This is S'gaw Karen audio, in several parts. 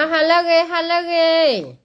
ဟါလၢအဂ့ၤ ဟါလၢအဂ့ၤ.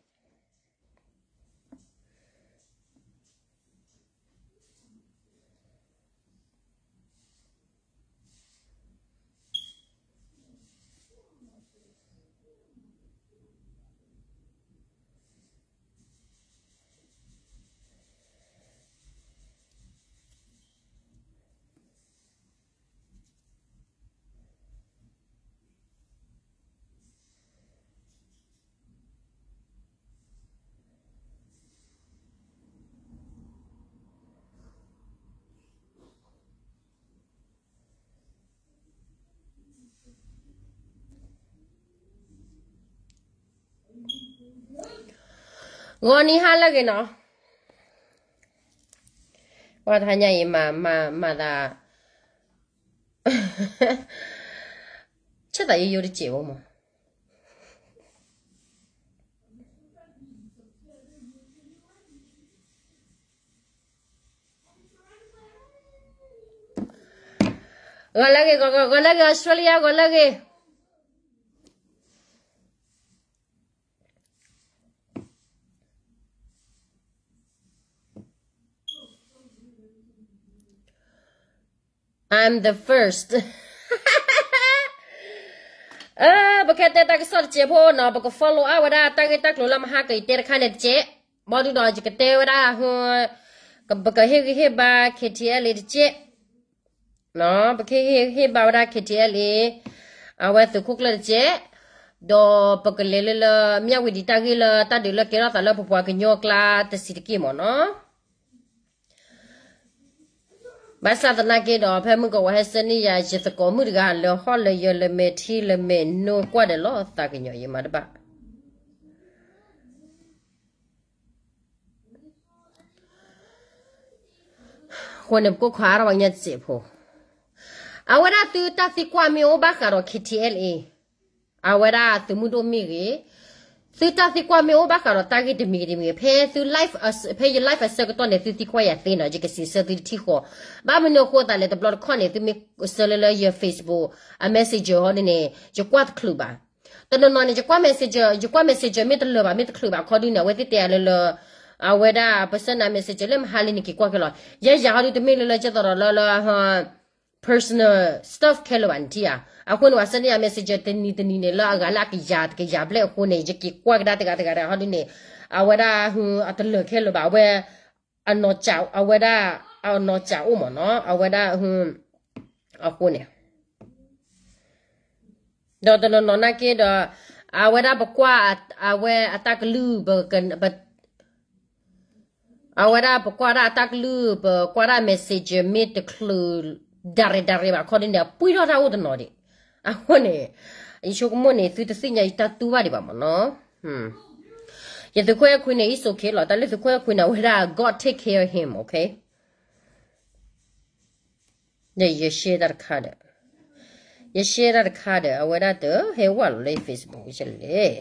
ဂီၤနံၤဟါလၢအဂ့ၤနီၤ. ပှၤတဟါညါအံၤ မၤ မၤ မၤသး ဆၢသးယိယိတစဲးဖိမး. ဂီၤလၢအဂ့ၤ ဂီၤလၢအဂ့ၤ Australia ဂီၤလၢအဂ့ၤ. I'm the first. ပကတဲတၢ်ကစီၣ်တစဲးဖိနီၤ, ပက follow up ဝဲဒၣ်တၢ်ဂ့ၢ်တၢ်ကျိၤလၢမဟါကယတဲတခါန့ၣ်တစဲး, ဘီဒုဒီးယကတဲဝဲဒၣ်, ပကဟ့ၣ်ဂံၢ်ဟ့ၣ်ဘါ K T L A တစဲး, ပကဟ့ၣ်ဂံၢ်ဟ့ၣ်ဘါဝဲဒၣ် K T L A အဝဲသုးခိၣ်ကျၢၢ်တစဲး, ဒီးပကလဲၤလၢလၢ မၠၣ်ဝံၤဒံးတၢ်ဂ့ၢ်လၢတၢ်ဒုးလၢကဲထီၣ်သးလၢပပှၤကညီအကျါတဆံးတက့ၢ်မ့ၢ်နီၤ. ဘၣ်ဆၣ်သနာ်က့ဒီး ဖဲမုၢ်ကဝီၤဟဲဆၢန့ၢ်ယၤ ယသကိးမုၣ်တဂၤလၢဟီၣ်လၢယၢၤလၢမဲာ်ထံလၢမဲာ်နိကွၢ်ဒီးလီၤသးကညီၤယမၤတဘၣ်. အဃိန့ၣ် ပကိးခွါအါထီၣ်ပှၤကညီတစဲးဖိ, အဝဲဒၣ်သုတၢ်သံကွၢ်မ့ၢ်အိၣ်ဘၣ်ဃးဒီး K T L A, အဝဲဒၣ်သုးမုၢ်ဒိၣ်မ့ၢ်ဂ့ၤ, သုတၢ်သံကွၢ်မ့ၢ်အိၣ်ဘၣ်ဃးဒီးတၢ်ဂ့ၢ်တမံၤဂ့ၤတမံၤဂ့ၤ, ဖဲသု live, ဖဲယ live အဆၢကတီၢ်န့ၣ် သုသံကွၢ်ယၤသ့နီၤ, ယကစံးဆၢသုတထံၣ်ဃီ, ဘၣ်မနုၤအဃိသးလဲၣ် တဘျီတခီၣ်န့ၣ် သုမ့ၢ်ဆၢလၢလၢယ Facebook အ messenger ဟီဒ်န့ၣ် ယကွၢ်တချုးဘၣ်. တနီၤနီၤန့ၣ် ယကွၢ် messenger, ယကွၢ် messenger မ့ၢ်တလၢာ်ဘၣ် မ့ၢ်တချုးဘၣ်ခီဒ်န့ၣ် အဝဲသ့ၣ်တဲယၤလၢလၢ အဝဲဒၣ်ပစၢနၤ messenger လၢမဟါလံန့ၣ် က့ၤကွၢ်ခဲလီၤ. ယဲယၤဟီဒ်တမ့ၢ်လၢလၢကဲသိးဒီးလၢလၢ personal stuff ခဲလၢာ်ဘၣ်န့ၣ်ထံၣ်ဧါ. အဃိန့ၣ် ပှၤဆၢန့ၢ်ယၤ messenger တနံၤတနံၤန့ၣ် လၢအဂၤလၢအကယၤတကယၤဘျဲၣ်အဃိန့ၣ် ယက့ၤကွၢ်ကဒါတဂၤတဂၤတဂၤဟီဒ်န့ၣ် အဝဲဒၣ် အတလၢာ်ခဲလၢာ်ဘၣ် အဝဲ အနီၢ်ကၠး အဝဲဒၣ် အနီၢ်ကၠးအိၣ်မ့ၢ်နီၤ အဝဲဒၣ် အဃိန့ၣ် ဒီးတနီၤနီၤနာ်က့ဒီး အဝဲဒၣ်ပကွၢ် အဝဲအတၢ်ကလုၢ် အဝဲဒၣ်ပကွၢ်ဒၣ်အတၢ်ကလုၢ် ပကွၢ်ဒၣ် messenger မ့ၢ်တချုး ဒၣ်ရဲၣ်ဒၣ်ရဲၣ်ဘၣ်ခီဒ်န့ၣ် အပှံၢ်ထီၣ်တၢ်အိၣ်တနီၤဒံး. အဃိန့ၣ် ယဆိကမိၣ်န့ၣ် သုတသ့ၣ်ညါယတၢ်တူၢ်ဘၣ်ဒံးဘၣ်မ့ၢ်နီၤ. ယသုးခိၣ်အဲၣ်ခွံန့ၣ် it's okay လီၤ. တၢ်လၢသုးခိၣ်အဲၣ်ခွံန့ၣ် အဝဲဒၣ် God take care of him, okay? ဒီးယ share တၢ်တခါဒီး ယ share တၢ်တခါဒီး အဝဲဒၣ်တဟဲဝဲလီၤလၢ Facebook ယလဲၣ်.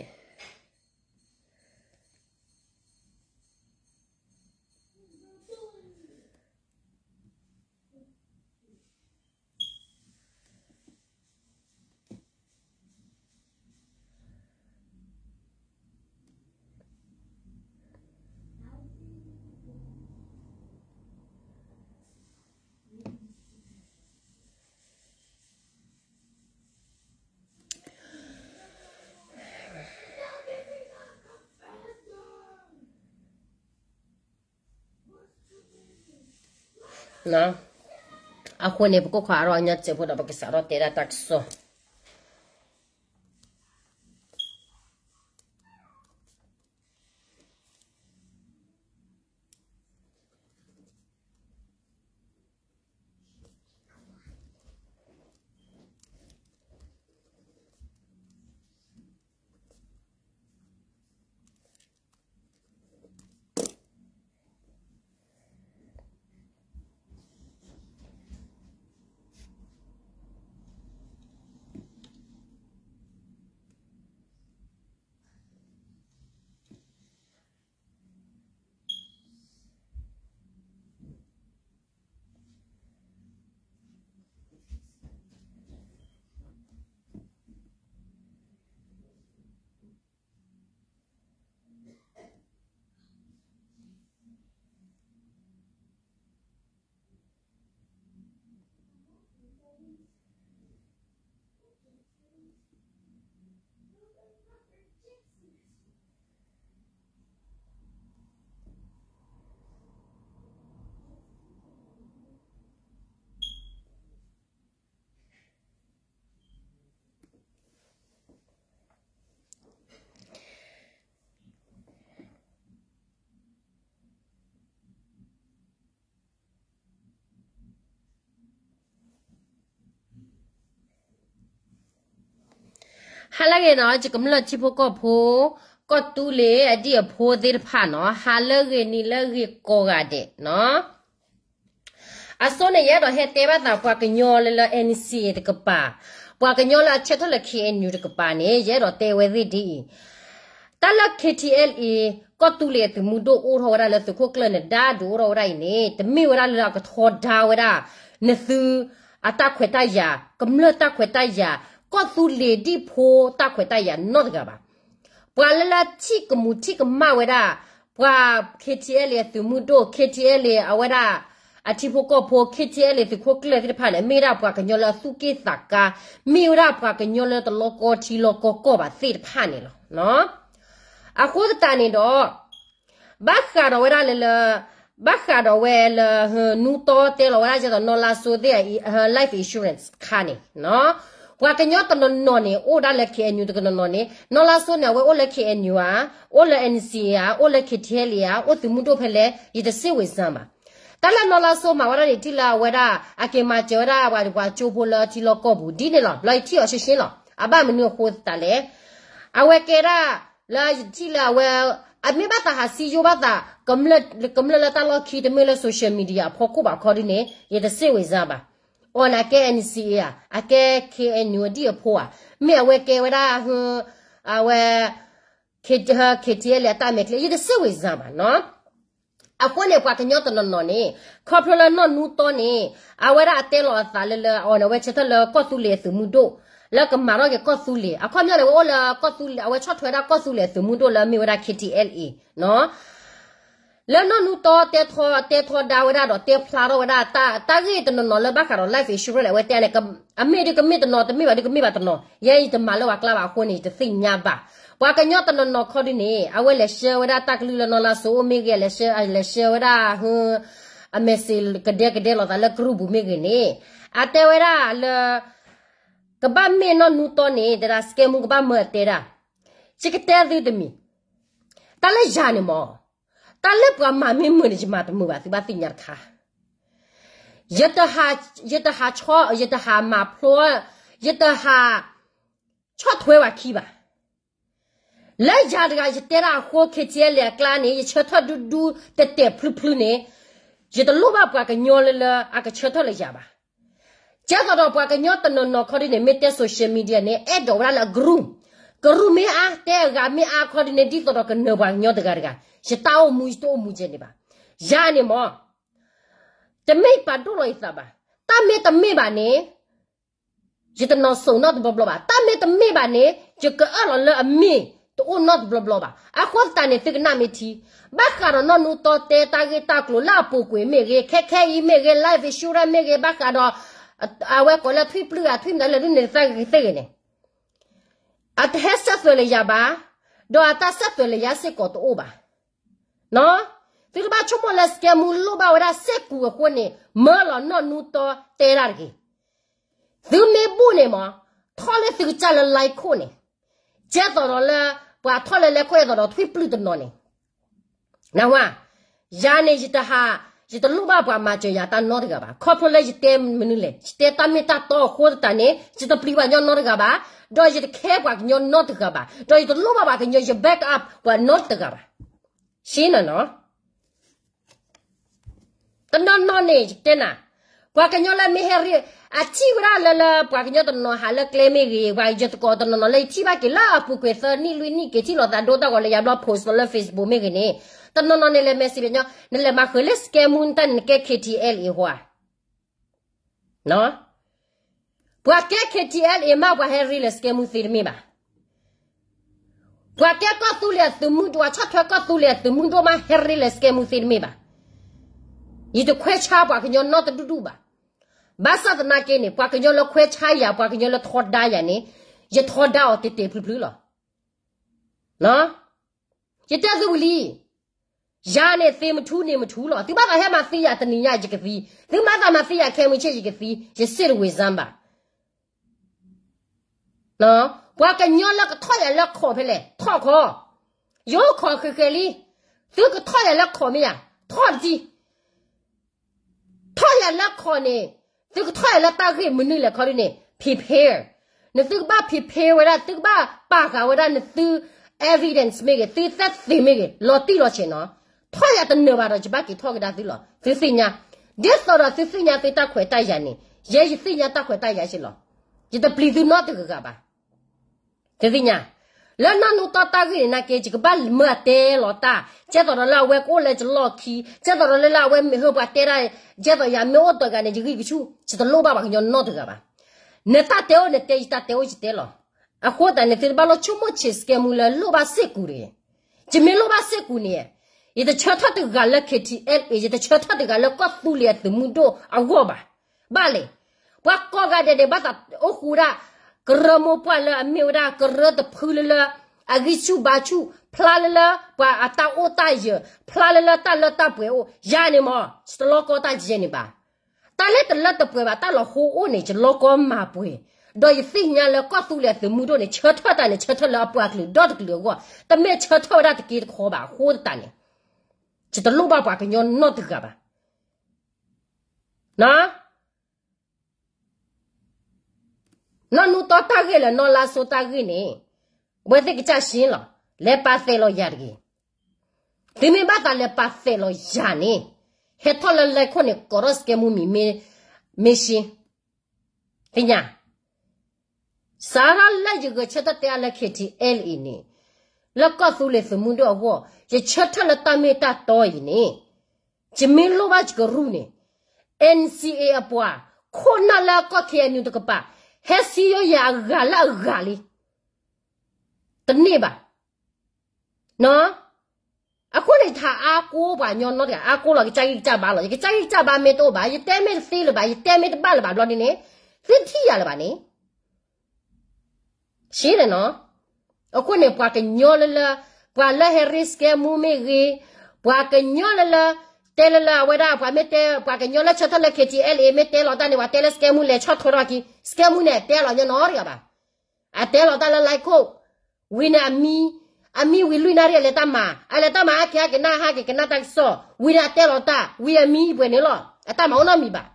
အဃိန့ၣ် ပကိးခွါအါထီၣ်ပှၤကညီတစဲးဖိဒီး ပကစးထီၣ်တဲဒၣ်တၢ်ကစီၣ်. ဟါလၢအဂ့ၤနီၤ ယကမျၢၢ်ထံဖိကီၢ်ဖိ, ကီၢ်သူလ့ၤအဒံၣ်အဖိသ့ၣ်တဖၣ်နီၤ, ဟါလၢအဂ့ၤနံၤလၢအဂ့ၤကိးဂၤဒဲးနီၤ. အဆိန့ၣ် ယအဲၣ်ဒိးဟဲတဲဘၣ်သးပှၤကညီလၢလၢ N C A တကပၤ, ပှၤကညီလၢအဆၢထၢၣ်လၢ K N U တကပၤန့ၣ် ယအဲၣ်ဒိးတဲဝဲသ့ၣ်ဒ်အံၤ, တၢ်လၢ K T L A ကီၢ်သူလ့ၤအသုးမုၢ်ဒိၣ်အိၣ်ထီၣ်ဝဲဒၣ်လၢသုးခိၣ်ကျၢၢ်န့ၣ် ဒါဒုးအိၣ်ထီၣ်ဝဲဒၣ်အံၤန့ၣ် တမ့ၢ်ဝဲဒၣ်လၢအကထီဒါဝဲဒၣ် နသု အတၢ်ခွဲးတၢ်ယာ်, ကမျၢၢ်တၢ်ခွဲးတၢ်ယာ်, ကီၢ်သူလ့ၤဒံၣ်ဖိတၢ်ခွဲးတၢ်ယာ်နီတဂၤဘၣ်. ပှၤလၢလၢထံၣ်ကမူၤထံၣ်ကမၣ်ဝဲဒၣ် ပှၤ K T L A အသုးမုၢ်ဒိၣ်, K T L A အဝဲဒၣ် အထံဖိကီၢ်ဖိ, K T L A သုးခိၣ်ကျၢၢ်သ့ၣ်တဖၣ်န့ၣ် မ့ၢ်ဝဲဒၣ်ပှၤကညီလၢအသူၣ်က့ၣ်သးကါ, မ့ၢ်ဝဲဒၣ်ပှၤကညီလၢတလီကီထံလီကီကီၢ်ဘၣ်သ့ၣ်တဖၣ်န့ၣ်လီၤ. အဃိသတးန့ၣ်ဒီး ဘၣ်ဃးဒီးဝဲဒၣ်လၢလၢ, ဘၣ်ဃးဒီးဝဲလၢ နူတီတဲလီၤဝဲဒၣ်ကဲသိးနီၢ်လါစိသ့ၣ်အ life insurance ခါန့ၣ်, ပှၤကညီတနီၤနီၤန့ၣ် အိၣ်ဒၣ်လၢ K N U တကနီၤနီၤန့ၣ်, နီၢ်လါစိန့ၣ် အဝဲအိၣ်လၢ K N U ဧါ, အိၣ်လၢ N C A ဧါ, အိၣ်လၢ K T L A ဧါ, အိၣ်သုးမုၢ်ဒိၣ်ဖဲလဲၣ် ယတစ့ၣ်ဝံၤစၢ်ဘၣ်. တၢ်လၢနီၢ်လါစိမၤဝဲဒၣ်န့ၣ် ထံၣ်လၢအဝဲဒၣ် အက့ၤမၤစၢၤဝဲဒၣ်ပှၤကၠိဖိလၢထံလီၢ်ကီၢ်ပူၤဒ်န့ၣ်လီၤ. ဘျီယထံၣ်အီၤရှဲရှဲလီၤ. အဘၣ်မနုၤအဃိသတးလဲၣ်, အဝဲကဲဒၣ် လၢယထံၣ်လၢအဝဲ အမ့ၢ်ဘၣ်သးဟးစံယိၣ်ဘၣ်သး ကမျၢၢ်လၢတၢ်လီၢ်ခံတမ့ၢ်လၢ social media အဖီခိၣ်ဘၣ်ခီဒ်န့ၣ် ယတစ့ၣ်ဝံၤစၢ်ဘၣ်. အီၤန့ၣ်အကဲ N C A ဧါ, အကဲ K N U အဒံၣ်အဖိဧါ, မ့ၢ်အဝဲကဲဝဲဒၣ် အဝဲ K T L A အတၢ်မဲာ်ချံ ယတစ့ၣ်ဝံၤစၢ်ဘၣ်နီၤ. အဃိန့ၣ် ပှၤကညီတနီၤနီၤန့ၣ် ခီဖျိလၢနီၢ်နူတီန့ၣ် အဝဲဒၣ်အတဲလီၤအသးလၢလၢအီၤန့ၣ် အဝဲဆၢထၢၣ်လၢကီၢ်သူလ့ၤအသုးမုၢ်ဒိၣ် လၢကမၤထီၣ်က့ၤကီၢ်သူလ့ၤ, အခီပညီန့ၣ် အဝဲအိၣ်လၢကီၢ်သူလ့ၤ, အဝဲဆီၣ်ထွဲဒၣ်ကီၢ်သူလ့ၤအသုးမုၢ်ဒိၣ်လၢအမ့ၢ်ဝဲဒၣ် K T L A နီၤ. လၢနီၢ်နူတီတဲထီ, တဲထီဒါဝဲဒၣ်ဒီးတဲဖျါထီၣ်ဝဲဒၣ် တၢ်ဂ့ၢ်တနီၤနီၤလၢဘၣ်ဃးဒီး life insurance လၢအဝဲတဲန့ၣ်, အမ့ၢ်ဒ်ကမ့ၢ်တနီၤ, တမ့ၢ်ဘၣ်ဒ်ကမ့ၢ်ဘၣ်တနီၤ, ယဲယတမၤလၢပှၤကျါဘၣ်အဃိန့ၣ် ယတသ့ၣ်ညါဘၣ်. ပှၤကညီတနီၤနီၤခီဒ်န့ၣ် အဝဲလဲၤဆှၢဝဲဒၣ်တၢ်ကလုၢ်လၢနီၢ်လါစိအိၣ်မ့ၢ်ဂ့ၤ, လဲၤဆှၢဝဲဒၣ် အ message ကဒဲကဒဲလိာ်သးလၢ group ပူၤမ့ၢ်ဂ့ၤန့ၣ်, အတဲဝဲဒၣ်လၢ ကဘၣ်မ့ၢ်နီၢ်နူတီန့ၣ် တဒၣ်စကဲမူကဘၣ်မၢအတဲဒၣ်, ယကတဲသုတမံၤ, တၢ်လၢယၤန့ၣ်မး, တၢ်လၢပှၤမၤမ့ၢ်မုာ်န့ၣ် ယမၤတမုာ်ဘၣ် သုဘၣ်သ့ၣ်ညါတခါ, ယတဟး, ယတဟးဆီ, ယတဟးမၤဖျိ, ယတဟး ဆီၣ်ထွဲပှၤခံဘၣ်. လၢယၤတဂၤ ယတဲဒၣ်အဃိ K T L A အကျါန့ၣ် ယဆၢထၢၣ်ဒူဒူတဲာ်တဲာ်ဖျုဖျုန့ၣ်, ယတလိၣ်ဘၣ်ပှၤကညီလၢလၢအကဆၢထၢၣ်လၢယၤဘၣ်. ကဲသိးဒီးပှၤကညီတနီၤနီၤခီဒ်န့ၣ် မ့ၢ်တဲ social media န့ၣ် အဲၣ်ဒိးဝဲဒၣ်လၢအ group, group မ့ၢ်အါ တဲအဂၤမ့ၢ်အါခီဒ်န့ၣ် ဒ်သိးဒီးကနၢၤပှၤကညီတဂၤတဂၤ, ယတၢ်အိၣ်မူယတအိၣ်မူကဲန့ၣ်ဘၣ်. ယၤန့ၣ်မး တမ့ၢ်ပာ်ဒိၣ်လီၤယသးဘၣ်. တၢ်မ့ၢ်တမ့ၢ်ဘၣ်န့ၣ် ယတနီၤစိၤနီတဘျီဘျီဘၣ်. တၢ်မ့ၢ်တမ့ၢ်ဘၣ်န့ၣ် ယကအၢၣ်လီၤလၢအမ့ၢ်တအိၣ်နီတဘျီဘျီဘၣ်. အဃိသတးန့ၣ် သုကနၣ်မ့ၢ်ထံ, ဘၣ်ဃးဒီးနီၢ်နူတီတဲတၢ်ဂ့ၢ်တၢ်ကျိၤလၢအပူၤကွံာ်မ့ၢ်ဂ့ၤ, ခဲခဲအံၤမ့ၢ်ဂ့ၤ, life insurance မ့ၢ်ဂ့ၤ, ဘၣ်ဃးဒီး အဝဲကိးလၢထွံၣ်ပျုၢ်ဧါ ထွံၣ်မတၤလၢဒ်န့ၣ်သ့ၣ်ဂ့ၤန့ၣ် အတဟဲစဲးသွဲးလၢယၤဘၣ်, ဒီးအတၢ်စဲးသွဲးလၢယၤစ့ၢ်ကီးတအိၣ်ဘၣ်. သုတဘၣ်ဆိကမိၣ်လၢ စကဲမူလိၣ်ဘၣ်ဝဲဒၣ်စ့ၢ်ကီးအဃိန့ၣ် မၢလီၤနီၢ်နူတီတဲဒၣ်တဂ့ၤ. သုမ့ၢ်ဘူၣ်န့ၣ်မး ထီၣ်လၢသုကစၢ်လၢ လဲခိၣ်န့ၣ်, ကဲသိးဒီးလၢ ပှၤထီၣ်လၢလဲခိၣ် အဲၣ်သိးဒီးထွံၣ်ပျုၢ်တနီၤန့ၣ် နဝဲ, ယၤန့ၣ် ယတဟး, ယတလိၣ်ဘၣ်ပှၤမၤစၢၤယၤတၢ်နီတဂၤဘၣ်. ခီဖျိလၢယတဲမနုၤလဲၣ်, ယတဲတၢ်မ့ၢ်တၢ်တီအဃိသတးန့ၣ် ယတပျံၤပှၤကညီနီတဂၤဘၣ်, ဒီးယတခဲပှၤကညီနီတဂၤဘၣ်, ဒီးယတလိၣ်ဘၣ်ပှၤကညီ ယ back up ပှၤနီတဂၤဘၣ်. ရှဲနီၤနီၤ တနီၤနီၤန့ၣ် ယတဲနၤ, ပှၤကညီလၢမ့ၢ်ဟဲရ့, အထံၣ်ဝဲဒၣ်လၢလၢ ပှၤကညီတနီၤဟးလၢကျဲမ့ၢ်ဂ့ၤ, ပှၤယသကိးတနီၤနီၤလၢယထံၣ်ဘၣ်က့ၤလၢအပူၤကွံာ်သၢနံၣ်လွံၢ်နံၣ်က့ၤထံၣ်လိာ်သးဒိတၢ်ဂီၤလၢယၤဘျီ post လီၤလၢ Facebook မ့ၢ်ဂ့ၤန့ၣ်, တနီၤနီၤန့ၣ်လဲၤ message ပညီ, နလဲၤမၤဃုာ်လၢ စကဲမူ နတၢ်န့ၣ်နကဲ K T L A အဃိဧါ. ပှၤကဲ K T L A မး ပှၤဟဲရ့လၢ စကဲမူ သ့တမ့ၢ်ဘၣ်. ပှၤကဲကီၢ်သူလ့ၤအသုးမုၢ်ဒိၣ် ဆီၣ်ထွဲကီၢ်သူလ့ၤအသုးမုၢ်ဒိၣ်မး ဟဲရ့လၢ စကဲမူ သ့တမ့ၢ်ဘၣ်. ယတခွဲးဆါပှၤကညီနီတဒူၣ်ဒူၣ်ဘၣ်. ဘၣ်ဆၣ်သနာ်က့န့ၣ် ပှၤကညီလၢခွဲးဆါယၤ ပှၤကညီလၢထီဒါယၤန့ၣ် ယထီဒါအီၤတဲာ်တဲာ်ဖျုးဖျုးလီၤ. ယတဲသုဝံၤလံ, ယၤန့ၣ်သ့မထူန့ၣ်မထူလီၤ. သုဘၣ်သးဟဲမၤသံယၤတနံၤညါယကသံ, သုမၤသးမၤသံယၤခဲမုၢ်ဆ့ၣ်ယကသံ, ယစ့ၣ်တဝ့ၤစၢ်ဘၣ်. ပှၤကညီလၢကထီၣ်ယၤလၢခီၣ်ဖဲလဲၣ် ထီၣ်ခီ, ယအိၣ်ခီၣ်ဃဲၤဃဲၤလံ, သုကထီၣ်ယၤလၢခီၣ်မ့ၢ်ဧါ, ထီၣ်တထံၣ် ထီၣ်ယၤလၢခီၣ်န့ၣ်, သုကထီၣ်ယၤလၢတၢ်ဂ့ၢ်မနုၤလဲၣ်ခီဒ်န့ၣ် prepare, နသုကဘၣ်ဖံးဖ့ဝဲဒၣ် သုကဘၣ်ပာ်ဃာ်ဝဲဒၣ်နသု evidence မ့ၢ်ဂ့ၤ သုသက်သေမ့ၢ်ဂ့ၤ လီၤတံၢ်လီၤဆဲးနီၤ. ထီၣ်ယၤတနၢၤဘၣ်ဒီး ယဘၣ်က့ၤထီၣ်ကဒါသုလီၤ သုသ့ၣ်ညါ. ဒ်သိးဒီးသုသ့ၣ်ညါသုတၢ်ခွဲးတၢ်ယာ်န့ၣ် ယဲယသ့ၣ်ညါတၢ်ခွဲးတၢ်ယာ်က့လီၤ. ယတပျံၤသုနီတဂၤဂၤဘၣ်. သုသ့ၣ်ညါ, လၢနီၢ်နူတီတၢ်ဂ့ၢ်န့ၣ်နာ်က့ ယကဘၣ်မၢအတဲလီၤတၢ် ကဲသိးဒီးလၢအဝဲကအိၣ်လၢယလီၢ်ခံ ကဲသိးဒီးလၢလၢအဝဲမ့ၢ်ဟၢပှၤတဲဒၣ် ကဲသိးယၤမ့ၢ်အိၣ်တဂၤန့ၣ် ယဂံၢ်ယဆူၣ် ယတလိၣ်ဘၣ်ပှၤကညီနီတဂၤဘၣ်. နတၢ်တဲအိၣ်နတဲ ယတၢ်တဲအိၣ်ယတဲလီၤ. အဃိသတးန့ၣ် သုတဘၣ်လိၣ်ဆိကမိၣ်ဆံးစကဲမူလၢလိၣ်ဘၣ်စ့ၢ်ကီးတဂ့ၤ. ယမ့ၢ်လိၣ်ဘၣ်စ့ၢ်ကီးန့ၣ် ယတဆၢထၢၣ်တဂၤလၢ KTLA ယတဆၢထၢၣ်တဂၤလၢကီၢ်သူလ့ၤအသုးမုၢ်ဒိၣ်အဂီၢ်ဘၣ်. ဘၣ်လဲၣ်, ပှၤကိးဂၤဒဲးန့ၣ် ဘၣ်သးအိၣ်ဃူဒၣ် ကရၢမိၢ်ပှၢ်လၢအမ့ၢ်ဝဲဒၣ်ကရၢတဖုလၢလၢ အဂံၢ်ဆူၣ်ဘါဆူၣ် ဖျါလၢလၢပှၤအတၢ်အိၣ်တၢ်ယၢၤ ဖျါလၢလၢတၢ်လၢတၢ်ပှဲၤအိၣ် ယၤန့ၣ်မ့ၢ် ယတလီကီတၢ်ယဲန့ၣ်ဘၣ်. တၢ်လၢတလၢတပှဲၤဘၣ် တၢ်လီၤဟိအိၣ်န့ၣ် ယလီကီမၤပှဲၤ, ဒီးယသ့ၣ်ညါလၢကီၢ်သူလ့ၤအသုးမုၢ်ဒိၣ်န့ၣ် ဆၢထၢၣ်တၢ်န့ၣ် ဆၢထၢၣ်လၢအပှၤကလုာ်ဒီတကလုာ်အဂီၢ်, တမ့ၢ်ဆၢထၢၣ်ဝဲဒၣ်တက့တခီဘၣ်. အဃိသတးန့ၣ် ယတလိၣ်ဘၣ်ပှၤကညီနီတဂၤဘၣ်. နီၢ်နူတီတၢ်ဂ့ၢ်လၢနီၢ်လါစိတၢ်ဂ့ၢ်န့ၣ် အဝဲသ့ၣ်ကစၢ်ရှ့လီၤ, လဲၤပာ်သဲးလီၤယၤတဂ့ၤ. သုမ့ၢ်ဘၣ်သးလဲၤပာ်သဲးလီၤယၤန့ၣ် ဟဲထီၣ်လၢလဲၤခိၣ်န့ၣ် ကိးထီၣ်စကဲမူမံၤ မ့ၢ်ရှ့, သ့ၣ်ညါ, စးထီၣ်လၢယဂဲၤဆၢထၢၣ်တဲအါလၢ KTLA အံၤန့ၣ် လၢကီၢ်သူလ့ၤသုးမုၢ်ဒိၣ်အဂီၢ် ယဆၢထၢၣ်လၢတၢ်မ့ၢ်တၢ်တီအံၤန့ၣ် ယမ့ၢ်လိၣ်ဘၣ်ယကရူၢ်န့ၣ် NCA အပှၤ ခိၣ်နၢ်လၢကီၢ် KNU တကပၤ ဟဲစံယိယၤအဂၤလၢအဂၤလံ တန့ၢ်ဘၣ်. အဃိန့ၣ် ယထးအါကိးပှၤကညီနီတဂၤ အါကိးလီၤ ကစၢ်ဂံၢ်ကစၢ်ဘါလီၤ. ယကစၢ်ဂံၢ်ကစၢ်ဘါမ့ၢ်တအိၣ်ဘၣ် ယတဲမ့ၢ်တသ့လၢၤဘၣ် ယတဲမ့ၢ်တဘၣ်လၢၤဘၣ်ဘျီဒ်န့ၣ် သုထံၣ်ယၤလၢၤဘၣ်န့ၣ် ရှ့န့ၣ်နီၤ. အဃိန့ၣ် ပှၤကညီလၢလၢ ပှၤလၢဟဲရ့စကဲမူမ့ၢ်ဂ့ၤ, ပှၤကညီလၢလၢ တဲလၢလၢအဝဲဒၣ် ပှၤမ့ၢ်တဲ ပှၤကညီလၢဆၢထၢၣ်လၢ KTLA မ့ၢ်တဲလီၤတၢ်န့ၣ် ပှၤတဲလၢစကဲမူလဲၤဆီၣ်ထွဲထီၣ်က့ၤ စကဲမူန့ၣ် အတဲလီၤညီနီတဂၤဘၣ်. အတဲလီၤတၢ်လၢ လဲၤခိၣ်, ဝံၤန့ၣ်အမံ, အမံဝံၤလွံၢ်နၣ်ရံၣ်အလဲၤတၢ်မၤ, အလဲၤတၢ်မၤအါက့ၤအါက့ၤနၢ်ဟါက့ၤကနၣ်တၢ်ကစီၣ်, ဝံၤန့ၣ်အတဲလီၤတၢ်, ဝံၤအမံပှဲၤန့ၣ်လီၤ, အတၢ်မၤအိၣ်နီတမံၤဘၣ်.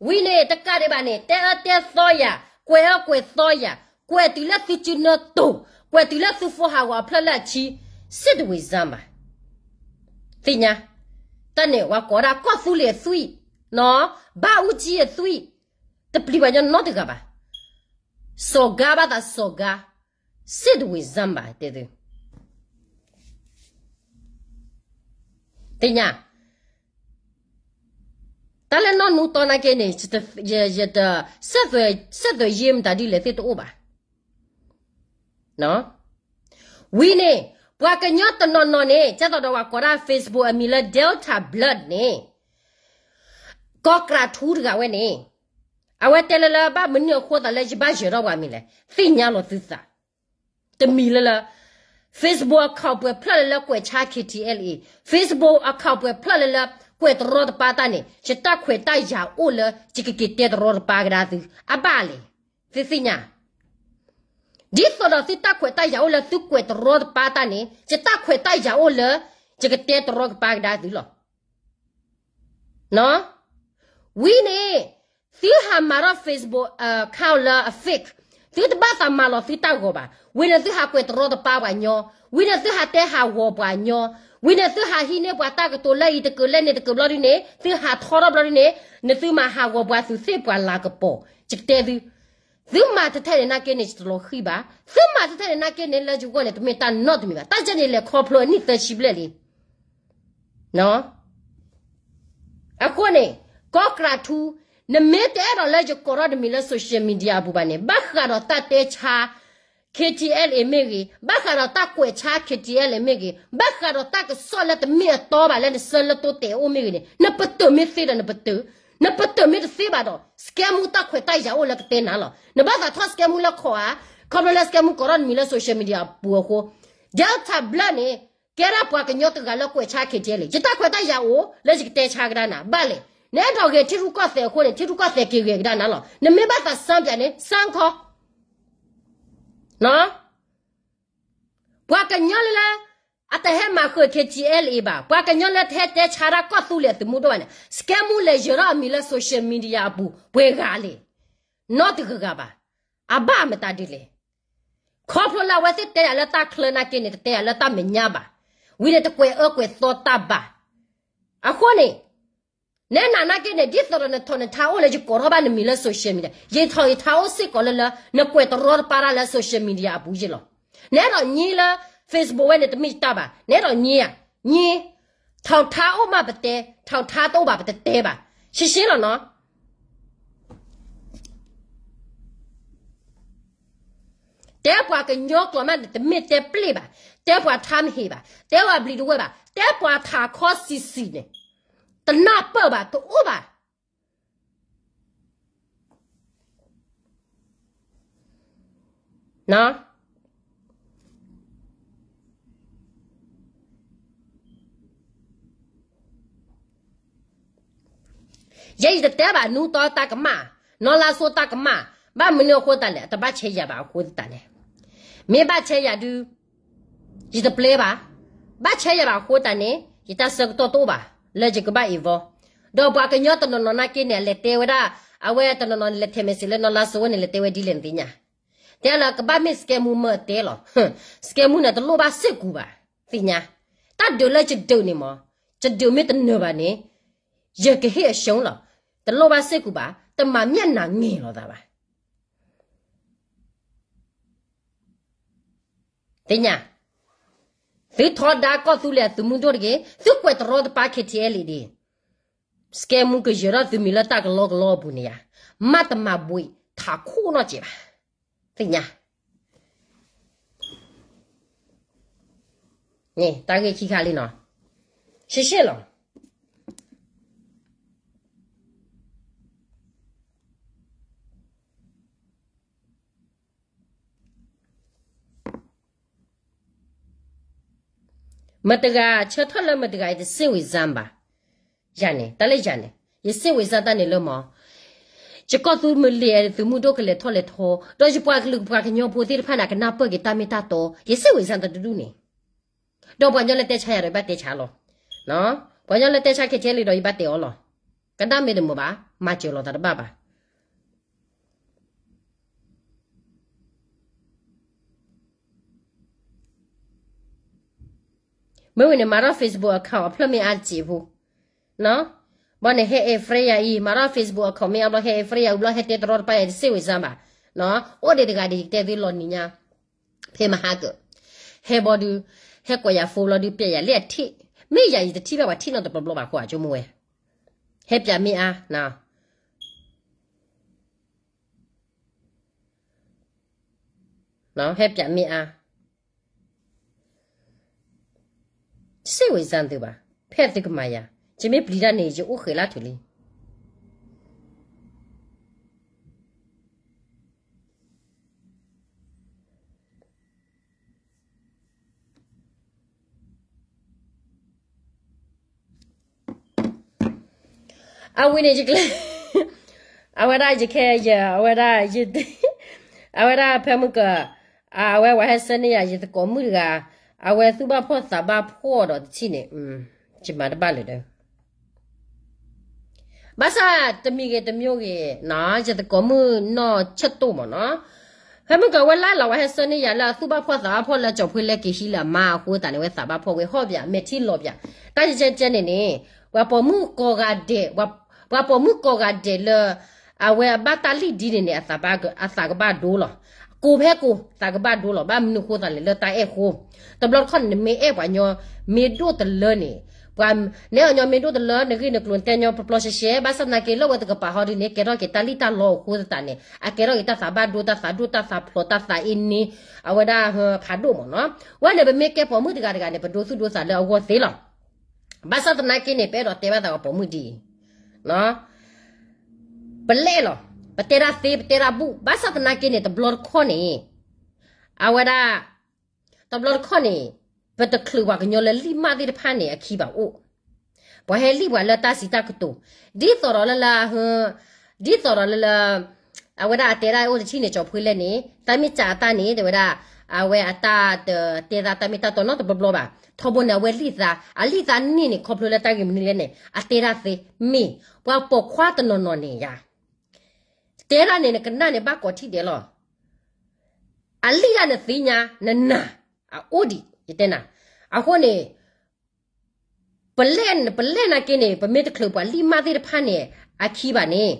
ဝံၤန့ၣ် တကးဒံးဘၣ်န့ၣ် တဲအၢတဲသီယၤ, ကွဲးအၢကွဲးသီယၤ, ကွဲးတုၤလၢသုစုနၢတိၢ်, ကွဲးတုၤလၢသုဖိဟးဂီၤအဖျၢၣ်လၢအဆံ, စ့ၣ်တဝံၤစၢ်ဘၣ်. သ့ၣ်ညါ, တၢ်န့ၣ် ပှၤကိးဒၣ်ကီၢ်သူလ့ၤအသွံၣ်, ဘၣ်အူကၠံအသွံၣ်, တပျံၤပှၤညီနီတဂၤဘၣ်. စီၤကါဘၣ်သးစီၤကါ, စ့ၣ်တဝံၤစၢ်ဘၣ် တဲသု သ့ၣ်ညါ, တၢ်လၢနီၢ်နူတီနာ်က့န့ၣ် ယတ, ယတ, ဆက်သွယ်ရေးမတၤဒ်လဲၣ်သ့ၣ်တအိၣ်ဘၣ်. ဝံၤန့ၣ် ပှၤကညီတနီၤနီၤန့ၣ် ကဲသိးဒီးပှၤကိးဒၣ် Facebook အမံၤလၢ Delta Blood န့ၣ် ကီၢ်ကြၢးထူတဂၤဝဲန့ၣ် အဝဲတဲလၢလၢဘၣ်မနုၤအဃိသးလၢယဘၣ်ယၢၤထီၣ်ပှၤမံၤလဲၣ် သ့ၣ်ညါလီၤသုသး, တမံၤလၢလၢ Facebook account ပှဲၤဖျၢၣ်လၢလၢကွဲးဆါ KTLA, Facebook account ပှဲၤဖျၢၣ်လၢလၢ ကွဲးတရီတပါတၢ်န့ၣ် ယတၢ်ခွဲးတၢ်ယာ်အိၣ်လၢ ယကက့ၤတဲတရီတပါကဒါသု အဘၣ်လဲၣ်, သုသ့ၣ်ညါ ဒ်သိးဒီးသုတၢ်ခွဲးတၢ်ယာ်အိၣ်လၢသုကွဲးတရီတပါတၢ်န့ၣ် ယတၢ်ခွဲးတၢ်ယာ်အိၣ်လၢ ယကတဲတရီတပါကဒါသုလီၤ. ဝံၤန့ၣ် သုဟးမၤထီၣ် Facebook account လၢအ fake, သုတဘၣ်သးမၤလီၤသုတၢ်ဂီၤဘၣ်. ဝံၤန့ၣ်သုဟးကွဲးတရီတပါပှၤညီ, ဝံၤန့ၣ်သုဟးတဲဟးဂီၤပှၤညီ, ဝံၤန့ၣ်သုဟးဟံးန့ၢ်ပှၤတၢ်ကတိၤလၢအံၤတကၢၢ်လၢန့ၣ်တကၢၢ်ဘျီဒ်န့ၣ် သုဟးထီထီၣ်ဘျီဒ်န့ၣ် နသုမၤဟးဂီၤပှၤသုသ့ၣ်ပှၤလၤကပီၤ, ယကတဲသု သုမၤထဲထဲန့ၣ်နာ်က့န့ၣ် ယတလီၤဃံၤဘၣ်. သုမၤထဲထဲန့ၣ်နာ်က့န့ၣ် လၢယဂီၢ်န့ၣ် တမ့ၢ်တၢ်နီတမံၤဘၣ်. တၢ်ယဲန့ၣ် လဲၤခီဖျိအနံၣ်သၢဆံဘျဲၣ်လံ. အဃိန့ၣ် ကီၢ်ကြၢးထူ, နမ့ၢ်တအဲၣ်ဒိးလၢယကိးထီၣ်နမံၤလၢ social media အပူၤဘၣ်န့ၣ် ဘၣ်ဃးဒီးတၢ်တဲဆါ KTLA မ့ၢ်ဂ့ၤ, ဘၣ်ဃးဒီးတၢ်ကွဲးဆါ KTLA မ့ၢ်ဂ့ၤ, ဘၣ်ဃးဒီးတၢ်ကစီၣ်လၢတမ့ၢ်အတီဘၣ်လၢနဆၢလၢတိတဲာ်အိၣ်မ့ၢ်ဂ့ၤန့ၣ် နပတုာ်မ့ၢ်သ့ဒီးနပတုာ်, နပတုာ်မ့ၢ်တသ့ဘၣ်ဒီး စကဲမူတၢ်ခွဲးတၢ်ယာ်အိၣ်လၢကတဲနၤလီၤ. နဘၣ်သးထီၣ်စကဲမူလၢခီဧါ, ခီဖျိလၢစကဲမူကိးထီၣ်နမံၤလၢ social media အပူၤအဃိ, Delta Blood န့ၣ် ကဲဒၣ်ပှၤကညီတဂၤလၢကွဲးဆါ KTLA, ယတၢ်ခွဲးတၢ်ယာ်အိၣ်လၢယကတဲဆါကဒါနၤ, ဘၣ်လဲၣ်, နအဲၣ်ဒိးဂဲၤထံရူၢ်ကီၢ်သဲးအဃိန့ၣ် ထံရူၢ်ကီၢ်သဲးက့ၤဂဲၤကဒါနၤလီၤ. နမ့ၢ်ဘၣ်သးစၢ်ပၠးန့ၣ် စၢ်ခီ ပှၤကညီလၢလၢ အတဟဲမၤဃုာ် K T L A ဘၣ်. ပှၤကညီလၢတဟဲတဲဆါတၢ်ကီၢ်သူလ့ၤအသုးမုၢ်ဒိၣ်ဘၣ်န့ၣ် စကဲမူလဲၤယၢၤထီၣ်အမံၤလၢ social media အပူၤ ပှဲၤဂၤလဲၣ်. နီတဂၤဂၤဘၣ်. အဘၣ်မတၤဒ်လဲၣ်. ခီဖျိလၢအဝဲသ့ၣ်တဲယၤလၢတၢ်ချၢနာ်က့န့ၣ် တတဲယၤလၢတၢ်မဲာ်ညါဘၣ်. ဝံၤန့ၣ်တကွဲးအၢကွဲးသီတၢ်ဘၣ်. အဃိန့ၣ် နဲနၤနာ်က့န့ၣ် ဒ်သိးဒီးနထီၣ်နထါအိၣ်လၢယကိးထီၣ်ဘၣ်နမံၤလၢ social media, ယထီၣ်ယထါအိၣ်စ့ၢ်ကီးလၢလၢ နကွဲးတရီတပါတၢ်လၢ social media အပူၤယ့ၢ်လီၤ. နအဲၣ်ဒိးညံလၢ Facebook ဝဲန့ၣ်တမ့ၢ်ယတၢ်ဘၣ်, နအဲၣ်ဒိးညံဧါ, ညံ, ထီၣ်ထါအိၣ်မးပတဲ, ထီၣ်ထါတအိၣ်ဘၣ်ပတတဲဘၣ်, ရှဲရှဲလီၤနီၤ. တဲပှၤကညီကျိာ်မးန့ၣ် တမ့ၢ်တဲပျ့ၢ်ဘၣ်, တဲပှၤထါမဟ့ၣ်ဘၣ်, တဲပှၤဘျံးတဝဲၢ်ဘၣ်, တဲပှၤထးခီဆံးဆံးန့ၣ်, တနၢ်ပၢၢ်ဘၣ်, တအိၣ်ဘၣ်. ယဲယတတဲဘၣ်နူတီတၢ်ကမၣ်, နီၢ်လါစိတၢ်ကမၣ်, ဘၣ်မနုၤအဃိသတးလဲၣ်, အတဘၣ်ဆဲးယၤဘၣ်အဃိသတးလဲၣ်. မ့ၢ်ဘၣ်ဆဲးယၤဒုး ယတပျဲဘၣ်, ဘၣ်ဆဲးယၤဘၣ်အဃိသတးန့ၣ် ယတၢ်ဆၢကတီၢ်တအိၣ်ဘၣ် လၢယကဘၣ် involve, ဒီးပှၤကညီတနီၤနီၤနာ်က့န့ၣ် အလဲၤတဲဝဲဒၣ်, အဝဲတနီၤနီၤန့ၣ် လဲၤထဲး message လၢနီၢ်လါစိဝဲန့ၣ် လဲၤတဲဝဲဒ်လဲၣ်နသ့ၣ်ညါ, တဲလၢကဘၣ်မ့ၢ် စကဲမူမၢအတဲလီၤ, စကဲမူန့ၣ်တလိၣ်ဘၣ်စ့ၢ်ကီးဘၣ်, သ့ၣ်ညါ, တၢ်ဒုးလၢယဒုးန့ၣ်မး, ယဒုးမ့ၢ်တနၢၤဘၣ်န့ၣ်, ယကဟ့ၣ်အရှုံးလီၤ, တလိၣ်ဘၣ်စ့ၢ်ကီးဘၣ်, တမၤမၠဲၣ်နၤငဲၤလိာ်သးဘၣ်. သ့ၣ်ညါ, သုထီဒါကီၢ်သူလ့ၤအသုးမုၢ်ဒိၣ်တဂ့ၤ, သုကွဲးတရီတပါ K T L A ဒံး, စကဲမူကယၢၤထီၣ်သုမံၤလၢတၢ်ကလီကလီအပူၤန့ၣ်ယါ, မ့ၢ်တမၤဘှံးထးခိၣ်နီတစဲးဘၣ်, သ့ၣ်ညါ, န့ၣ် တၢ်ဂ့ၢ်ခံခါလံနီၤ, ရှဲရှဲလီၤ. မတၤတဂၤဆၢထၢၣ်လၢမတၤတဂၤ ယတစိတ်ဝင်စားဘၣ်, ယၤန့ၣ် တၢ်လၢယၤန့ၣ် ယစိတ်ဝင်စားတၢ်န့ၣ်လၢမး, ယကီၢ်သူလ့ၤသုးမုၢ်ဒိၣ်ကလဲၤထီၣ်လဲၤထီ, ဒီးယပှၤကလုာ်ပှၤကညီဖိသ့ၣ်တဖၣ်န့ၣ် အကနၢ်ပၢၢ်က့ၤတၢ်မ့ၢ်တၢ်တီ, ယစိတ်ဝင်စားတဒူၣ်န့ၣ်, ဒီးပှၤကညီလၢတဲဆါယၤဒီးယဘၣ်တဲဆါလီၤ, ပှၤကညီလၢတဲဆါ K T L A ဒီးယဘၣ်တဲအီၤလီၤ, ကနၣ်မ့ၢ်တမုာ်ဘၣ်, မၤစၢၤလိာ်သးတဘၣ်ဘၣ်. မ့ၢ်ဝံၤန့ၣ် မၤထီၣ် Facebook account အဖျၢၣ်မ့ၢ်အါတစဲးဖိ, ဘၣ်န့ၣ်ဟဲ add friend ယၤအံၤ, မၤထီၣ် Facebook account မ့ၢ်အါဘျီ ဟဲ add friend ယၤအံၤဘျီ ဟဲတဲတရီတပါယၤ ယစိတ်ဝင်စားဘၣ်, အိၣ်ဒံးတဂၤဒံး ယတဲသုလီၤနံၤညါ, ဖဲမဟါကၢ, ဟဲဘီဒုး, ဟဲကိးယၤ phone ဘျီဒုး ပျဲယၤလၢအထံၣ်, မ့ၢ်ယၤယတထံၣ်ဘၣ်ပှၤထံၣ်နီတဘျီဘျီဘၣ်အဃိ အကၠိမ့ၢ်ဝဲ, ဟဲပျဲမ့ၢ်အါ, ဟဲပျဲမ့ၢ်အါ, စိတ်ဝင်စားသုဘၣ်, ဖဲသုကမၤယၤ, ယမ့ၢ်ပျံၤတၢ်န့ၣ် ယအိၣ်ဃဲးလၢထုးလံ. အဝဲန့ၣ်ယကျဲ, အဝဲဒၣ်ယခဲယဲ, အဝဲဒၣ်ယ, အဝဲဒၣ်ဖဲမုၢ်ကၢ, အဝဲဝဲဟဲဆၢန့ၢ်ယၤ ယသကိးမုၣ်တဂၤ, အဝဲသူၣ်ဘၣ်ဖှီၣ်သးဘၣ်ဖှီၣ်ဒီးတထံၣ်န့ၣ်, ယမၤတဘၣ်လၢၤဒီး ဘၣ်ဆၣ်တမံၤဂ့ၤတမံၤဂ့ၤနီၤ, ယသကိးမုၣ်နီၢ်ဆၢၣ်တိၢ်မးနီၤ, ဖဲမုၢ်ကၢဝဲလၢလီၤဝဲဟဲဆၢန့ၢ်ယၤလၢအသူၣ်ဘၣ်ဖှီၣ်သးဘၣ်ဖှီၣ်လၢကၠီၤဖှ့လဲက့ၤဟံးလၢအမါအဃိသတးန့ၣ် အဝဲသးဘၣ်ဖှီၣ်ဝဲဟီၣ်ပၠး မဲာ်ထံလီၤပၠး, တၢ်ယကဲကဲန့ၣ်န့ၣ်, ပှၤပိာ်မုၣ်ကိးဂၤဒဲး, ပှၤပိာ်မုၣ်ကိးဂၤဒဲးလၢ အဝဲအဘၣ်တၢ်လံၣ်ဒ်န့ၣ်န့ၣ် အသးကဘၣ်ဒိလီၤ. ကိးဖဲကိး သးကဘၣ်ဒိလီၤ. ဘၣ်မနုၤဃိသးလဲၣ် လၢတၢ်အဲၣ်ဃိ, တဘျီတခီၣ်န့ၣ် နမ့ၢ်အဲၣ်ပှၤညီမ့ၢ်ဒိၣ်တလၢန့ၣ်, ပှၤ, နအဲၣ်အီၤညီမ့ၢ်ဒိၣ်တလၢ နဂ့ၢ်နကျိၤနတဲညီပျီပျီရှဲရှဲ, ဘၣ်ဆၣ်သနာ်က့လၢဝဲတကပၤဟီဒ်န့ၣ် ကဲထီၣ်က့ၤတၢ်လံၣ်တၢ်လီအဃိသတးန့ၣ် အကဲထီၣ်က့ၤတၢ်သးဘၣ်ဒိ တၢ်သးဒိၣ် တၢ်သးဖျိး တၢ်သးအ့န့, အဝဲဒၣ်ဖးဒိၣ်မးနီၤ. ဝဲန့ၣ် ပမ့ၢ်ကဲပိာ်မုၣ်တဂၤတဂၤန့ၣ် ပဒိသူၣ်ဒိသးလၢအဂီၢ်သ့လီၤ. ဘၣ်ဆၣ်သနာ်က့န့ၣ် ပအဲၣ်ဒိးတဲဘၣ်သးပှၤပိာ်မုၣ်ဒ်အံၤ ပလဲၣ်လီၤ. ပတဲတၢ်သ့ ပတဲတၢ်ဘူၣ်, ဘၣ်ဆၣ်သနာ်က့န့ၣ် တဘျီတခီၣ်န့ၣ်, အဝဲဒၣ်, တဘျီတခီၣ်န့ၣ်, ပတချုးပှၤကညီလၢလံၣ်မၢ်သ့ၣ်တဖၣ်န့ၣ်အခံဘၣ်အိၣ်, ပှၤဟဲလံၣ်ပှၤလၢတၢ်စံးတၢ်ကတိၤ, ဒ်သိးဒီးလၢလၢ, ဒ်သိးဒီးလၢလၢ, အဝဲဒၣ်အတဲဒၣ်အိၣ်တထံၣ်န့ၣ် ကၠီၤဖှ့လဲၣ်န့ၣ် တၢ်မ့ၢ်စးအတၢ်န့ၣ် တဲဝဲဒၣ် အဝဲအတၢ်တတဲသးတၢ်မ့ၢ်တၢ်တီနီတဘျီဘျီဘၣ်. ထီဘိန့ၣ် အဝဲလံာ်သး အလံာ်သးန့ၢ်န့ၣ် ခီဖျိလၢတၢ်ဂ့ၢ်မနုၤလဲၣ်န့ၣ် အတဲဒၣ်သ့မ့ၢ် ပှၤပိာ်ခွါတနီၤနီၤန့ၣ်ယါ တဲဒၣ်န့ၣ် နကနၣ်န့ၣ် ဘၣ်ကိးထံၣ်ဒဲးလီၤ. အလံာ်ဒၣ်နသ့ၣ်ညါ နနာ် အအိၣ်ဒံး ယတဲနၤ. အဃိန့ၣ် ပလဲၣ် ပလဲၣ်နာ်က့န့ၣ် ပမ့ၢ်တချုးပှၤလံၣ်မၢ်သ့ၣ်တဖၣ်န့ၣ် အခံဘၣ်န့ၣ်,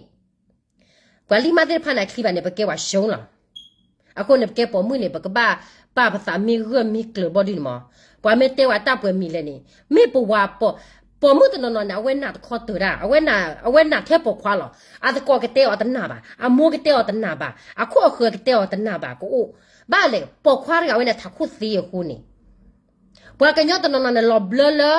ပှၤလံၣ်မၢ်သ့ၣ်တဖၣ်န့ၣ် အခံဘၣ်န့ၣ် ပကဲဝဲရှုံးလီၤ. အဃိန့ၣ် ပကဲပိာ်မုၣ်န့ၣ် ပကဘၣ်ပာ်ပသးမ့ၢ်ဂၢၢ်မ့ၢ်ကျၢၤဘီဒုန့ၣ်မး. ပှၤမ့ၢ်တဲဝဲတၢ်ပှဲၤမံၤလဲၣ်န့ၣ် မ့ၢ်ပဝၤပိာ်, ပိာ်မုၣ်တနီၤနီၤန့ၣ် အဝဲနာ်တခီတၢၤဒၣ်, အဝဲနာ်ထဲပိာ်ခွါလီၤ. အသကိးကတဲအီၤတနာ်ဘၣ်, အမိၢ်ကတဲအီၤတနာ်ဘၣ်, အခိၣ်အဃၢၤကတဲအီၤတနာ်ဘၣ် ကအိၣ်, ဘၣ်လဲၣ် ပိာ်ခွါတဂၤဝဲန့ၣ် ထးခိၣ်သ့အဃိန့ၣ် ပှၤကညီတနီၤနီၤန့ၣ် လီၤဘျၢလၢ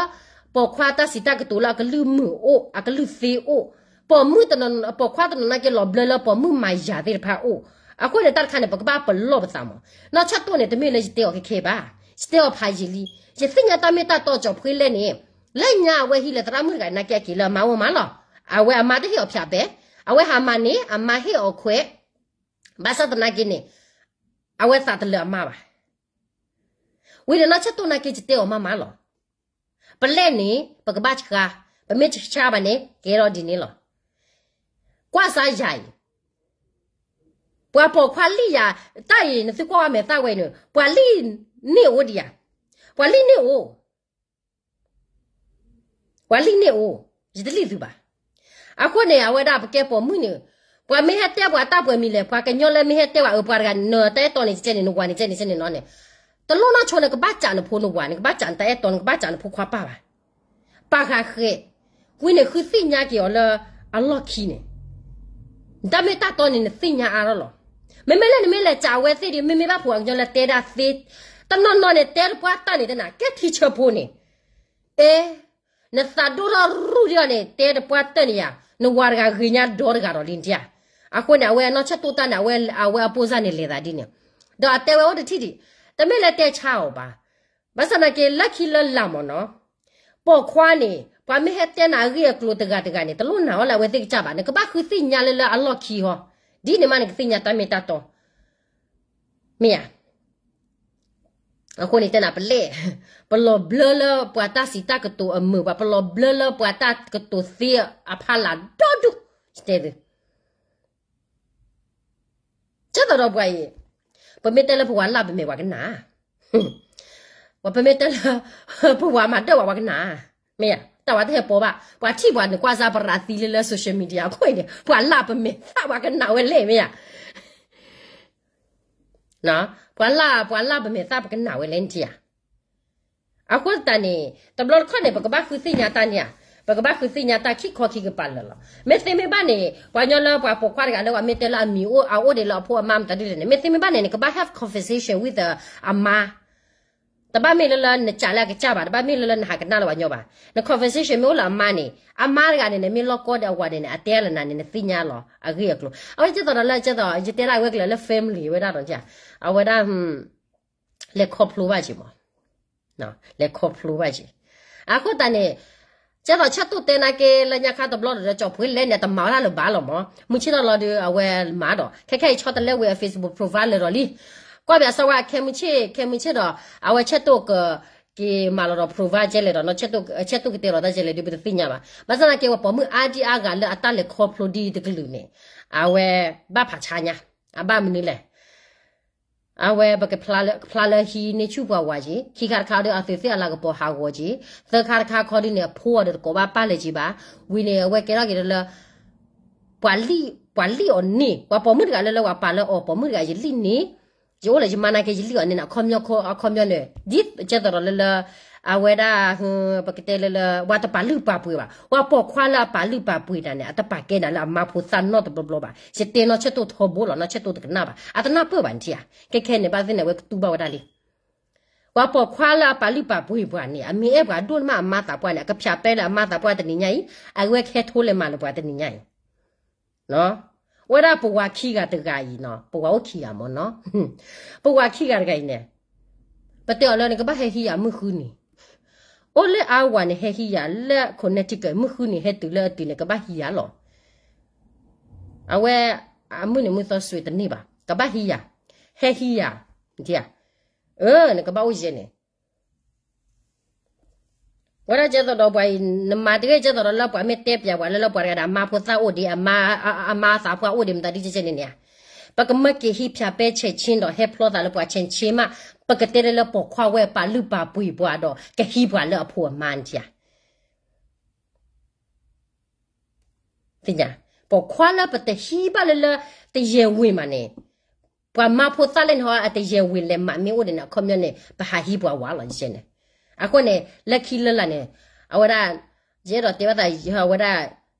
ပိာ်ခွါတၢ်စံးတၢ်ကတိၤလၢအကလုၢ်မုာ်အိၣ်, အကလုၢ်သ့အိၣ်, ပိာ်မုၣ်တနီၤ, ပိာ်ခွါတနီၤနာ်က့ လီၤဘျၢလၢပိာ်မုၣ်မၤယၤသ့ၣ်တဖၣ်အိၣ်. အဃိန့ၣ် တၢ်တခါန့ၣ် ပကဘၣ်ပလီၢ်ပသးမး. နီၢ်ဆၢတိၢ်န့ၣ် တမ့ၢ်လၢယတဲအီၤခဲခဲဘၣ်, ယတဲအီၤဖးယံာ်လံ. ယသ့ၣ်ညါတၢ်မ့ၢ်တၢ်တီကၠီၤဖှ့လဲၣ်န့ၣ်, လၢညါအဝဲဟံးလၢသရၣ်မုၣ်တဂၤနာ်က့ အက့ၤလၢအမါအိၣ်မးလီၤ. အဝဲအမါတဟ့ၣ်အီၤဖၠးဘဲ, အဝဲဟးမၤန့ၢ် အမါဟ့ၣ်အီၤခွဲး, ဘၣ်ဆၣ်သနာ်က့န့ၣ် အဝဲသးတလၢအမါဘၣ်. ဝံၤန့ၣ် နီၢ်ဆၢတိၢ်နာ်က့ ယတဲအီၤမးမးလီၤ. ပလဲၣ်န့ၣ် ပကဘၣ်ဆှါ, ပမ့ၢ်တဆှါဘၣ်န့ၣ် ကဲထီၣ်ဒ်န့ၣ်လီၤ. ကွၢ်စါယၤအံၤ, ပှၤပိာ်ခွါလံၣ်ယၤ, တၢ်အံၤ နသုကွၢ်ဝဲမဲာ်သၣ်ဝဲအံၤန့ၣ် ပှၤလံၣ်န့ၢ်အိၣ်ဒံးဧါ, ပှၤလံၣ်န့ၢ်အိၣ် ပှၤလံၣ်န့ၢ်အိၣ်, ယတလံၣ်သုဘၣ်. အဃိန့ၣ် အဝဲဒၣ်ပကဲပိာ်မုၣ်န့ၣ်, ပှၤမ့ၢ်ဟဲတဲပှၤတၢ်ပှဲၤမံၤလဲၣ်, ပှၤကညီလၢမ့ၢ်ဟဲတဲပှၤအၢပှၤတဂၤန့ၣ် နတၢ်အဲၣ်တီန့ၣ် ကဲန့ၣ် နဝၤန့ၣ် ကဲန့ၣ် ကဲန့ၣ်နီၤန့ၣ်, တလိၣ်နီၢ်ဆိန့ၣ် ကဘၣ်စံးနဖိနဝၤန့ၣ်, ကဘၣ်စံးနတၢ်အဲၣ်တီန့ၣ်, ကဘၣ်စံးနဖိခွါပၢ်ဘၣ်. ပာ်ဃာ်ဃဲၤ, ဝံၤန့ၣ် ဃုသ့ၣ်ညါက့ၤအီၤလၢအလီၢ်ခံန့ၣ်, နတၢ်မ့ၢ်တၢ်တီန့ၣ် နသ့ၣ်ညါအါထီၣ်လီၤ. မ့မ့ၢ်လၢနမ့ၢ်လဲၤစံးဝဲသ့ၣ်ဒီး မ့မ့ၢ်ဘၣ်ဖိအကညီလၢတဲဒၣ်သ့, တနီၤနီၤန့ၣ် တဲတပှၢ်တၢ်န့ၣ်တနၤ ကဲထံဆၢဖိန့ၣ်, အဲ နသးဒိၣ်ထီၣ်ရူၢ်ဒံးအီၤန့ၣ် တဲတပှၢ်တၢ်န့ၣ်ယၤ, နဝၤတဂၤဂ့ၤညါဒီတဂၤဒီးလံနထံၣ်ဧါ. အဃိန့ၣ် အဝဲအနီၢ်ဆၢတိၢ်တၢ်န့ၣ် အဝဲအပိၢ်စၢ်န့ၣ်လဲၤသးဒ်န့ၣ်, ဒီးအတဲဝဲအိၣ်တထံၣ်ဒံး, တမ့ၢ်လၢတဲဆါအီၤဘၣ်. ဘၣ်ဆၣ်သနာ်က့ လၢခံလၢလာ်မ့ၢ်နီၤ, ပိာ်ခွါန့ၣ် ပှၤမ့ၢ်ဟဲတဲနၤအဂ့ၢ်အကျိၤတဂၤတဂၤန့ၣ် တလိၣ်နာ်အီၤလၢအဝဲသ့ၣ်ကစၢ်ဘၣ်, နကဘၣ်ဃုသ့ၣ်ညါလၢလၢအလီၢ်ခံဟီ, ဒ်န့ၣ်မးနကသ့ၣ်ညါတၢ်မ့ၢ်တၢ်တီ မ့ၢ်ဧါ. အဃိန့ၣ်တဲနၤပလဲၣ်, ပလီၤဘျၢလၢပှၤတၢ်စံးတၢ်ကတိၤအမုာ်ဘၣ်, ပလီၤဘျၢလၢပှၤတၢ်ကတိၤသ့အဖီလာ်ဒီဒူၣ်, ယတဲသု ကဲသိးဒီးပှၤအံၤ, ပမ့ၢ်တဲလၢပဝၤလၢ်ပမဲာ်ပှၤကနၣ်, ပမ့ၢ်တဲလၢ ပဝၤမၤဒၢၣ်ဝဲပှၤကနၣ်, မ့ၢ်ဧါ, တၢ်ဝဲတဟဲပိာ်ဘၣ်, ပှၤထံၣ်ပှၤန့ၣ် ကွၢ်စါပရၤသံလၢလၢ social media အခိၣ်အံၤန့ၣ် ပှၤလၢ်ပမဲာ်သၣ်ပှၤကနၣ်ဝဲလဲၣ် မ့ၢ်ဧါ. ပှၤလၢ်, ပှၤလၢ်ပမဲာ်သၣ်ပကနၣ်ဝဲလဲၣ်နထံၣ်ဧါ. အဃိသတးန့ၣ် တဘျီတခီၣ်န့ၣ် ပကဘၣ်ဃုသ့ၣ်ညါတၢ်န့ၣ်ဧါ, ပကဘၣ်ဃုသ့ၣ်ညါတၢ်ခံခီခံကပၤလၢာ်လီၤ. မ့ၢ်သ့မ့ၢ်ဘၣ်န့ၣ် ပှၤညီလၢပှၤပိာ်ခွါတဂၤလၢပှၤမ့ၢ်တဲလၢအမံၤအိၣ်အအိၣ်ဒံးလၢအဖိအမါမတၤဒ်လဲၣ်န့ၣ် မ့ၢ်သ့မ့ၢ်ဘၣ်န့ၣ် နကဘၣ် have conversation with အမါ တဘၣ်မ့ၢ်လၢလၢနစံးလၢအကစၢ်ဘၣ်, တဘၣ်မ့ၢ်လၢလၢနဟးကနၣ်လၢပှၤညီဘၣ်. န conversation မ့ၢ်အိၣ်လၢအမါန့ၣ် အမါတဂၤန့ၣ် နမ့ၢ်လီၢ်ကီဒီးအဝၤန့ၣ်န့ၣ် အတဲလၢနၤန့ၣ် နသ့ၣ်ညါလီၤ အဂ့ၢ်အကျိၤ. အဝဲကဲသိးဒီးလၢကဲသိး ယတဲဒၣ်ဝဲကလၢာ်လၢ family ဝဲဒၣ်ဒီး အဝဲဒၣ် လဲၤခီဖျိဘၣ်က့ၤမး, လဲၤခီဖျိဘၣ်က့ၤ. အဃိသတးန့ၣ် ကဲသိးဆၢတိၢ်တဲနာ်က့ လၢညါခါတဘျီဒီး ကၠီၤပှ့ၤလဲၣ်န့ၣ် တမၤဝဲဒၣ်လၢၤဘၣ်လီၤမး. မုၢ်ဆ့ၣ်ထီၣ်လီၤဒီး အဝဲမၤဒီး ခဲခဲအံၤဆီတလဲဝဲအ Facebook profile လၢာ်ဒီးလံ. ကွၢ်ဘၣ်စၢၤဝဲခဲမုၢ်ဆ့ၣ်, ခဲမုၢ်ဆ့ၣ်ဒီး အဝဲဆၢတိၢ်က က့ၤမၤလီၤဒီး profile ကဲလဲၣ်ဒီး ဆၢတိၢ်ကတဲလီၤတၢ်ကဲလဲၣ်ဒီး ပတသ့ၣ်ညါဘၣ်. ဘၣ်ဆၣ်သနာ်က့ ပှၤပိာ်မုၣ်အါဒံအါဂၤလၢအတၢ်လဲၤခီဖျိဒ်တကလုာ်န့ၣ် အဝဲဘၣ်ဖးဆါညါ, အဘၣ်မနုၤလဲၣ် အဝဲပကဖျါလၢဟံးန့ၢ်ဆူၣ်ပှၤဝၤက့ၤ, ခံခါတခါဒီးအသုးသ့ၣ်အလၤကပီၤဟးဂီၤက့ၤ, သၢခါတခါခီဒ်န့ၣ် အဖိအီၤဒီးတကိးဘၣ်ပၢ်လဲၤက့ၤဘၣ်, ဝံၤန့ၣ် အဝဲကဲထီၣ်က့ၤဒီးလၢ ပှၤလံၣ်အီၤန့ၢ်, ပှၤပိာ်မုၣ်တဂၤလၢလၢပှၤပာ်လၢအီၤပိာ်မုၣ်တဂၤ ယလံၣ်န့ၢ်, ယအိၣ်လၢယမါနာ်က့ ယလံၣ်အီၤန့ၢ်န့ၣ် အခီပညီ, အခီပညီန့ၣ် ဒ်ကဲသိးဒီးလၢလၢ အဝဲဒၣ် ပကတဲလၢလၢ ပှၤတပာ်လုၢ်ပာ်ပှ့ၤဘၣ်, ပှၤပိာ်ခွါလၢအပာ်လုၢ်ပာ်ပှ့ၤတၢ်န့ၣ် အတပာ်ကဲနၤလၢအမါဖိသၣ်နီတဘျီဘျီဘၣ်. ယတဲနီၢ်ဆၢတိၢ်ထီဘိလီၤ, နီၢ်ဆၢတိၢ်တကနၣ်ဘၣ်, အတနၢ်ပၢၢ်ဘၣ်နထံၣ်ဧါ. ခဲခဲန့ၣ် ဘၣ်သ့ၣ်န့ၣ် အဝဲကတူၢ်ဘၣ်ဝဲဒၣ်လံ. ပှၤပိာ်ခွါလၢအပာ်လုၢ်ပာ်ပှ့ၤပှၤန့ၣ် အမ့ၢ်အဲၣ်ပှၤဒိၣ်မးအမါသးပှၢ်န့ၣ် အကဖၠးပဲလၢအမါသးပှၢ်တနံၤညါအံၤ, အဝဲကဟဲထိလဲၤမၤလၢပှၤတနံၤညါအံၤ ဝဲဒၣ်ပဝၤခံဂၤတဂၤအံၤနီၤ, ပဝၤအိၣ်ခံဂၤမ့ၢ်နီၤ, ပဝၤခံဂၤတဂၤအံၤန့ၣ် ပတဲအီၤလၢနကဘၣ်ဟဲဟံးယၤမုၢ်ဃုနံၤ, အိၣ်လၢအဝၤန့ၣ်ဟဲဟံးယၤလၢ Connecticut မုၢ်ဃုနံၤဟဲတုၤလၢအတုၤန့ၣ် ကဘၣ်ဟံးယၤလီၤ. အဝဲအမုၢ်နံၤမုၢ်သီစွဲတန့ၢ်ဘၣ်, ကဘၣ်ဟံးယၤ, ဟဲဟံးယၤ, နထံၣ်ဧါ. နကဘၣ်အိၣ်ယဲၢ်န့ၣ် ဝဲဒၣ်ကဲသိးဒီးပှၤအံၤ နမၤတဂ့ၤ ကဲသိးဒီးလၢပှၤမ့ၢ်တဲပျးပှၤလၢ လၢပှၤတဂၤဒီး အမါဖိသၣ်အိၣ်ဒံး အမါအသးပှၢ်အိၣ်ဒံး မတၤဒ်ကဲကဲန့ၣ်န့ၣ်ဧါ. ပကမၢက့ၤဟံးဖၠးပဲဆဲးဆ့ဒီး ဟဲဖျီသးလၢပှၤဆဲးဆ့မး ပကတဲလၢလၢပိာ်ခွါဝဲပာ်လုၢ်ပာ်ပှ့ၤပှၤဒီး ကဟံးပှၤလၢအဖိအမါန့ၣ်ဧါ. သ့ၣ်ညါ, ပိာ်ခွါလၢပတဟံးဘၣ်လၢလၢ တယဲၢ်ဝ့ၤမးန့ၣ်, ပှၤမါဖိသၣ်လၢန့ၣ်ဟီ အတယဲၢ်ဝ့ၤလဲၤမးမ့ၢ်အိၣ်ဒံးန့ၣ် အခီပညီန့ၣ် ပဟးဟံးပှၤဝဲလီၤ ယဲန့ၣ်. အဃိန့ၣ် လၢခံလၢလာ်န့ၣ် အဝဲဒၣ် ယအဲၣ်ဒိးတဲဘၣ်သး အဝဲဒၣ်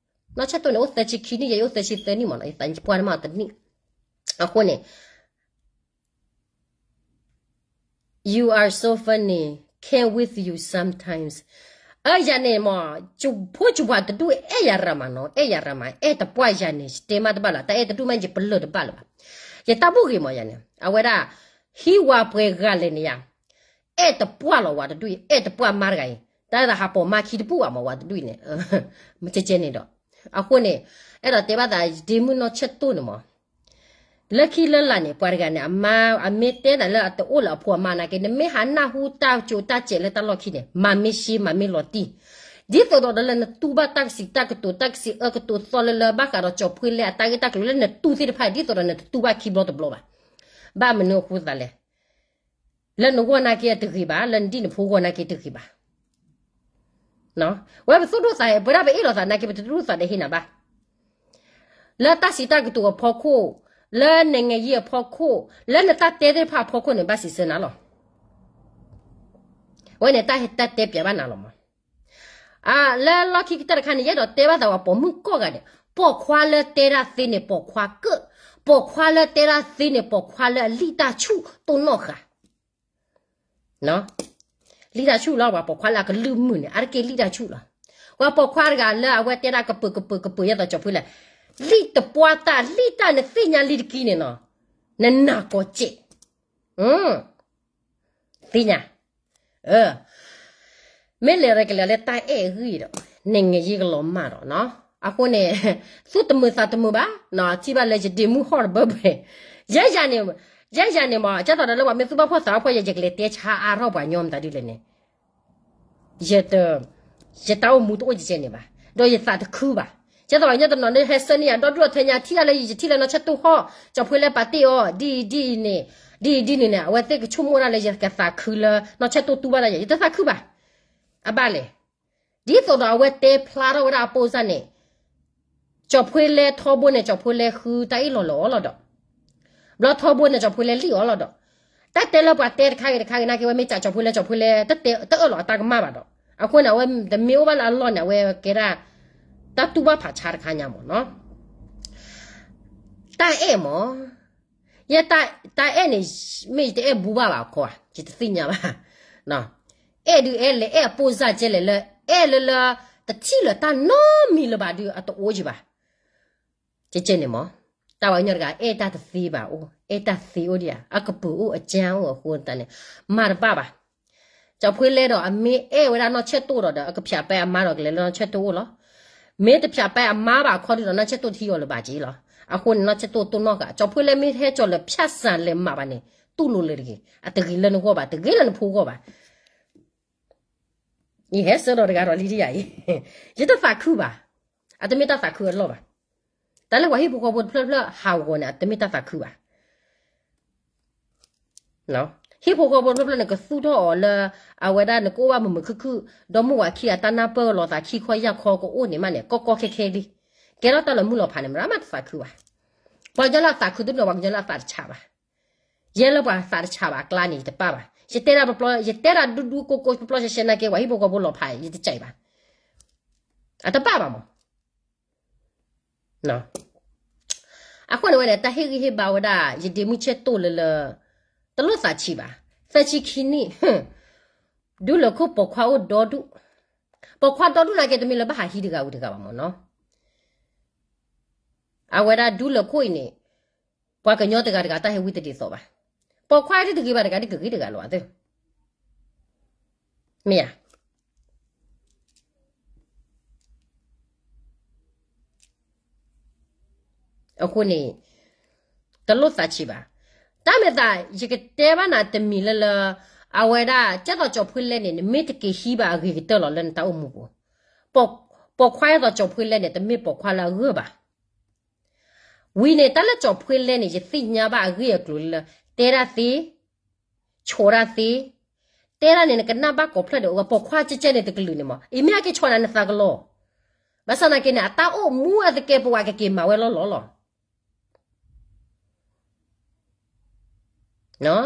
နီၢ်ဆဲၣ်တိၢ်န့ၣ် အိၣ်သၢဆံခံနံၣ် ယဲယအိၣ်သၢဆံသၢနံၣ်မးနီၤ ယသးပှၢ်န့ၣ်မးတနံၣ်. အဃိန့ၣ် You are so funny, can't with you sometimes. အၢ ယၤန့ၣ်မး ဖိစူၢ်ပှၤတဒူၣ်အဲၣ်ယၤရၤမးနီၤ အဲၣ်ယၤရၤမး အဲၣ်တပှၢ်ယၤန့ၣ် ယတဲမးတဘၣ်လီၤ တၢ်အဲၣ်တဒူၣ်မး ယပလၢၢ်တဘၣ်လၢၤဘၣ်. ယတၢ်ဘူၣ်ဂ့ၤမးယၤန့ၣ် အဝဲဒၣ် ဟံးဝၤပှဲၤဂၤလဲၣ်န့ၣ်ယၤ အဲၣ်တပှၢ်လီၤဝဲတဒူၣ်အံၤ အဲၣ်တပှၢ်မါတဂၤအံၤ တၢ်သးဟးပိာ်မါခံတပူၣ်ဘၣ်မးဝဲတဒူၣ်အံၤန့ၣ် မ့ၢ်ကဲကဲန့ၣ်ဒီး အဃိန့ၣ် အဲၣ်ဒိးတဲဘၣ်သး ယဒ့မုၣ်နီၢ်ဆဲၣ်တိၢ်န့ၣ်မး လၢခံလၢလာ်န့ၣ် ပှၤတဂၤန့ၣ် အမါ အမ့ၢ်တဲနၤလၢအတအိၣ်လၢအဖိအမါနာ်က့ နမ့ၢ်ဟးနၢ်ဟူတၢ်ကၠိတၢ်စဲးလၢတၢ်လီၢ်ခံန့ၣ် မၤမ့ၢ်ရှ့ မၤမ့ၢ်လီၤတံၢ် ဒ်သိးဒီးလၢနတူၢ်ဘၣ်တၢ်ကစံးတၢ်ကတိၤ တၢ်ကစံးအၢကတိၤသီလၢလၢ ဘၣ်ဃးဒီးကၠီၤဖှ့လဲအတၢ်ဂ့ၢ်တၢ်ကျိၤလၢနတူၢ်သ့ၣ်တဖၣ် ဒ်သိးဒီးနတတူၢ်ဘၣ်ခံဘျီတဘျီဘၣ်. ဘၣ်မနုၤအဃိသတးလဲၣ် လၢနဂီၢ်နာ်က့တဂ့ၤဘၣ် လၢနဒံၣ်နဖိဂီၢ်နာ်က့တဂ့ၤဘၣ်. ဝဲပသူၣ်ဒိၣ်သး ပဝဲဒၣ်ပအ့ၣ်လိာ်သးနာ်က့ ပတသူၣ်ဒိၣ်သးဒီးဟ့ၣ်နၤဘၣ်. လၢတၢ်စံးတၢ်ကတိၤအဖီခိၣ်, လၢနငဲၤယံၤအဖီခိၣ်, လၢနတၢ်တဲသ့ၣ်တဖၣ်အဖီခိၣ်န့ၣ် ဘၣ်စံးဆၢနၤလီၤ. ဝဲန့ၣ်တၢ်တဲပျးဘၣ်နၤလီၤမး. လၢလီၢ်ခံကတၢၢ်တခါန့ၣ် ယအဲၣ်ဒိးတဲဘၣ်သးဝဲပိာ်မုၣ်ကိးဂၤဒဲး, ပိာ်ခွါလၢတဲဒၣ်သ့န့ၣ် ပိာ်ခွါကၢၣ်, ပိာ်ခွါလၢတဲဒၣ်သ့န့ၣ် ပိာ်ခွါလၢအလံၣ်တၢ်ဆူၣ်တိၢ်နီၣ်ဃာ် လံၣ်တၢ်ဆူၣ်လီၤ ပှၤပိာ်ခွါလၢအကလုၢ်မုာ်န့ၣ် အါတက့ၢ်လံၣ်တၢ်ဆူၣ်လီၤ. ပှၤပိာ်ခွါတဂၤလၢအဝဲတဲဒၣ်ကပၢၤကပၢၤကပၢၤ ယဲသိးကၠီၤဖှ့လဲၣ်, လံၣ်တပှၢ်တၢ် လံၣ်တၢ်နသ့ၣ်ညါလံတကံန့ၣ်နီၤ, နနာ်ကိးစဲး သ့ၣ်ညါ မ့ၢ်လဲၤရဲကလဲၤလၢတၢ်အဲၣ်အဂံၢ်ဒီး နငဲၤယံၤကလီၤမၢ်ဒီးနီၤ. အဃိန့ၣ် သူၣ်တမုာ်သးတမုာ်ဘၣ်, ထံၣ်ဘၣ်လၢယဒ့မုၣ်ဟီၣ်တဘၢဘှဲၣ်, ယဲယၤန့ၣ်, ယဲယၤန့ၣ်မး ကဲသိးဒီးလၢပှၤမ့ၢ်သူၣ်ဘၣ်ဖှီၣ်သးဘၣ်ဖှီၣ် ယကလဲၤတဲဆါအါထီၣ်ပှၤညီမတၤဒ်လဲၣ်န့ၣ် ယတၢ်အိၣ်မူတအိၣ်ကဲကဲန့ၣ်ဘၣ်, ဒီးယသးတခုဘၣ်. ကဲသိးပှၤညီတနီၤန့ၣ် ဟဲဆၢန့ၢ်ယၤ ဒီဒူၣ်အထၢညါ ထံၣ်ဒၣ်လၢယ ယထံၣ်လၢနီၢ်ဆဲၣ်တိၢ်ဟီၣ် ကၠီၤဖှ့လဲၣ်ပာ်တ့ၢ်အီၤ ဒ်အံၤဒ်အံၤန့ၣ်, ဒ်အံၤဒ်န့ၣ်န့ၣ် အဝဲသ့ၣ်ကဆိကမိၣ်ဒၣ်လၢယကသးခုလၢ နီၢ်ဆဲၣ်တိၢ်တူၢ်ဘၣ်ဒၣ်ယၤ ယတသးခုဘၣ်. အဘၣ်လဲၣ်, ဒ်သိးဒီးအဝဲတဲဖျါထီၣ်ဝဲဒၣ်အပိၢ်စၢ်န့ၣ် ကၠီၤဖှ့လဲၣ်ထီဘိန့ၣ် ကၠီၤဖှ့လဲၣ်ဃုတၢ်အ့ၣ်လိာ်လၢအီၤလီၤဒီး, ဘျီထီဘိန့ၣ် ကၠီၤဖှ့လဲၣ်လံၣ်အီၤလီၤဒီး, တၢ်တဲလၢပှၤတဲတခါဂ့ၤတခါဂ့ၤနာ်က့ ဝဲမ့ၢ်ကၠီၤဖှ့လဲၣ် ကၠီၤဖှ့လဲၣ် တအၢၣ်လီၤအတၢ်ကမၣ်ဘၣ်ဒီး, အဃိန့ၣ် အဝဲတမ့ၢ်အိၣ်ဘၣ်လၢအလီၢ်န့ၣ် အဝဲကဲဒၣ် တၢ်တူၢ်ဘၣ်ဖးဆါတခါညါမးနီၤ. တၢ်အဲၣ်မး ယဲ တၢ်အဲၣ်န့ၣ် မ့ၢ်ယတအဲၣ်ဘူဘၣ်ဘၣ်အခီ, ယတသ့ၣ်ညါဘၣ်. အဲၣ်ဒုးအဲၣ်လဲၣ် အဲၣ်အပိၢ်စၢ်ကဲလဲၣ်လၢ အဲၣ်လၢလၢ တထံၣ်လၢၤတၢ်နီတမံၤလၢၤဘၣ်ဒီး အတအိၣ်က့ၤဘၣ်. ကဲကဲန့ၣ်မး, တၢ်ဝဲညီတဂၤ အဲၣ်တၢ်တသ့ဘၣ်အိၣ်, အဲၣ်တၢ်သ့အိၣ်ဒံးဧါ, အကပုာ်အိၣ် အကၠၢအိၣ်အဃိသတးန့ၣ် မၤတဘၣ်ဘၣ်. ကၠီၤဖှ့လဲၣ်ဒီး အမ့ၢ်အဲၣ်ဝဲဒၣ်နီၢ်ဆဲၣ်တိၢ်ဒီး အကဖၠးပဲအမါဒီး ကလဲၤလၢနီၢ်ဆဲၣ်တိၢ်အိၣ်လီၤ. မ့ၢ်တဖၠးပဲအမါဘၣ်အခီဒုဒီး နီၢ်ဆဲၣ်တိၢ်ထံအီၤလၢၤဘၣ်က့ၤလီၤ. အဃိန့ၣ် နီၢ်ဆဲၣ်တိၢ်တိၢ်နီၣ်ဃာ် ကၠီၤဖှ့လဲၣ်မ့ၢ်ဟဲကၠီၤလၢဖၠၣ်စၢ်လဲၤမးဘၣ်န့ၣ် တူၢ်လိာ်လၢၤတဂ့ၤ, အတဂ့ၤလၢနဂီၢ်ဘၣ်, တဂ့ၤလၢနဖိဂီၢ်ဘၣ်. ယဟဲဆၢဒီးတဂၤဒီးလံဒ်ယၤအံၤ, ယတသးခုဘၣ်, အတမ့ၢ်တၢ်သးခုအလီၢ်ဘၣ်. တၢ်လၢပှၤဟံၣ်ဖိဃီဖိတဖျၢၣ်ဖျၢၣ်ဟးဂီၤန့ၣ် အတမ့ၢ်တၢ်သးခုဘၣ်. ဟံၣ်ဖိဃီဖိတဖျၢၣ်ဖျၢၣ်န့ၣ် ကသူၣ်ထီၣ်အီၤလၢ အဝဲဒၣ်နကအိၣ်ဘၣ်မုာ်မုာ်ခုၣ်ခုၣ်, ဒီမါဝၤခံဂၤတၢ်နၢ်ပၢၢ်လိာ်သးခံခီယၢ်ခီကအိၣ်န့ၣ်မးန့ၣ် ကီကီခဲခဲလံ. ကဲထီၣ်တၢ်လီၤမုၢ်လီၤဖးန့ၣ် မ့ၢ်မးတသးခုဘၣ်. ပှၤကညီလၢအသးခုတနီၤ ပှၤကညီလၢအသးတဆးဘၣ်. ယဲလၢပှၤသးတဆးဘၣ်အကျါန့ၣ် ယတပၣ်ဘၣ်. ယတဲဒၣ်ပျီပျီ, ယတဲဒၣ်ဒူဒူကိကိပျီပျီရှဲရှဲနာ်က့ ပှၤဟံၣ်ဖိဃီဖိလီၤဖး ယတကးဘၣ်. အတပၣ်ဘၣ်မး. အဃိန့ၣ်ဝဲန့ၣ် တၢ်ဟ့ၣ်ဂံၢ်ဟ့ၣ်ဘါဝဲဒၣ် ယဒ့မုၣ်ဆဲၣ်တိၢ်လၢလၢ တလိၣ်သးဆံးဘၣ်. သၢဆံခံနံၣ်, ဒူလၢၢ်ခိၣ်ပိာ်ခွါအိၣ်ဒီဒူၣ်, ပိာ်ခွါဒီဒူၣ်နာ်က့ တမ့ၢ်လၢဘၣ်ဟးဟံးတဂၤဝံၤတဂၤဘၣ်မးနီၤ. အဝဲဒၣ်ဒူလၢၢ်ခိၣ်အံၤန့ၣ် ပှၤကညီတဂၤတဂၤတၢ်ဟဲဝံတဒ်သိးဘၣ်. ပိာ်ခွါတဂ့ၤဘၣ်တဂၤ တဂ့ၤတဂၤလီၤသ့. မ့ၢ်ဧါ. အဃိန့ၣ် တလိၣ်သးဆံးဘၣ်. တၢ်မ့ၢ်သး ယကတဲဘၣ်နၤတမံၤလၢလၢ အဝဲဒၣ် ကဲသိးကၠီဖှ့လဲၣ်န့ၣ် နမ့ၢ်တက့ၤဟံးဘၣ်အဂ့ၤကတၢၢ်လီၤလၢနတၢ်အိၣ်မူပူၤ, ပိာ်ခွါကဲသိးကၠီဖှ့လဲၣ်န့ၣ် တမ့ၢ်ပိာ်ခွါလၢအဂၢၢ်ဘၣ်. ဝံၤန့ၣ် တၢ်လၢကၠီဖှ့လဲၣ်န့ၣ် ယသ့ၣ်ညါဘၣ်အဂ့ၢ်အကျိၤလၢ တဲဒၣ်သ့, ဆိးဒၣ်သ့, တဲဒၣ်န့ၣ် နကနၢ်ဘၣ်ကိးဖျၢၣ်ဒီး ပိာ်ခွါကဲကဲန့ၣ်တကလုာ်န့ၣ်မး အံၤမ့ၢ်အက့ၤဆိးနၤနသးကလီၤ. ဘၣ်ဆၣ်သနာ်က့န့ၣ် အတၢ်အိၣ်မူအသကဲးပဝးကက့ၤမၤဝဲလီၤလီၤလီၤ.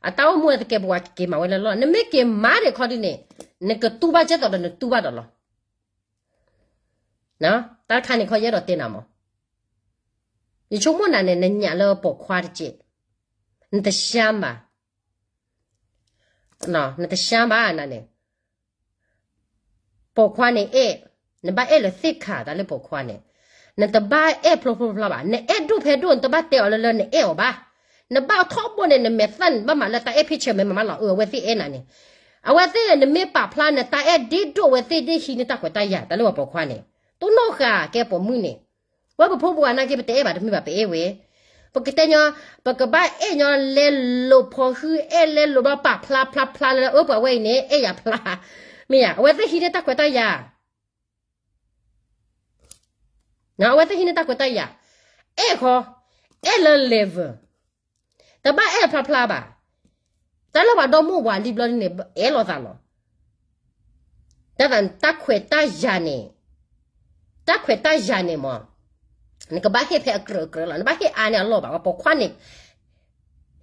အတၢ်အိၣ်မူအသကဲးပဝးကက့ၤမၤဝဲလီၤလီၤ. နမ့ၢ်က့ၤမၤဒံးခီဒုန့ၣ် နကတူၢ်ဘၣ်ကဲသိးဒီးနတူၢ်ဘၣ်ဒီးလီၤ. တၢ်တခါန့ၣ်ခီယအဲၣ်ဒိးတဲနၤမး, ယဆိကမိၣ်နၤန့ၣ် နညၣ်လၢပိာ်ခွါတက့ၢ်, နတရှမ်းဘၣ်, နတရှမ်းဘၣ်နၤန့ၣ် ပိာ်ခွါန့ၣ်အဲၣ်, နဘၣ်အဲၣ်လၢသ့ၣ်ခါတၢ်လၢပိာ်ခွါန့ၣ်, နတဘၣ်အဲၣ်ဖျိဖျိဖျါဘၣ်, နအဲၣ်ဒိၣ်ဖဲဒိၣ် နတဘၣ်တဲအီၤလၢလၢနအဲၣ်အီၤဘၣ်, နဘၣ်ထီဘိန့ၣ် နမဲာ်သၣ်န့ၣ် နဘၣ်မၤလၢတၢ်အဲၣ်ဖ့ၣ်ဆၢမဲာ်မးမးလီၤ. အဝဲသ့ၣ်အဲၣ်နၤန့ၣ်, အဝဲသ့ၣ်န့ၣ် နမ့ၢ်ပာ်ဖျါနတၢ်အဲၣ်ဒ့ဒိၣ် အဝဲသ့ၣ်ဒ့ဟံးန့ၢ်တၢ်ခွဲးတၢ်ယာ် တၢ်လၢပှၤပိာ်ခွါန့ၣ်, တိၢ်နီၣ်ဃာ်ကဲပိာ်မုၣ်န့ၣ်, ဝဲပဖိပဝၤနာ်က့ ပတအဲၣ်ဘၣ်တမ့ၢ်ဘၣ် ပအဲၣ်ဝဲ, ပကတဲညီ, ပကဘၣ်အဲၣ်ညီလဲလိာ်ဖီဃု အဲၣ်လဲလိာ်ဘၣ်ပာ်ဖျါဖျါဖျါလၢ အၢ ပှၤဝဲအံၤန့ၣ် အဲၣ်ယၤဖျါ, မ့ၢ်ယၤ အဝဲသ့ၣ်ဟံးန့ၢ်တၢ်ခွဲးတၢ်ယာ် အဝဲသ့ၣ်ဟံးန့ၢ်တၢ်ခွဲးတၢ်ယာ်, အဲၣ်ခီ, အဲၣ်လၢ level, တဘၣ်အဲၣ်ဖျါဖျါဘၣ်, တၢ်လၢပှၤဒီမိၢ်ဝၤလံဘျီန့ၣ် အဲၣ်လိာ်သးလီၤ. တၢ်သးတၢ်ခွဲးတၢ်ယာ်န့ၣ်, တၢ်ခွဲးတၢ်ယာ်န့ၣ်မး, နကဘၣ်ဟ့ၣ်ဖဲအကြၢးအကြၢးလီၤ. နဘၣ်ဟ့ၣ်အါန့ၢ်အလီၢ်ဘၣ်, ပှၤပိာ်ခွါန့ၣ်,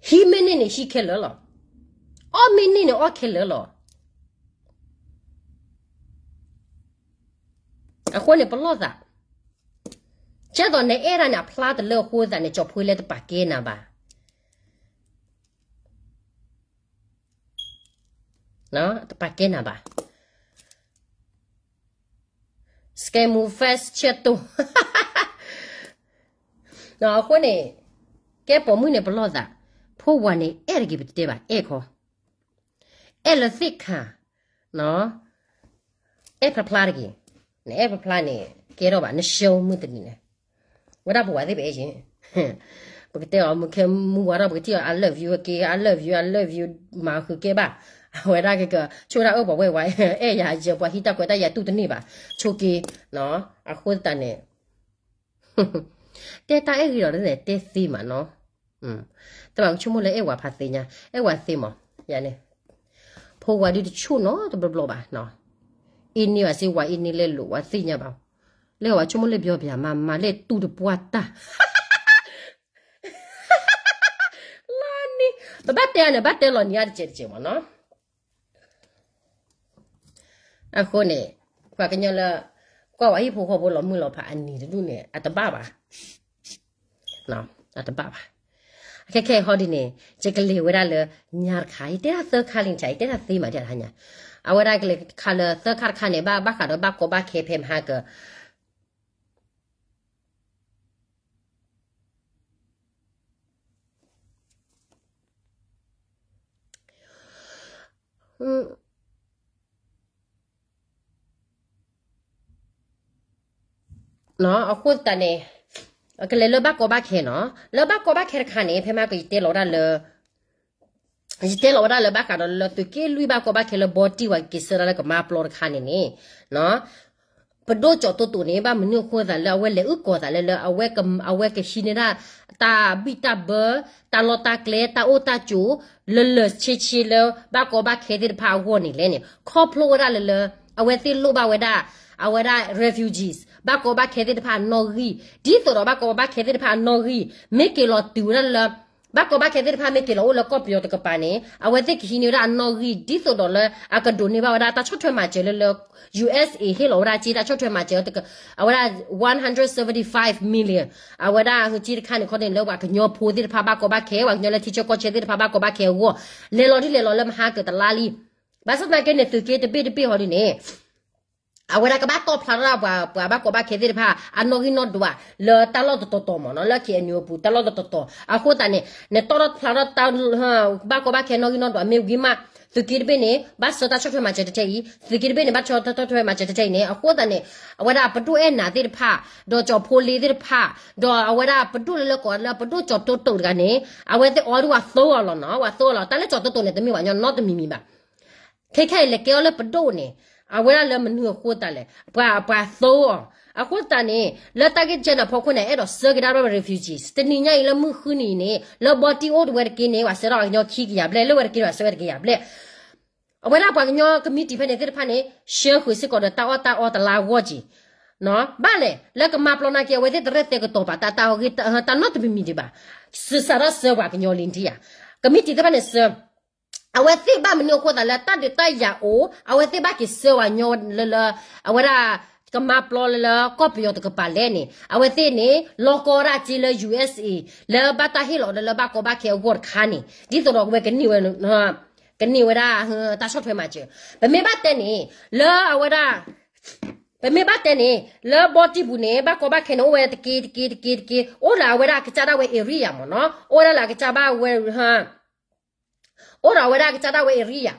ဟံးမ့ၢ်န့ၢ်န့ၣ်ဟံးခဲလၢာ်လီၤ, အီၣ်မ့ၢ်န့ၢ်န့ၣ်အီၣ်ခဲလၢာ်လီၤ. အဃိန့ၣ် ပလီၢ်သး, ကဲသိးနအဲၣ်ဒၣ်န့ၣ် အဖျါတလၢအဃိသးန့ၣ် ကၠီဖှ့လဲၣ်တပာ်ကဲနၤဘၣ်, တပာ်ကဲနၤဘၣ်. Scam fest ဆဲတိၢ်, အဃိန့ၣ်, ကဲပိာ်မုၣ်န့ၣ်ပလီၢ်သး, ဖိဝၤန့ၣ် အဲၣ်တဂ့ၤ ပတတဲဘၣ် အဲၣ်ခီ, အဲၣ်လၢသ့ၣ်ခါ, အဲၣ်ဖျါဖျါတဂ့ၤ, နအဲၣ်ဖျါဖျါန့ၣ် ကဲထီၣ်ဘၣ် နရှုံးမုၢ်တနံၤန့ၣ်, ဝဲဒၣ်ပဝဲသ့ၣ်ပအဲၣ်ယ့ၣ် ပကတဲအီၤ မုၢ်ခဲမုၢ်ဝါထီၣ် ပကထံၣ်အီၤ I love you က့ I love you I love you မၤဃုာ်ကဲဘၣ်, အဝဲဒၣ်ကက ဆိဒၣ်အၢ ပှၤဝဲဝဲ အဲၣ်ယၤယဲ ပှၤဟံးတၢ်ခွဲးတၢ်ယာ်တူၢ်တန့ၢ်ဘၣ်, ဆိက့, အဃိသတးန့ၣ် တဲတၢ်အဲၣ်ဂ့ၤဒီးန့ၣ် တဲသ့မးနီၤ, တဘၣ်ကဆိကမိၣ်လၢအဲၣ်ဝဲဖးသ့ညါ အဲၣ်ဝဲသ့မး, ယၤန့ၣ်, ဖိဝၤဒုတဆူၣ်နီတဘျီဘျီဘၣ်, အ့န့ၢ်ဘၣ်စ့ဝၤအ့န့ၢ်လဲလိာ်ဝဲသ့ၣ်ညါဘၣ်, လၢဝဲဆိကမိၣ်လၢပျီပျၤမၤမၤလၢတူၢ်တပှၢ်တၢ် လါန့ၣ်, ပဘၣ်တဲန့ၣ် ဘၣ်တဲလီၤနံၤအါတစဲးတစဲးမးနီၤ, အဃိန့ၣ်, ပှၤကညီလၢ ကွၢ်ဝဲဟံၣ်ဖိဃီဖိလီၤမုၢ်လီၤဖးအနံၤတဒူၣ်န့ၣ် အတဘၣ်ဘၣ်, အတဘၣ်ဘၣ်, အခဲခဲဟီဒ်န့ၣ် ယကလဲၤဝဲဒၣ်လၢ ညါတခါ ယတဲဒၣ်သၢခါလံ ယတဲဒၣ်သ့မးဒ်တဟါညါ, အဝဲဒၣ်ကလဲၤခါလၢသၢခါတခါန့ၣ် ဘၣ်ဘၣ်ဃးဒီးဘၣ်ကီဘၣ်ခဲဖဲမဟါက အဃိသတးန့ၣ်, ကလဲၤလၢဘၣ်ကီဘၣ်ခဲနီၤ, လၢဘၣ်ကီဘၣ်ခဲတခါန့ၣ် ဖဲမဟါကယတဲလီၤဝဲဒၣ်လၢ ယတဲလီၤဝဲဒၣ်လၢဘၣ်ဃးဒီးလၢသုးက့လွံၢ်ဘၣ်ကီဘၣ်ခဲလၢ ဘီတံၢ်ဝဲက့ၤဆၢဒၣ်လၢကမါပျီတခါန့ၣ်န့ၣ်, ပဒိၣ်ကၠီၤတိတိၤန့ၣ် ဘၣ်မနုၤအဃိသးလၢအဝဲလဲၤအုၣ်ကီၤသးလၢလၢ အဝဲကဟံးန့ၢ်ဒၣ် တၢ်ဘံၣ်တၢ်ဘၢ တၢ်လီၢ်တၢ်ကျဲ တၢ်အိၣ်တၢ်ကၠိ လၢလၢာ်ဆ့ဆ့လၢ ဘၣ်ကီဘၣ်ခဲသ့ၣ်တဖၣ်အဂီၢ်န့ၣ်လဲၣ်န့ၣ် ခီဖျိဝဲဒၣ်လၢလၢ အဝဲသ့ၣ်လိၣ်ဘၣ်ဝဲဒၣ် အဝဲဒၣ် refugees ဘၣ်ကီဘၣ်ခဲသ့ၣ်တဖၣ်အနီၣ်ဂံၢ် ဒ်သိးဒီးဘၣ်ကီဘၣ်ခဲသ့ၣ်တဖၣ်အနီၣ်ဂံၢ် မ့ၢ်က့ၤလီၤတုၤဝဲဒၣ်လၢ ဘၣ်ကီဘၣ်ခဲသ့ၣ်တဖၣ်မ့ၢ်က့ၤလီၤအိၣ်လၢကီၢ်ပယီၤတကပၤန့ၣ် အဝဲသ့ၣ်ကဟံးန့ၢ်ဝဲဒၣ်အနီၣ်ဂံၢ် ဒ်သိးဒီးလၢအကဒိးန့ၢ်ဘၣ်ဝဲဒၣ်တၢ်ဆီၣ်ထွဲမၤစၢၤလၢလၢ ယူႇအၢၣ်စ်အ့ ဟ့ၣ်လီၤဝဲဒၣ်စ့တၢ်ဆီၣ်ထွဲမၤစၢၤ အဝဲဒၣ် one hundred seventy-five million အဝဲဒၣ်ဟူးက့တခါန့ၣ်ခီန့ၣ် လၢပှၤကညီဖိသ့ၣ်တဖၣ်ဘၣ်ကီဘၣ်ခဲ ပှၤကညီလၢထံဆၢကီၢ်ဆၢသ့ၣ်တဖၣ်ဘၣ်ကီဘၣ်ခဲအဂီၢ် လဲၤလီၤဒ်လဲၤလီၤလၢမဟါကတလါလံ ဘၣ်ဆၣ်သနာ်က့န့ၣ် သုးက့တဘ့ၣ်တဘ့ၣ်ဟီဒ်န့ၣ် အဝဲဒၣ်ကဘၣ်တီၣ်ဖျါထီၣ်ပှၤ ပှၤဘၣ်ကီဘၣ်ခဲသ့ၣ်တဖၣ် အနီၣ်ဂံၢ်နီၣ်ဒွး လၢတၢ်လီၢ်တတီၤတီၤမ့ၢ်နီၤ လၢ ခ့ၣ်အဲၣ်ယူၣ်အပူၤ တၢ်လီၢ်တတီၤတီၤ အဃိသတးန့ၣ် နတီၣ်ထီၣ်ဖျါထီၣ်တၢ် ဘၣ်ကီဘၣ်ခဲနီၣ်ဂံၢ်နီၣ်ဒွးမ့ၢ်ဝံၤမး သုးက့တဘ့ၣ်န့ၣ် ဘၣ်ဆှၢတၢ်ဆီၣ်ထွဲမၤစၢၤတထဲအံၤ, သုးက့တဘ့ၣ်န့ၣ် ဘၣ်ဆှၢတၢ်ဆီၣ်ထွဲမၤစၢၤတထဲအံၤန့ၣ် အဃိသတးန့ၣ် အဝဲဒၣ်ပဒိၣ်အဲၣ်နၤသ့ၣ်တဖၣ်, ဒီးကၠီၤဖိလ့သ့ၣ်တဖၣ်, ဒီးအဝဲဒၣ်ပဒိၣ်လၢလၢကီးလၢပဒိၣ်ကၠီၤတိတိာ်တဂၤန့ၣ် အဝဲသ့ၣ်အီဒုးဝဲသိအီၤလီၤနီၤ, ဝဲသိအီၤလီၤ. တၢ်လၢကၠီၤတိတိာ်န့ၣ် တမ့ၢ်ပှၤကညီနီတမံၤမံၤဘၣ်. ခဲခဲအံၤလဲၤကဲအီၤလၢပဒိၣ်န့ၣ် အဝဲဒၣ်လၢမနုၤအဃိသတးလဲၣ်, ပှၤ ပှၤသိအီၤ. အဃိသတးန့ၣ် လၢတၢ်ဂ့ၢ်ကဲန့ၣ်အဖီခိၣ်န့ၣ် အဲၣ်ဒိးဆှၢကဒါဒီး refugees တနံၤညါအံၤလၢမုၢ်ဃုနံၤအံၤန့ၣ် လၢဘီတံၢ်အိၣ်ဝဲတက့ၢ်န့ၣ် ပှၤဆှၢထီၣ်ပှၤကညီခံကယၤဘျဲၣ်, လၢဝဲတက့ၢ်ဒီးဆှၢဝဲတကယၤဘျဲၣ်. အဝဲဒၣ်ပှၤကညီကမံးတံာ်ဖဲန့ၣ်သ့ၣ်တဖၣ်န့ၣ် ဆှၢဃုာ်စ့ၢ်ကီးဒီးတၢ်အီၣ်တၢ်အီတလါဂီၢ်က့ၤ ဘၣ်လဲၣ်, လၢကမါပျီနာ်က့ အဝဲသ့ၣ်တရဲၣ်သဲကတီၤပာ်တၢ် တၢ်ဂ့ၢ် တၢ်နီတမံၤမံၤဒံးဘၣ်. စးထီၣ်ဆှၢပှၤကညီလံထံဧါ, ကမံးတံာ်သ့ၣ်တဖၣ်န့ၣ်ဆှၢ အဝဲသ့ၣ်ဘၣ်မနုၤအဃိသတးလၢတၢ်ဒုးတၢ်ယၤအိၣ် အဝဲသ့ၣ်ဘၣ်က့ၤဆှၢပှၤကညီလၢလၢ အဝဲဒၣ် ကမါပျီလၢလၢကီၢ်ပယီၤတကပၤလဲၣ်န့ၣ် အဝဲသ့ၣ်န့ၣ် လီၤကီဝဲဒၣ်စ့လၢ ယူၢ်အ့းအ့း လၢဘၣ်တၢ်ဟ့ၣ်လီၤဒီးလၢဘၣ်ကီဘၣ်ခဲအဂီၢ်တခါန့ၣ် ဒ်သိးဒီးဝဲကန့ၢ်ဝဲ ကန့ၢ်ဝဲဒၣ် တၢ်ဆီၣ်ထွဲမၤစၢၤ. ပမ့ၢ်ဘၣ်တဲန့ၣ် လၢအဝဲဒၣ် ပမ့ၢ်ဘၣ်တဲန့ၣ် လၢဘီတံၢ်ပူၤန့ၣ် ဘၣ်ကီဘၣ်ခဲန့ၣ် အိၣ်ဝဲတက့ၢ်တက့ၢ်တက့ၢ်တက့ၢ် အိၣ်ဒီးအဝဲဒၣ်ကစၢ်ဒၣ်ဝဲ area မ့ၢ်နီၤ, အိၣ်ဝဲဒၣ်လၢအကစၢ်ဘၣ်ဝဲ အိၣ်ဒီးအဝဲဒၣ်ကစၢ်ဒၣ်ဝဲ area,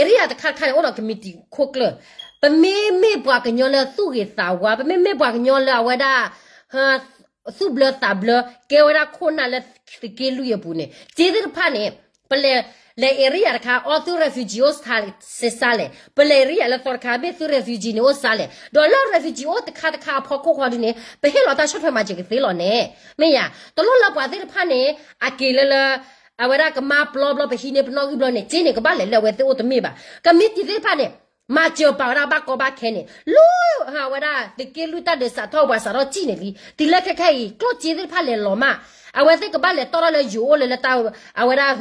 area တခါတခါန့ၣ် အိၣ်ဒီးကမံးတံာ်ခိၣ်ကျၢၢ်. ပမ့မ့ၢ်ပှၤကညီလၢသူၣ်ဂ့ၤသးဝါ, ပမ့မ့ၢ်ပှၤကညီလၢအဝဲဒၣ် သူၣ်ဘျၢသးဘျၢ ကဲဝဲဒၣ်ခိၣ်နၢ်လၢသုးက့လွံၢ်အပူၤန့ၣ် စ့သ့ၣ်တဖၣ်န့ၣ် ပလဲၤ လဲၤ area တခါ အီသု refugee အိၣ်စ့ၢ်စ့ၢ်လဲၣ်, ပလဲၤ area လၢသီတခါ မ့ၢ်သု refugee န့ၣ်အိၣ်စ့ၢ်လဲၣ်, ဒီးလၢ refugee အိၣ်တခါတခါအဖီခိၣ်ခီဒ်န့ၣ် ပဟ့ၣ်လီၤတၢ်ဆီၣ်ထွဲမၤစၢၤကသ့လီၤန့ၣ်, မ့ၢ်ယါ, တလိၣ်လၢပှၤသ့ၣ်တဖၣ်န့ၣ် အက့ၤလၢလၢ အဝဲဒၣ်ကမါပျီဘျီ ပဟံးန့ၢ်ပနီၣ်ဂံၢ်ဘျီန့ၣ် စ့န့ၣ် ကဘၣ်လဲၤလၢအဝဲသ့ၣ်အိၣ်တမ့ၢ်ဘၣ်. ကမံးတံာ်သ့ၣ်တဖၣ်န့ၣ် မၤစၢၤပာ်ဝဲဒၣ်ဘၣ်ကီဘၣ်ခဲန့ၣ် လၢ အဝဲဒၣ်သုးက့လွံၢ်တၢ်ဒုးစးထီၣ်ပှၤစးထီၣ်စံၣ်န့ၣ်လံ, တုၤလၢခဲခဲအံၤ ကျိၣ်စ့သ့ၣ်တဖၣ်လဲၤလီၤမး, အဝဲသ့ၣ်ကဘၣ်လဲၤတီၣ်ထီၣ်လၢယိၤအိၣ်လၢလၢတၢ် အဝဲဒၣ်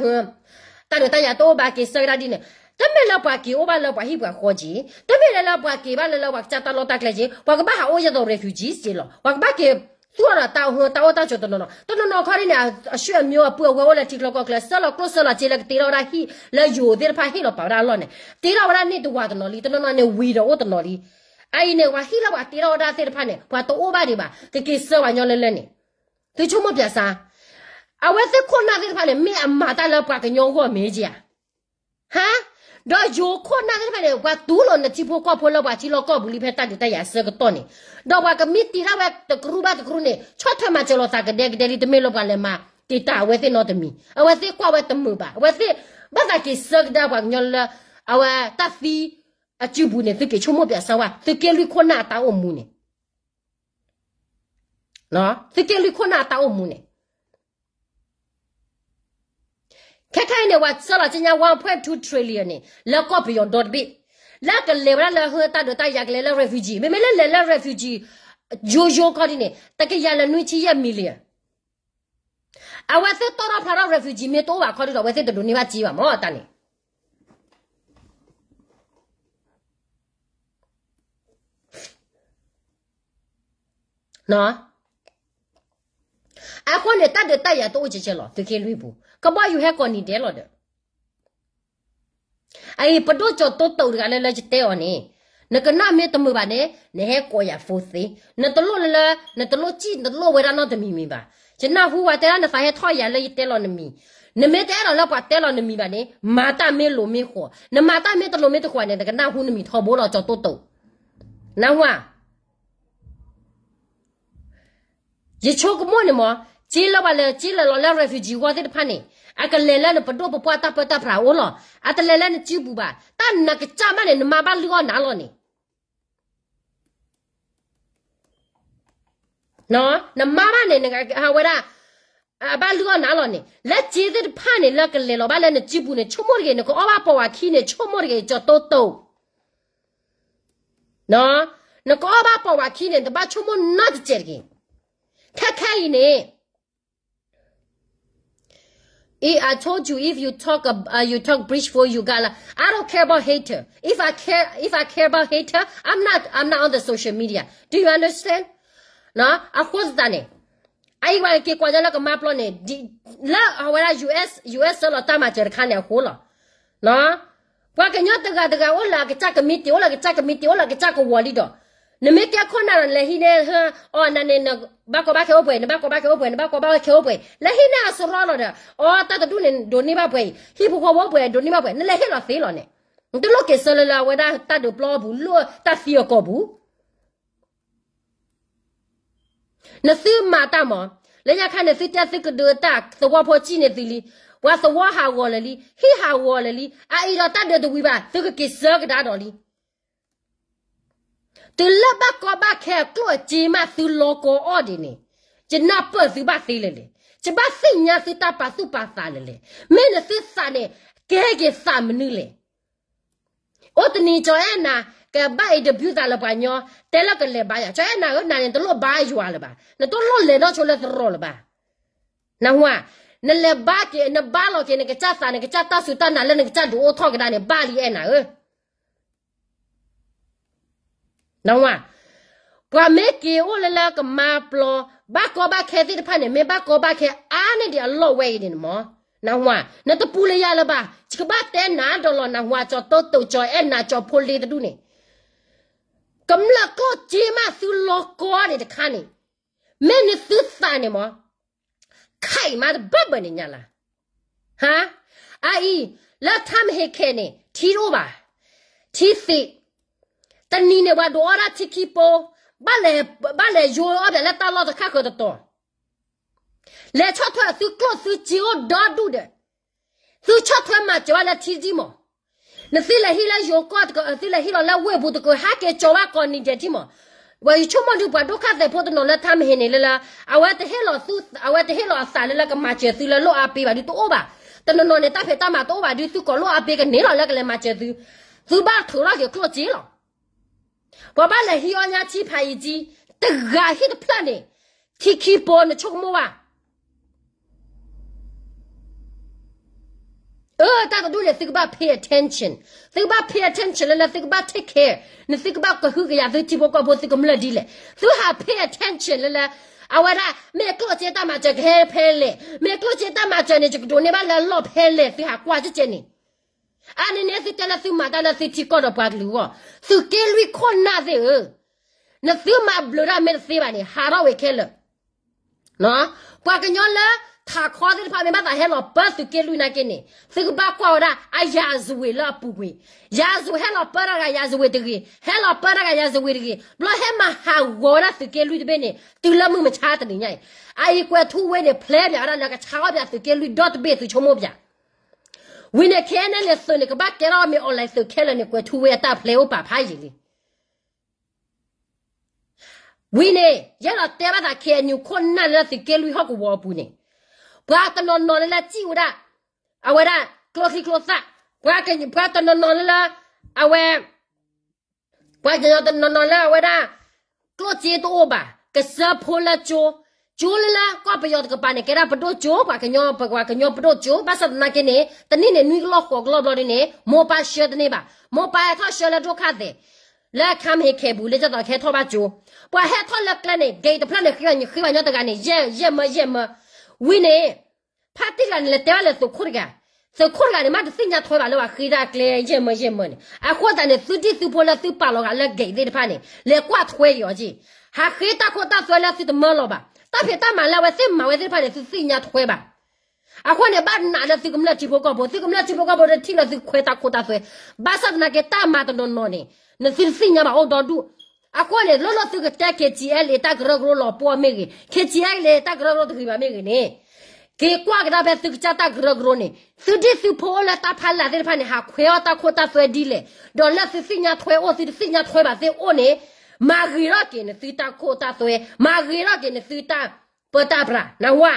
တၢ်ဒုးတၢ်ယၤတအိၣ်ဘၣ်က့ၤဆၢကဒါဒ်န့ၣ်, တမ့ၢ်လၢပှၤက့ၤအိၣ်ဘၣ်လၢပှၤဟံၣ်ပှၤဃီက့ၤ, တမ့ၢ်လၢလၢပှၤက့ၤဘၣ်လၢလၢပှၤကစၢ်တၢ်လီၢ်တၢ်ကျဲက့ၤ, ပှၤကဘၣ်ဟးအိၣ်ယဲသိး refugee က့ၤလီၤ. ပှၤကဘၣ်က့ၤသူၣ်ထီၣ်ဒီးတၢ်အိၣ်ဟၢတၢ်အိၣ်တၢ်ဆိးတနီၤနီၤ, တနီၤနီၤခီဒ်န့ၣ် အဆွေမျိုးအပုၢ်အဝဲၢ်အိၣ်လၢထံချၢကီၢ်ချၢ ဆှၢလီၤကျိၣ်ဆှၢလီၤစ့လၢကတ့ထီၣ်ဝဲဒၣ်ဟံၣ်လၢယိၤသ့ၣ်တဖၣ်ဟ့ၣ်လီၤပာ်ဝဲဒၣ်အလီၢ်န့ၣ်, တ့ထီၣ်ဝဲဒၣ်န့ၢ်တဝၤတနီၤလံ, တနီၤနီၤန့ၣ်ဝံၤဒီးအိၣ်တနီၤလံ. အအံၤန့ၣ် ပှၤဟံၣ်လၢပှၤတ့ထီၣ်ဝဲဒၣ်သ့ၣ်တဖၣ်န့ၣ် ပှၤတအိၣ်ဘၣ်ဒံးဘၣ်, ကက့ၤဆှၢပှၤကညီလၢလၢန့ၣ်, သုဆိကမိၣ်ပၠးစါ, အဝဲသ့ၣ်ခိၣ်နၢ်သ့ၣ်တဖၣ်န့ၣ် မ့ၢ်အမၤတၢ်လၢပှၤကညီဂီၢ်မ့ၢ်ဧါ ဟါ, ဒီးယိၤခိၣ်နၢ်သ့ၣ်တဖၣ်န့ၣ် ပှၤတူၢ်လိာ်နထံဖိကီၢ်ဖိလၢပှၤထံလီၢ်ကီၢ်ပူၤလံဖဲတၢ်ဒုးတၢ်ယၤအဆၢကတီၢ်န့ၣ်, ဒီးပှၤကမံးတံာ်ဒၣ်ဝဲတကရူၢ်ဘၣ်တကရူၢ်န့ၣ် ဆီၣ်ထွဲမၤစၢၤလိာ်သးကဒဲကဒဲလံ တမ့ၢ်လၢပှၤလဲၤမၤတံာ်တာ်အဝဲသ့ၣ်နီတမံၤ, အဝဲသ့ၣ်ကွၢ်ဝဲတမုာ်ဘၣ်, အဝဲသ့ၣ်ဘၣ်သးက့ၤဆှၢကဒါပှၤကညီလၢ အဝဲတၢ်သံ အစုပူၤန့ၣ် သုက့ၤဆိကမိၣ်ပၠးစၢၤဝဲ သုးက့လွံၢ်ခိၣ်နၢ်အတၢ်အိၣ်မူန့ၣ်, သုးက့လွံၢ်ခိၣ်နၢ်အတၢ်အိၣ်မူန့ၣ် ခဲခဲအံၤန့ၣ် ပှၤဆှၢလီၤက့ၤညါ one point two trillion န့ၣ် လၢကီၢ်ပယီၤဒီတဘ့ၣ်, လၢကလဲၤဝဲဒၣ်လၢဟၢတၢ်ဒုးတၢ်ယၤကလဲၤလၢ refugee, မ့မ့ၢ်လၢလဲၤလၢ refugee ယိယိခီဒ်န့ၣ် တကယၤလၢနွံဆံယဲၢ် million အဝဲသ့ၣ်တီၣ်ထီၣ်ဖျါထီၣ် refugee မ့ၢ်တအိၣ်ဘၣ်ခီဒ်ဒီး အဝဲသ့ၣ်တဒိးန့ၢ်ဘၣ်စ့ဘၣ်မ့ၢ်တၢ်န့ၣ် အဃိန့ၣ် တၢ်ဒုးတၢ်ယၤတအိၣ်ကဲကဲလီၤ သုးက့လွံၢ်ပူၤ ကဘီယူၤဟဲကိးနံၤဒဲးလီၤဒီး အအံၤ ပဒိၣ်ကၠီၤတိတိာ်တဂၤလၢလၢယတဲအီၤန့ၣ် နကနၣ်မ့ၢ်တမုာ်ဘၣ်န့ၣ် နဟဲကိးယၤ phone သ့, နတလိၣ်လၢလၢ နတလိၣ်စံၣ်နတလိၣ်ဝဲဒၣ်နီတမံၤမံၤဘၣ်. ယနၢ်ဟူဝဲတဲဒၣ် နသးဟဲထီၣ်ယၤလၢယတဲလီၤနမံၤ, နမ့ၢ်တအဲၣ်ဒိးလၢပှၤတဲလီၤနမံၤဘၣ်န့ၣ် မၤတၢ်မ့ၢ်လိၤမ့ၢ်ဃိး, နမၤတၢ်မ့ၢ်တလိၤမ့ၢ်တဃိးန့ၣ် နကနၢ်ဟူနမံၤထီဘိလီၤ ကၠီၤတိတိာ်, နၢ်ဟူဧါ ယဆိကမိၣ်န့ၣ်မ့ၢ် စ့လၢပှၤလဲၤ စ့လဲၤလီၤလၢ refugee ဂီၢ်သ့ၣ်တဖၣ်န့ၣ် အကလဲၤလၢနပဒိၣ်ပပှၢ်တၢ်ပၢတၢ်ပြးအိၣ်လီၤ. အတလဲၤလၢနစုပူၤဘၣ်. တၢ်နကစၢ်မးန့ၣ် နမါဘၣ်လုၢ်အီၣ်နၤလီၤန့ၣ် နမါဘၣ်န့ၣ် ဝဲဒၣ် ဘၣ်လုၢ်အီၣ်နၤလီၤန့ၣ် လၢစ့သ့ၣ်တဖၣ်န့ၣ် လၢကလဲၤလီၤဘၣ်လၢနစုပူၤန့ၣ် ဆိကမိၣ်တဂ့ၤ နကအီၣ်ဘၣ်ပိာ်ဝဲခံန့ၣ် ဆိကမိၣ်တဂ့ၤ ကၠီၤတိတိာ် နကအီၣ်ဘၣ်ပိာ်ဝဲခံန့ၣ် နတဘၣ်ဆိကမိၣ်နီတစဲးတဂ့ၤ. ခဲခဲအံၤန့ၣ် I told you if you talk uh, you talk Bridgeford, you got like, I don't care about hater. If I care, if I care about hater, I'm not, I'm not on the social media. Do you understand? အဃိသတးန့ၣ် အအံၤပှၤက့ၤကွၢ်ညီလၢကမါပျီန့ၣ် လၢအဝဲဒၣ် US, US ဆှၢလီၤတၢ်မၤစၢၤတခါန့ၣ်အဃိလီၤ. ပှၤကညီတဂၤတဂၤအိၣ်လၢအကစၢ်ကမံးတံာ် အိၣ်လၢကစၢ်ကမံးတံာ် အိၣ်လၢကစၢ်ကဝီၤလံဒီး နမ့ၢ်ကဲခိၣ်နၢ်ဒီးနလဲၤဟံးန့ၢ် အီၤနၤန့ၣ် ဘၣ်ကီဘၣ်ခဲအိၣ်ပှဲၤ, နဘၣ်ကီဘၣ်ခဲအိၣ်ပှဲၤ, နဘၣ်ကီဘၣ်ခဲအိၣ်ပှဲၤ, လၢဟံၣ်န့ၣ်အစရီလီၤဒီး အီ တၢ်တဒူၣ်န့ၣ် ဒိးန့ၢ်ဘၣ်ပှဲၤအံၤ, ဟံၣ်ဖိဃီဖိအိၣ်ပှဲၤ ဒိးန့ၢ်ဘၣ်ပှဲၤ, နလဲၤဟ့ၣ်လီၤသ့လီၤန့ၣ်, နတလိၣ်က့ၤဆၢလၢလၢအဝဲဒၣ်တၢ်ဒုးပျီပူၤ လၢတၢ်သံအကိာ်ပူၤ နသုမၤတၢ်မး, လၢညါခါန့ၣ် သုတဲသုကဒုးတၢ်သဝီဖိစံၣ်န့ၢ်သုလံ, ပှၤသဝီဟးဂီၤလၢာ်လံ, ဟံၣ်ဟးဂီၤလၢာ်လံ, အအံၤဒီးတၢ်ဒုးတဝံၤဘၣ် သုကက့ၤဆၢကဒါဒီးလံ. တုၤလၢဘၣ်ကီဘၣ်ခဲအကျိၣ်အစ့မးသုလီၤကီအီၣ်ဒံးန့ၣ်, ယနၢ်ပၢၢ်သုဘၣ်သ့လဲၣ်လဲၣ်, ယဘၣ်သ့ၣ်ညါသုတၢ်ပာ်သူၣ်ပာ်သးလဲၣ်လဲၣ်, မ့ၢ်နသုသးန့ၣ် ကဲက့ၤသးမနုၤလဲၣ်. အိၣ်တနံၤ ကၠီၤအဲၣ်နၤ ကဘၣ်အံၤတဘျုးသးလၢပှၤညီ, တဲလၢကလဲၤဘါယၤ, ကၠီၤအဲၣ်နၤဧၢ, နၤန့ၣ် တလိၣ်ဘါယွၤလၢၤဘၣ်, နတလိၣ်လဲၤနီၢ်ဆိလၢသရိာ်လၢၤဘၣ်. နၢ်ဟူဧါ, နလဲၤဘါက့ၤ နဘါလီၤက့ၤ နကစၢ်သး နကစၢ်တၢ်စူၢ်တၢ်နာ်လၢနကစၢ်ဒုးအိၣ်ထီၣ်ကဒါန့ၣ် ဘၣ်လံအဲၣ်နၤဧၢ. နၢ်ဟူဧါ, ပှၤမ့ၢ်က့ၤအိၣ်လၢလၢကမၤပျီ, ဘၣ်ကီဘၣ်ခဲသ့ၣ်တဖၣ်န့ၣ် မ့ၢ်ဘၣ်ကီဘၣ်ခဲအါန့ၢ်ဒံးအလီၢ်ဝဲအံၤန့ၣ်မး, နၢ်ဟူဧါ, နတပူၤလၢယၤလၢၤဘၣ်, ယကဘၣ်တဲနၤဒီးလီၤ နၢ်ဟူဧါ, ကၠီၤတိတိ ကၠီၤအဲၣ်နၤ ကၠီၤဖိလ့တဒူၣ်န့ၣ်, ကမျၢၢ်ကျိၣ်စ့မးသုလီၤကီန့ၣ်တခါန့ၣ်, မ့ၢ်နသုသးန့ၣ်မး ခဲအံၤမးတဘၢၣ်ဘၢၣ်န့ၣ်ညါလၢ်, ဟါ, အအံၤ, လၢထါမဟ့ခဲန့ၣ် ထံတအိၣ်ဘၣ်, ထံသံး, တနံၤန့ၣ် ပှၤဒိးအီၣ်ဒၣ်ထံခံပိ, ဘၣ်လဲၤယိအီၣ်ပၠးလၢတၢ်လီၢ်တခါဃၢၤတတီၤ, လဲၤဆီၣ်ထွဲသုကျိၣ်သုစ့အိၣ်ဒီဒူၣ်ဒီး သုဆီၣ်ထွဲမၤစၢၤဘၣ်လၢထံဒံးမး, နသုလဲၤဟံၣ်လၢယိၤကီၢ်တက, သုလဲၤဟံၣ်လီၤလၢဝ့ၢ်ပူၤတက, ဟဲက့ၤကၠီၤဘၣ်ကိးနံၤဒဲးထံမး, ပှၤယဆိကမိၣ်ဒုး ပှၤဒိၣ်ခၣ်သဲးဖိတနီၤလၢထါမဟ့န့ၣ်လၢလၢ, အဝဲတဟ့ၣ်လီၤအသးလၢလၢကမၤစၢၤသုလၢလီၢ်အါပ့ဘၣ်ဒုးတအိၣ်ဘၣ်, တနီၤနီၤန့ၣ် တၢ်ဖံးတၢ်မၤတအိၣ်ဘၣ်ဒုး သုကိးလီၢ်အါပ့ကန့ၢ်လီၤလၢကလဲၤမၤစၢၤသု, သုဘၣ်ထုးထီၣ်က့ၤကျိၣ်စ့လီၤ. ပှၤဘၣ်လဲၤဟံးအီၣ်ညါထံဖးယံၤကံ, တဂၤဟံၣ်တဖျၢၣ်န့ၣ်, ထံခံပိနဆိကမိၣ်ဘၣ်. အၢ တၢ်တဒူၣ်န့ၣ် သုကဘၣ် pay attention, သုကဘၣ် pay attention လၢလၢ သုကဘၣ် take care, နသုကဘၣ်ကဟုကယာ်သုထံဖိကီၢ်ဖိသုကမျၢၢ်ဒ်လဲၣ်, သုဟး pay attention လၢလၢ, အဝဲဒၣ် မ့ၢ်ကျိၣ်စ့တၢ်မၤစၢၤကဟဲဖဲလဲၣ်, မ့ၢ်ကျိၣ်စ့တၢ်မၤစၢၤန့ၣ် ယကဒိးန့ၢ်ဘၣ်လၢလီၢ်ဖဲလဲၣ် သုဟးကွၢ်ကဲကဲန့ၣ် အန့ၣ်န့ၣ် သုတဲလၢသုမၤတၢ်လၢသုထံကီၢ်ဒီးပှၤကလုာ်အဂီၢ်, သုးက့လွံၢ်ခိၣ်နၢ်သ့ၣ်ဧၢ, နသုမၤဘျုးတၢ်မ့ၢ်တသ့ဘၣ်န့ၣ် ဟးထီၣ်ဝဲခဲလၢာ်. ပှၤကညီလၢထးခီသ့ၣ်တဖၣ်မ့ၢ်ဘၣ်သးဟဲလီၤပၢသုးက့လွံၢ်နာ်က့န့ၣ် သုကဘၣ်ကွၢ်ဝဲဒၣ်အရာဇဝင်လၢအပူၤကွံာ်, ရာဇဝင်ဟဲလီၤပၢတၢ်တဂၤ ရာဇဝင်တဂ့ၤ, ဟဲလီၤပၢတၢ်တဂၤ ရာဇဝင်တဂ့ၤ, ဘျီဟဲမၤဟးဂီၤဝဲဒၣ်သုးက့လွံၢ်တဘ့ၣ်န့ၣ် တုၤလၢမုၢ်မဆါတနံၤညါအံၤ, အအံၤကွဲၤထူဝ့န့ၣ် ဖျဲပၠးဝဲဒၣ်လၢကဆါအီၣ်ပၠးသုးက့လွံၢ်ဒီတဘ့ၣ် သုဆိကမိၣ်ပၠး ဝံၤန့ၣ် ခဲအံၤန့ၣ် လၢသုးန့ၣ် ကဘၣ်ကဲထီၣ်မ့ၢ် online သုးခဲလၢာ်န့ၣ် ကွဲၤထူဝ့အတၢ်ဖျဲအိၣ်ပာ်ဖးယံာ်လံ. ဝံၤန့ၣ် ယဲဒီးတဲဘၣ်သး KNU ခိၣ်နၢ်လၢသုးက့လွံၢ်ဟီၣ်ကဝီၤအပူၤန့ၣ်, ပှၤတနီၤနီၤလၢလၢစံၣ်ဝဲဒၣ် အဝဲဒၣ် ကျိချံကျိသၣ်, ပှၤတနီၤနီၤလၢလၢ အဝဲ ပှၤကညီတနီၤနီၤလၢအဝဲဒၣ် ကျိၣ်စ့တအိၣ်ဘၣ် ကစၢၢ်ဖိလၢကၠိ, ကၠိလၢလၢကီၢ်ပယီၤတကပၤန့ၣ် ကဲဒၣ်ပဒိၣ်ကၠိ, ပှၤကညီ ပှၤကညီပဒိၣ်ကၠိ, ဘၣ်ဆၣ်သနာ်က့န့ၣ် တနံၣ်န့ၣ် နွံကလီၢ်ဃိးကလီၢ်ဘျီဒ်န့ၣ် မိၢ်ပၢ်ဆှၢတန့ၢ်ဘၣ်, မိၢ်ပၢ်ဟဲထီၣ်ဆှၢလၢဒိၣ်ခၣ်သဲး လၢခါမ့ၢ်ဟဲခဲပူၤ လၢကသိးကဟဲထီၣ်ဘၣ်ကၠိ, ပှၤဟဲထီၣ်လၢကျဲန့ၣ် gate တဖျၢၣ်န့ၣ် ဃ့ဘၣ်ညီ ဃ့ဘၣ်ညီတဂၤန့ၣ် ယဲၢ် ယဲၢ်မၢ ယဲၢ်မၢ, ဝံၤန့ၣ် ဖါတံၢ်တဂၤန့ၣ် လဲၤတဲဘၣ်လၢသုးခိၣ်တဂၤ, သုးခိၣ်တဂၤန့ၣ် မ့ၢ်တသ့ၣ်ညါထွဲဘၣ်လၢပှၤဃ့တၢ်ကျဲ ယဲၢ်မၢ ယဲၢ်မၢန့ၣ်, အဃိသတးန့ၣ် သုဒံၣ်သုဖိလၢသုပာ်လီၤဂာ်လၢ gate သ့ၣ်တဖၣ်န့ၣ် လဲၤကွၢ်ထွဲက့ၤအီၤက့ၤ, ဟးဃ့တၢ်ခိတၢ်သွဲလၢသုတမၢလီၤဘၣ်, တၢ်ဖံးတၢ်မၤလၢအဝဲသ့ၣ်မၤဝဲသ့ၣ်တဖၣ်န့ၣ် သုသ့ၣ်ညါထွဲဘၣ်. အဃိန့ၣ် ဘၣ်နာ်လၢသုကမျၢၢ်ထံဖိကီၢ်ဖိ, သုကမျၢၢ်ထံဖိကီၢ်ဖိတထံၣ်လၢသုခွဲတၢ်ခိတၢ်သွဲ, ဘၣ်ဆၣ်သနာ်က့ တၢ်မၤတနီၤနီၤန့ၣ် နသုတသ့ၣ်ညါဘၣ်အိၣ်ဒီဒူၣ်. အဃိန့ၣ် လၢလၢသုကတဲ KTLA တၢ်ကရၢကရိလီၤပှီၢ်မ့ၢ်ဂ့ၤ, KTLA တၢ်ကရၢကရိတဂ့ၤဘၣ်မ့ၢ်ဂ့ၤန့ၣ်, က့ၤကွၢ်ကဒါဖဲသုကစၢ်တၢ်ကရၢကရိန့ၣ် သုဒံၣ်သုဖိအိၣ်လၢတၢ်ဖးလၢ်သ့ၣ်တဖၣ်န့ၣ် ဟးခွဲးအီၣ်တၢ်ခိတၢ်သွဲဒ်လဲၣ်, ဒီးလၢသုသ့ၣ်ညါထွဲအိၣ် သုတသ့ၣ်ညါထွဲဘၣ်သ့ၣ်အိၣ်န့ၣ်, မၤဂ့ၤထီၣ်က့ၤနသုတၢ်ခိတၢ်သွဲ, မၤဂ့ၤထီၣ်က့ၤနသုတၢ်ပၢတၢ်ပြး, နၢ်ဟူဧါ.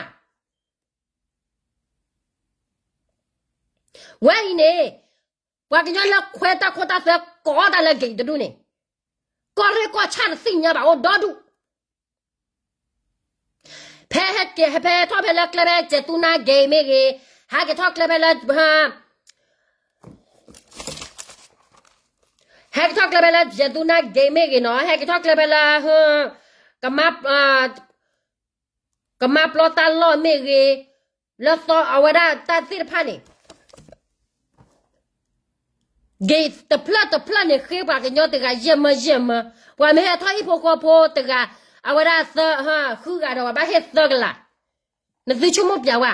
ဝဲအံၤန့ၣ် ပှၤကညီလၢခွဲးတၢ်ခိတၢ်သွဲကိးအီၣ်တၢ်လၢ gate တဒူၣ်န့ၣ်, ကီၢ်ရ့ၣ်ကီၢ်ဆၣ်တသ့ၣ်ညါဘၣ်အိၣ်ဒီဒူၣ်. ဖဲဟဲက့ၤ ဖဲထီၣ်ဖဲလၢကျဲဖဲ ကဲၤသူနါ gate မ့ၢ်ဂ့ၤ, ဟဲက့ၤထီၣ်ကျဲဖဲလၢ ဟဲက့ၤထီၣ်ကျဲဖဲလၢ ကဲၤသူနါ gate မ့ၢ်ဂ့ၤနီၤ, ဟဲက့ၤထီၣ်ကျဲဖဲလၢ ကမါ ကမါပျီတၢ်လီၢ်မ့ၢ်ဂ့ၤ, လၢသီအဝဲဒၣ်တၢ်သ့ၣ်တဖၣ်န့ၣ် gate တဖျၢၣ်တဖျၢၣ်န့ၣ် ဃ့ပှၤကညီတဂၤယဲၢ်မၢယဲၢ်မၢ, ပှၤမ့ၢ်ဟဲထီၣ်ဟံၣ်ဖိဃီဖိတဂၤ, အဝဲဒၣ်သၢ, ဃုဂၤဒီးပှၤဘၣ်ဟ့ၣ်သၢကလး, နသုဆိကမိၣ်ပျးဝဲ,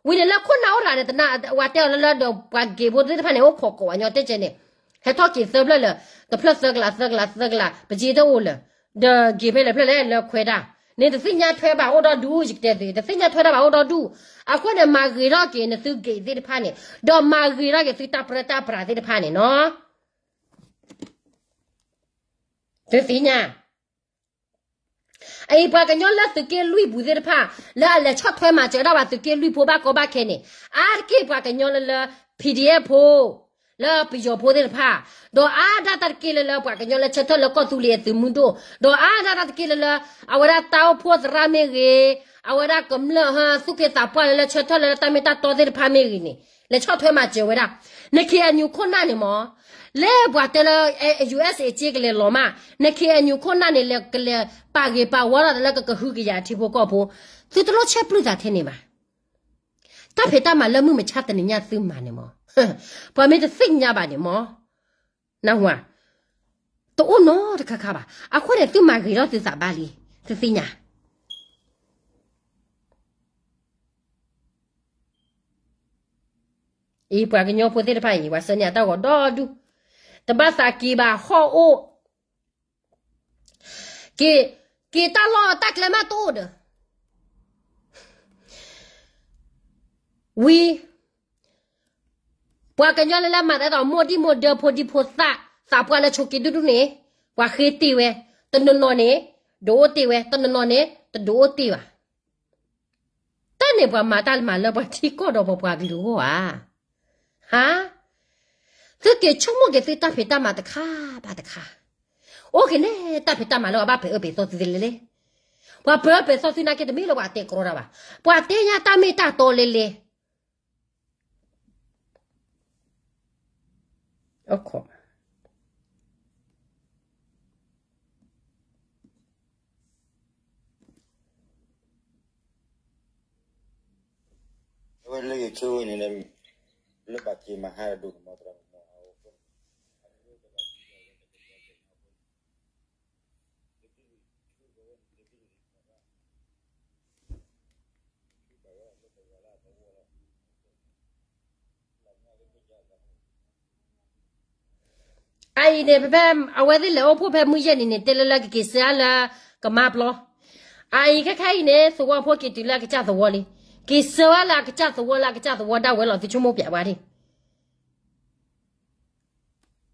ဝံၤန့ၣ်လၢခိၣ်နၢ်အိၣ်တဂၤန့ၣ် တနၢ်ဝဲတဲအီၤလၢလၢဒီးပှၤက့ၤဖိသ့ၣ်တဖၣ်န့ၣ် အိၣ်ခိးကိးဝဲညီတဲကဲန့ၣ်, ဟဲထီၣ်က့ၤသၢဖျၢၣ်လၢ, တဖျၢၣ်သၢကလး သၢကလး သၢကလး ပစံးတအိၣ်လၢၤ, ဒီးက့ၤဖဲလဲၣ်ဖျၢၣ်လဲၣ်လၢခွဲးတၢ်, န့ၣ်တသ့ၣ်ညါထွဲဘၣ်အိၣ်ဒီဒူၣ် ယကတဲသု, တသ့ၣ်ညါထွဲတၢ်ဘၣ်အိၣ်ဒီဒူၣ်, အဃိန့ၣ် မၤဂ့ၤထီၣ်က့ၤနသုက့ၤသ့ၣ်တဖၣ်န့ၣ်, ဒီးမၤဂ့ၤထီၣ်က့ၤသုတၢ်ပြၢတၢ်ပြးသ့ၣ်တဖၣ်န့ၣ်နီၤ, သုသ့ၣ်ညါ အအံၤပှၤကညီလၢသုးက့လွံၢ်ပူၤသ့ၣ်တဖၣ်, လၢအလဲၤဆီၣ်ထွဲမၤစၢၤဒၣ်ပှၤသုးက့လွံၢ်ဖိဘၣ်ကီဘၣ်ခဲန့ၣ်, အါတက့ၢ်ပှၤကညီလၢလၢ P D F ဖိ, လၢပယီၤဖိသ့ၣ်တဖၣ်, ဒီးအါဒၣ်တၢ်တက့ၢ်လၢလၢပှၤကညီလၢဆၢထၢၣ်လၢကီၢ်သူလ့ၤအသုးမုၢ်ဒိၣ်, ဒီးအါဒၣ်တၢ်တက့ၢ်လၢလၢ အဝဲဒၣ်တၢ်အိၣ်ဖှိၣ်သရၣ်မ့ၢ်ဂ့ၤ, အဝဲဒၣ်ကမျၢၢ်ဟၢသူၣ်က့သးပှၢ်လၢလၢဆၢထၢၣ်လၢလၢတၢ်မ့ၢ်တၢ်တီသ့ၣ်တဖၣ်မ့ၢ်ဂ့ၤန့ၣ်, လဲၤဆီၣ်ထွဲမၤစၢၤဝဲဒၣ်, န K N U ခိၣ်နၢ်န့ၣ်မ့ၢ် လၢပှၤတဲလၢ U S A ကလဲၤလီၤမး, န K N U ခိၣ်နၢ်န့ၣ် လဲၤကလဲၤပာ်ဂ့ၤပာ်ဝီလီၤလၢကကဟုကယာ်အထံဖိကီၢ်ဖိ, သုတလိၣ်ဆဲးပျုၢ်သးထဲန့ၣ်ဘၣ်. တၢ်ဖံးတၢ်မၤလၢမုၢ်မဆါတနံၤညါသုမၤန့ၣ်မ့ၢ်, ပှၤမ့ၢ်တသ့ၣ်ညါဘၣ်န့ၣ်မ့ၢ်, နၢ်ဟူဧါ, တအိၣ်နီတခါခါဘၣ်. အဃိန့ၣ် သုမၤဂ့ၤထီၣ်သုသးဘၣ်လံ, သုသ့ၣ်ညါ အံၤပှၤကညီဖိသ့ၣ်တဖၣ်အံၤ ပှၤဆှၢန့ၢ်အတၢ်ဂီၤဒီဒူၣ်, တဘၣ်သးက့ၤဘၣ်ဟီၣ်အိၣ်, က့ၤ, က့ၤတၢ်လီၢ်တၢ်ကျဲမးတအိၣ်ဒီး, ဝံၤ, ပှၤကညီလၢလၢမၤတၢ်ဒီးမိၢ်ဒံၣ်မိၢ်ဒၢဖိဒံဖိသၣ်, သးပှၢ်လၢဆိးက့ဒူၣ်ဒူၣ်န့ၣ်, ပှၤဃ့တ့ၢ်ဝဲ, တနီၤနီၤန့ၣ်, ဒုးအိၣ်တ့ၢ်ဝဲ, တနီၤနီၤန့ၣ်, တဒုးအိၣ်တ့ၢ်ဘၣ်. တၢ်န့ၣ်ပှၤမၤတၢ်မၤလၢပှၤထံကီၢ်ဒီးပပှၤကလုာ်အဂီၢ်ဧါ. ဟါ, သုက့ၤဆိကမိၣ်က့ၤသုတၢ်ဖံးတၢ်မၤတခါဘၣ်တခါ, အိၣ်က့ၤန့ၣ် တၢ်ဖံးတၢ်မၤလၢအဘၣ်ပှဲၤအၢပှဲၤသီသုလဲလဲ, ပှၤပှဲၤအၢပှဲၤသီသုနာ်က့တမ့ၢ်လၢပှၤတဲကြီတၢ်ဘၣ်, ပှၤတဲညါတၢ်မ့ၢ်တၢ်တီလဲလဲ အဝဲလၢယဆိကမိၣ်န့ၣ်, လၢဘၣ်က့ၤမၤဟါတဒိၣ်န့ၣ်မ့ၢ်သရၣ်မုၣ်မ့ၢ်အအိၣ် အအံၤန့ၣ် ဖဲဖဲအဝဲသ့ၣ်လဲၤအိၣ်ဖှိၣ်ဖဲမုၢ်ယဲၢ်နံၤန့ၣ် တဲလၢလၢကက့ၤဆှၢလၢကမါပျီ, အအံၤခဲခါအံၤန့ၣ် သဝီဖိက့ၤတုၤလၢအကစၢ်သဝီလံ, က့ၤဆှၢဝဲလၢအကစၢ်သဝီလၢအကစၢ်သဝီဒၣ်ဝဲလီၤ သုဆိကမိၣ်ပျးဝဲဒၣ်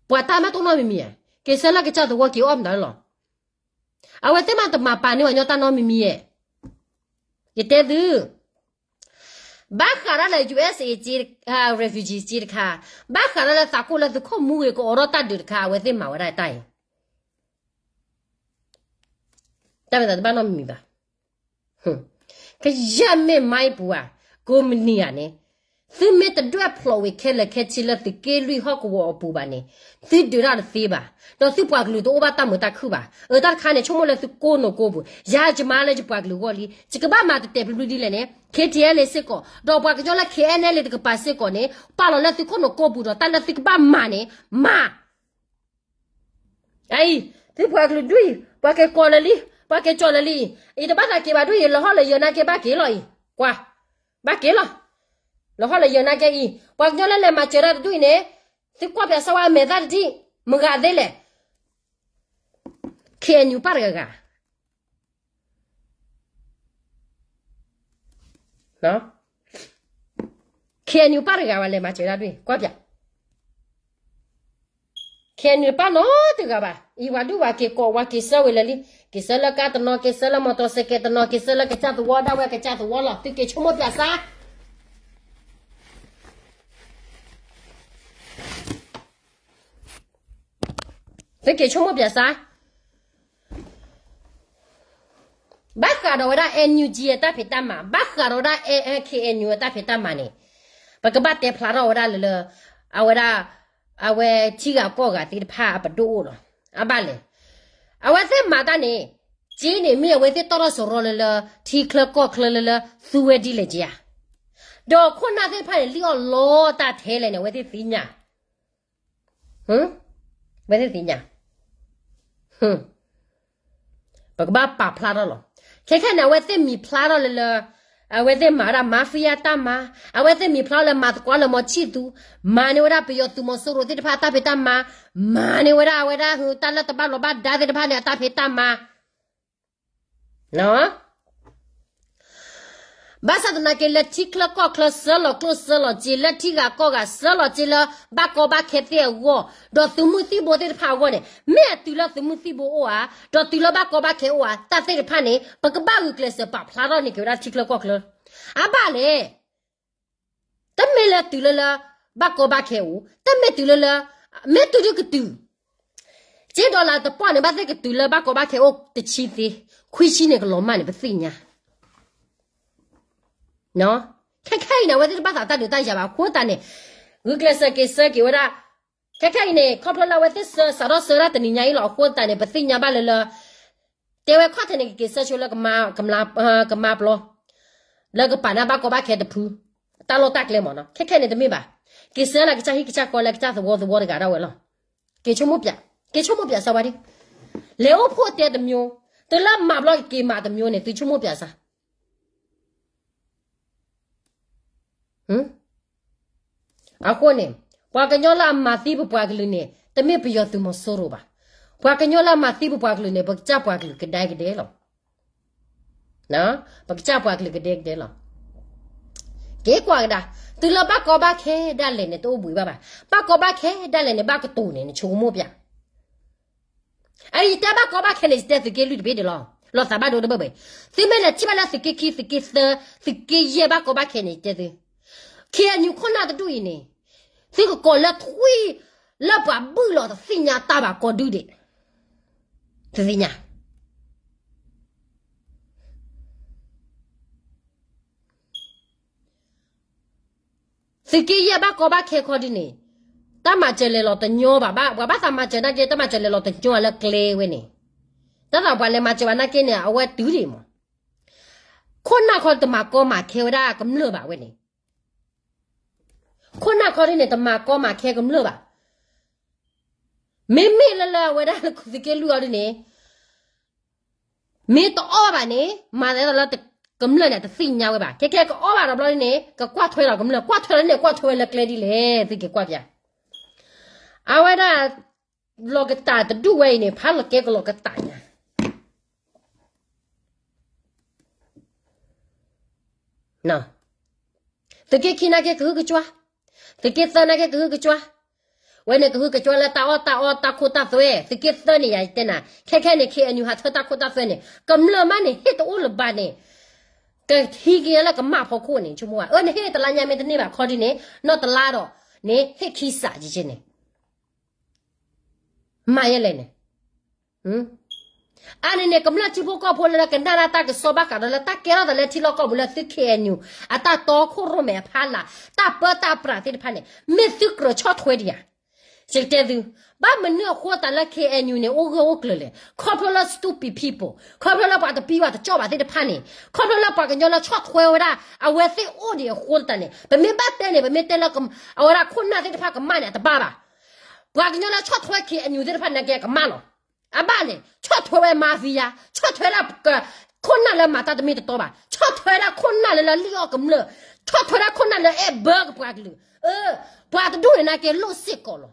ပှၤတၢ်မ့ၢ်တအိၣ်နီတမံၤမံၤဧါ, က့ၤဆှၢလၢကစၢ်သဝီက့ၤအီၣ်မနုၤလီၤ. အဝဲသ့ၣ်မးတမၤပာ်န့ၢ်ပှၤကညီတၢ်နီတမံၤမံၤဧါ, ယတဲသု, ဘၣ်ဃးဒၣ်လၢ U S A refugee က့တခါ, ဘၣ်ဃးဒၣ်လၢသးကိၣ်လၢသုးခိၣ်မူဂ့ၤကအိးထီၣ်တၢ်ဒုးတခါ အဝဲသ့ၣ်မၤဝဲဒၣ်တၢ်အံၤ တၢ်မ့ၢ်သးတဘၣ်နီတမံၤမံၤဘၣ်. ကယဲၢ်မ့ၢ်မါအံၤပူၤဧါ, ကိးမုၢ်နံၤဧါန့ၣ်, သုမ့ၢ်တဒွဲၣ်ဖျိးဝံၤခဲလၢာ်ခဲဆ့လၢသုးက့လွံၢ်ဟီၣ်ကဝီၤအပူၤဘၣ်န့ၣ်, သုဒုးတၢ်တသ့ဘၣ်, ဒီးသုပှၤကလုာ်တအိၣ်ဘၣ်တၢ်မုာ်တၢ်ခုၣ်ဘၣ်. အတၢ်တခါန့ၣ် ဆိကမိၣ်လၢသုကိးနီၢ်ကိးပူၤ, ယၤယမါလၢယပှၤကလုာ်အဂီၢ်လံ, ယကဘၣ်မၤတတဲာ်ပျုၤပျုၤဒ်လဲၣ်န့ၣ် K T L A စ့ၢ်ကီး, ဒီးပှၤကညီလၢ K N L A တကပၤစ့ၢ်ကီးန့ၣ် ပာ်လီၤလၢသုခိၣ်နီၢ်ကိးပူၤဒီး တၢ်လၢသုကဘၣ်မၤန့ၣ် မၤ အံၤ, သုပှၤကလုာ်ဒူၣ်အံၤ ပှၤက့ၤကိးလၢာ်လံ, ပှၤက့ၤကၠီၣ်လၢာ်လံ, အံၤတဘၣ်သးက့ၤဘၣ်ဒူၣ်အံၤ လီၤဟီၣ်လၢယၢၤနာ်က့ဘၣ်က့ၤလီၤအံၤ, ကွၢ်, ဘၣ်က့ၤလီၤ, လီၤဟီၣ်လၢယၢၤနာ်က့အံၤ, ပှၤကညီလၢလဲၤမၤစၢၤတၢ်တဒူၣ်အံၤန့ၣ်, သုကွၢ်ဖျါစၢ်ဝဲအမဲာ်သၣ်တဒံၣ်, မဂၤသ့လဲၣ်, K N U ပၢ်တဂၤဂၤ K N U ပၢ်တဂၤဝဲလဲၤမၤစၢၤတၢ်ဒူၣ်အံၤ ကွၢ်ပၠး, K N U ပၢ်နီတဂၤဘၣ်, အံၤပှၤဒူၣ်ပှၤက့ၤကိး ပှၤက့ၤဆှၢဝံၤလၢာ်လံ, က့ၤဆှၢလၢကါတနီၤ, က့ၤဆှၢလၢမီတီစဲးကဲးတနီၤ, က့ၤဆှၢလၢကစၢ်သဝီဒၣ်ဝဲကစၢ်သဝီလီၤ, သုက့ၤဆိကမိၣ်ပၠးစၢ် သုက့ၤဆိကမိၣ်ပၠးစၢ်, ဘၣ်ဃးဒီးဝဲဒၣ် N U G အတၢ်ဖံးတၢ်မၤ, ဘၣ်ဃးဒီးဝဲဒၣ် K N U အတၢ်ဖံးတၢ်မၤန့ၣ်, ပကဘၣ်တဲဖျါထီၣ်ဝဲဒၣ်လၢလၢ, အဝဲဒၣ်, အဝဲထံဂၤကီၢ်ဂၤသ့ၣ်တဖၣ်အပဒိၣ်အိၣ်လီၤ, အဘၣ်လဲၣ်, အဝဲသ့ၣ်မၤတၢ်န့ၣ်, က့န့ၣ်မ့ၢ်အဝဲသ့ၣ်တီၣ်ထီၣ်စရီလၢလၢ, ထံချၢကီၢ်ချၢလၢလၢ, သူဝဲဒ်လဲၣ်က့ဧါ, ဒီးခိၣ်နၢ်သ့ၣ်တဖၣ်န့ၣ် လံၣ်အီၣ်လီတၢ်ထဲလဲၣ်န့ၣ် အဝဲသ့ၣ်သ့ၣ်ညါ ဝဲသ့ၣ်သ့ၣ်ညါ, ပှၤ ပကဘၣ်ပာ်ဖျါထီၣ်လီၤ. ခဲခဲန့ၣ် အဝဲသ့ၣ်မံၤဖျါထီၣ်လၢလၢ အဝဲသ့ၣ်မၤဝဲဒၣ် mafia တၢ်မၤ, အဝဲသ့ၣ်မံၤဖျါလၢမၤသကိးလၢမီၤဆံၣ်သူ, မၤန့ၢ်ဝဲဒၣ်ပယီၤသုးမီၤစိရိၤသ့ၣ်တဖၣ်အတၢ်ဖံးတၢ်မၤ, မၤန့ၢ်ဝဲဒၣ်အဝဲဒၣ်တၢ်လၢတဘၣ်လီၤဘၣ်ဒါသ့ၣ်တဖၣ်န့ၣ် အတၢ်ဖံးတၢ်မၤ ဘၣ်ဆၣ်သနာ်က့လၢထံချၢကီၢ်ချၢ စၢလီၤကျိၣ်စၢလီၤစ့, လၢထံဂၤကီၢ်ဂၤ စၢလီၤစ့လၢဘၣ်ကီဘၣ်ခဲသ့ၣ်အဂီၢ်, ဒီးသုးမုၢ်သံၣ်ဘိသ့ၣ်တဖၣ်အဂီၢ်န့ၣ် မ့ၢ်အတုၤလၢသုးမုၢ်သံၣ်ဘိအိၣ်ဧါ, ဒီးတုၤလၢဘၣ်ကီဘၣ်ခဲအိၣ်ဧါ, တၢ်သ့ၣ်တဖၣ်န့ၣ် ပကဘၣ်ဂုာ်ကျဲးစၢးပာ်ဖျါထီၣ်န့ၢ်က့ၤဝဲဒၣ်ထံချၢကီၢ်ချၢ. အဘၣ်လဲၣ် တမ့ၢ်လၢတုၤလၢလၢ ဘၣ်ကီဘၣ်ခဲအိၣ်, တမ့ၢ်တုၤလၢလၢ, မ့ၢ်တုၤဒုကတုၤ, က့ဒီးလၢတပှၢ်န့ၣ် ဘၣ်သ့ၣ်ကတုၤလၢဘၣ်ကီဘၣ်ခဲအိၣ်တဆံသ့, ခွံဆံန့ၣ်ကလီၤမၢ်န့ၣ် ပသ့ၣ်ညါ ခဲခဲအံၤန့ၣ် အဝဲသ့ၣ်တဘၣ်သးတၢ်ဒုးတၢ်ယၤဘၣ်အဃိသတးန့ၣ်, ဂုာ်ကျဲးစၢးက့ၤဆၢက့ၤဝဲဒၣ်, ခဲခဲအံၤန့ၣ် ခီဖျိလၢအဝဲသ့ၣ်စၢစးထီၣ်စၢဒၣ်တနံၤညါအံၤလီၤအဃိသတးန့ၣ် ပသ့ၣ်ညါဘၣ်လၢလၢ တဲဝဲခီၣ်ထံးန့ၣ် ကက့ၤဆၢဆိလၢ ကမါပျီ, လၢကပာ်နၢ်ဘၣ်ကီဘၣ်ခဲတဖု, တၢ်လီၢ်တၢ်ကျဲမ့ၢ်နီၤ, ခဲခဲန့ၣ်တမ့ၢ်ဘၣ်, က့ၤဆၢလၢကစၢ်ဟံၣ်ကစၢ်ဃီလၢကစၢ်သဝီသဝီတဂၤဒၣ်ဝဲလီၤ. က့ၤဆိကမိၣ်ပၠး, က့ၤဆိကမိၣ်ပၠးစၢဝါဒ်, လဲၤအိၣ်ဖှိၣ်တဲတမျိုး, တုၤလၢမၤဘျီကက့ၤမၤတမျိုးန့ၣ် သုဆိကမိၣ်ပၠးစၢ အဃိန့ၣ်, ပှၤကညီလၢအမၤသံပပှၤကလုာ်န့ၣ် တမ့ၢ်ပယီၤသုးမီၤစိရိၤဘၣ်. ပှၤကညီလၢအမၤသံပပှၤကလုာ်န့ၣ် ပကစၢ်ပှၤကလုာ်ကဒဲကဒဲလီၤ. ပကစၢ်ပှၤကလုာ်ကဒဲကဒဲလီၤ. က့ၤကွၢ်ကဒါ, တုၤလၢဘၣ်ကီဘၣ်ခဲဒၣ်လဲာ်န့ၣ် တအိၣ်ဘှံးဘၣ်ဘၣ်. ဘၣ်ကီဘၣ်ခဲဒၣ်လဲာ်န့ၣ် ဘၣ်ကတိၤန့ၣ် နဆိကမိၣ်ပၠး အအံၤယတဲဘၣ်ကီဘၣ်ခဲန့ၣ် ယတဲသုးက့လွံၢ်တဘ့ၣ်ဒံးလီၤ. လီၤသးဘၣ်ဒိတဘၣ်ဘၣ်. သုမ့ၢ်လဲၤထံၣ်ဘၣ်လၢသုးက့ခံ သုးက့သၢ သုးက့ယဲၢ်ဘၣ်ကီဘၣ်ခဲန့ၣ် ယတဲသု, ခ့ၣ်အဲၣ်ယူၣ်ခိၣ်နၢ်တဒူၣ်အံၤန့ၣ်, သုကကိးလၢထွံၣ်လၢပှၤဘုၣ်လီၤတသ့ၣ်ညါတၢ်ဘၣ်ကီဒုဒံး, တသ့ၣ်ညါ သုးက့ယဲၢ်ဘၣ်ကီဘၣ်ခဲခီဒ်န့ၣ်, တၢ်မၤစၢၤလဲၤလီၤတညီဘၣ်, ပှၤဘၣ်သးမၤစၢၤနာ်က့ တၢ်မၤစၢၤလဲၤလီၤတညီလၢကျဲဝဲန့ၣ်, တၢ်သးပှၤလဲၤမၤစၢၤဘၣ်နာ်က့န့ၣ် အဝဲတုၤဒံးမး, ခိၣ်နၢ်ခီတမၤကီမၤခဲဝဲဒၣ်ကမျၢၢ်ဘၣ်ဝဲန့ၣ်, ခိၣ်နၢ်ခီဒ်န့ၣ် တမၤကီမၤခဲကမျၢၢ်ဘၣ်, မ့မ့ၢ်လၢလၢအဝဲဒၣ်သုးက့လွံၢ်အီၤဒ်န့ၣ် မ့ၢ်တအီၣ်ဘၣ်န့ၣ် မၤသးလၢကမျၢၢ်န့ၣ် တသ့ၣ်ညါဝဲဘၣ်. ခဲခဲကအီၣ်ဘၣ်ဒီးဘျီဒ်န့ၣ် ကကွၢ်ထွဲဒီးကမျၢၢ်, ကွၢ်ထွဲလၢန့ၣ် ကွၢ်ထွဲဝဲလၢကျဲဒ်လဲၣ် သုက့ၤကွၢ်ပၠး. အဝဲဒၣ် လီၤကတၢ်တဒူၣ်ဝဲအံၤန့ၣ် ဖးလီၤကဲကလီၤကတၢ်ညါ သုးက့ခံနာ်က့ကဟုကကွၢ်, သုးက့သၢနာ်က့ကဟုကကွၢ်, ဝဲန့ၣ်ကဟုကကွၢ်လၢတၢ်အီၣ်တၢ်အီတၢ်ခိတၢ်သွဲ, သုးက့သၢန့ၣ်ယတဲနၤ, ခဲခဲန့ၣ် ခ့ၣ်အဲၣ်ယူၣ် ဟးထၢတၢ်ခိတၢ်သွဲန့ၣ် ကမျၢၢ်မးန့ၣ် ဟ့ၣ်တအိၣ်လၢၤဘၣ်န့ၣ်, ကဟံးက့ၤလၢကမၣ်ဖီခိၣ်န့ၣ် ဆိကမိၣ်ဘၣ်, အၢ နဟ့ၣ်တလါညါမ့ၢ်တန့ၢ်ဘၣ်ခီဒ်န့ၣ် နီၢ်တလါဒီးန့ၣ် ဟ့ၣ်ခံစးကက့န့ၣ် မၤယဲလဲၣ်န့ၣ် အန့ၣ်န့ၣ် ကမျၢၢ်ထံဖိကီၢ်ဖိလၢကနၣ်တၢ်ကစီၣ်ဘၣ်ဃးဒီးလၢတၢ်ကဲထီၣ်သးလၢထံလီၢ်ကီၢ်ပူၤလၢသု ခ့ၣ်အဲၣ်ယူၣ် အတၢ်တီခိၣ်ရိၣ်မဲအဖီလာ် တၢ်ပၢတၢ်ပြးသ့ၣ်တဖၣ်န့ၣ် မ့ၢ်သုကြၢးဆီၣ်ထွဲဒံးဧါ. ယကတဲသု, ဘၣ်မနုၤအဃိသတးလၢ ခ့ၣ်အဲၣ်ယူၣ်န့ၣ် အိၣ်ဂၢၢ်အိၣ်ကျၢၤလဲၣ်. ခီဖျိလၢ stupid people, ခီဖျိလၢပှၤတပံပှၤတကၠီၣ်ဘၣ်သ့ၣ်တဖၣ်န့ၣ်, ခီဖျိလၢပှၤကညီလၢဆီၣ်ထွဲဝဲဒၣ် အဝဲသ့ၣ်အိၣ်ဒံးအဃိသတးန့ၣ်, ပမ့ၢ်ဘၣ်တဲန့ၣ် ပမ့ၢ်တဲလၢ အဝဲဒၣ်ခိၣ်နၢ်သ့ၣ်တဖၣ်ကမၣ်န့ၣ် အတဘၣ်ဘၣ်. ပှၤကညီလၢဆီၣ်ထွဲ ခ့ၣ်အဲၣ်ယူၣ်သ့ၣ်တဖၣ်န့ၣ်က့ၤကမၣ်လီၤ. အဘၣ်န့ၣ် ဆီၣ်ထွဲဝဲ mafia, ဆီၣ်ထွဲဒၣ် ခိၣ်နၢ်လၢမၤတၢ်တမ့ၢ်တတီဘၣ်, ဆီၣ်ထွဲဒၣ်ခိၣ်နၢ်လၢလၢလံၣ်အီၣ်ကမျၢၢ်, ဆီၣ်ထွဲဒၣ်ခိၣ်နၢ်လၢအဲၣ်ဘၢကပှၤကလုာ်, ပှၤတဒူၣ်န့ၣ်နာ်က့လိၣ်စ့ၢ်ကီးလီၤ.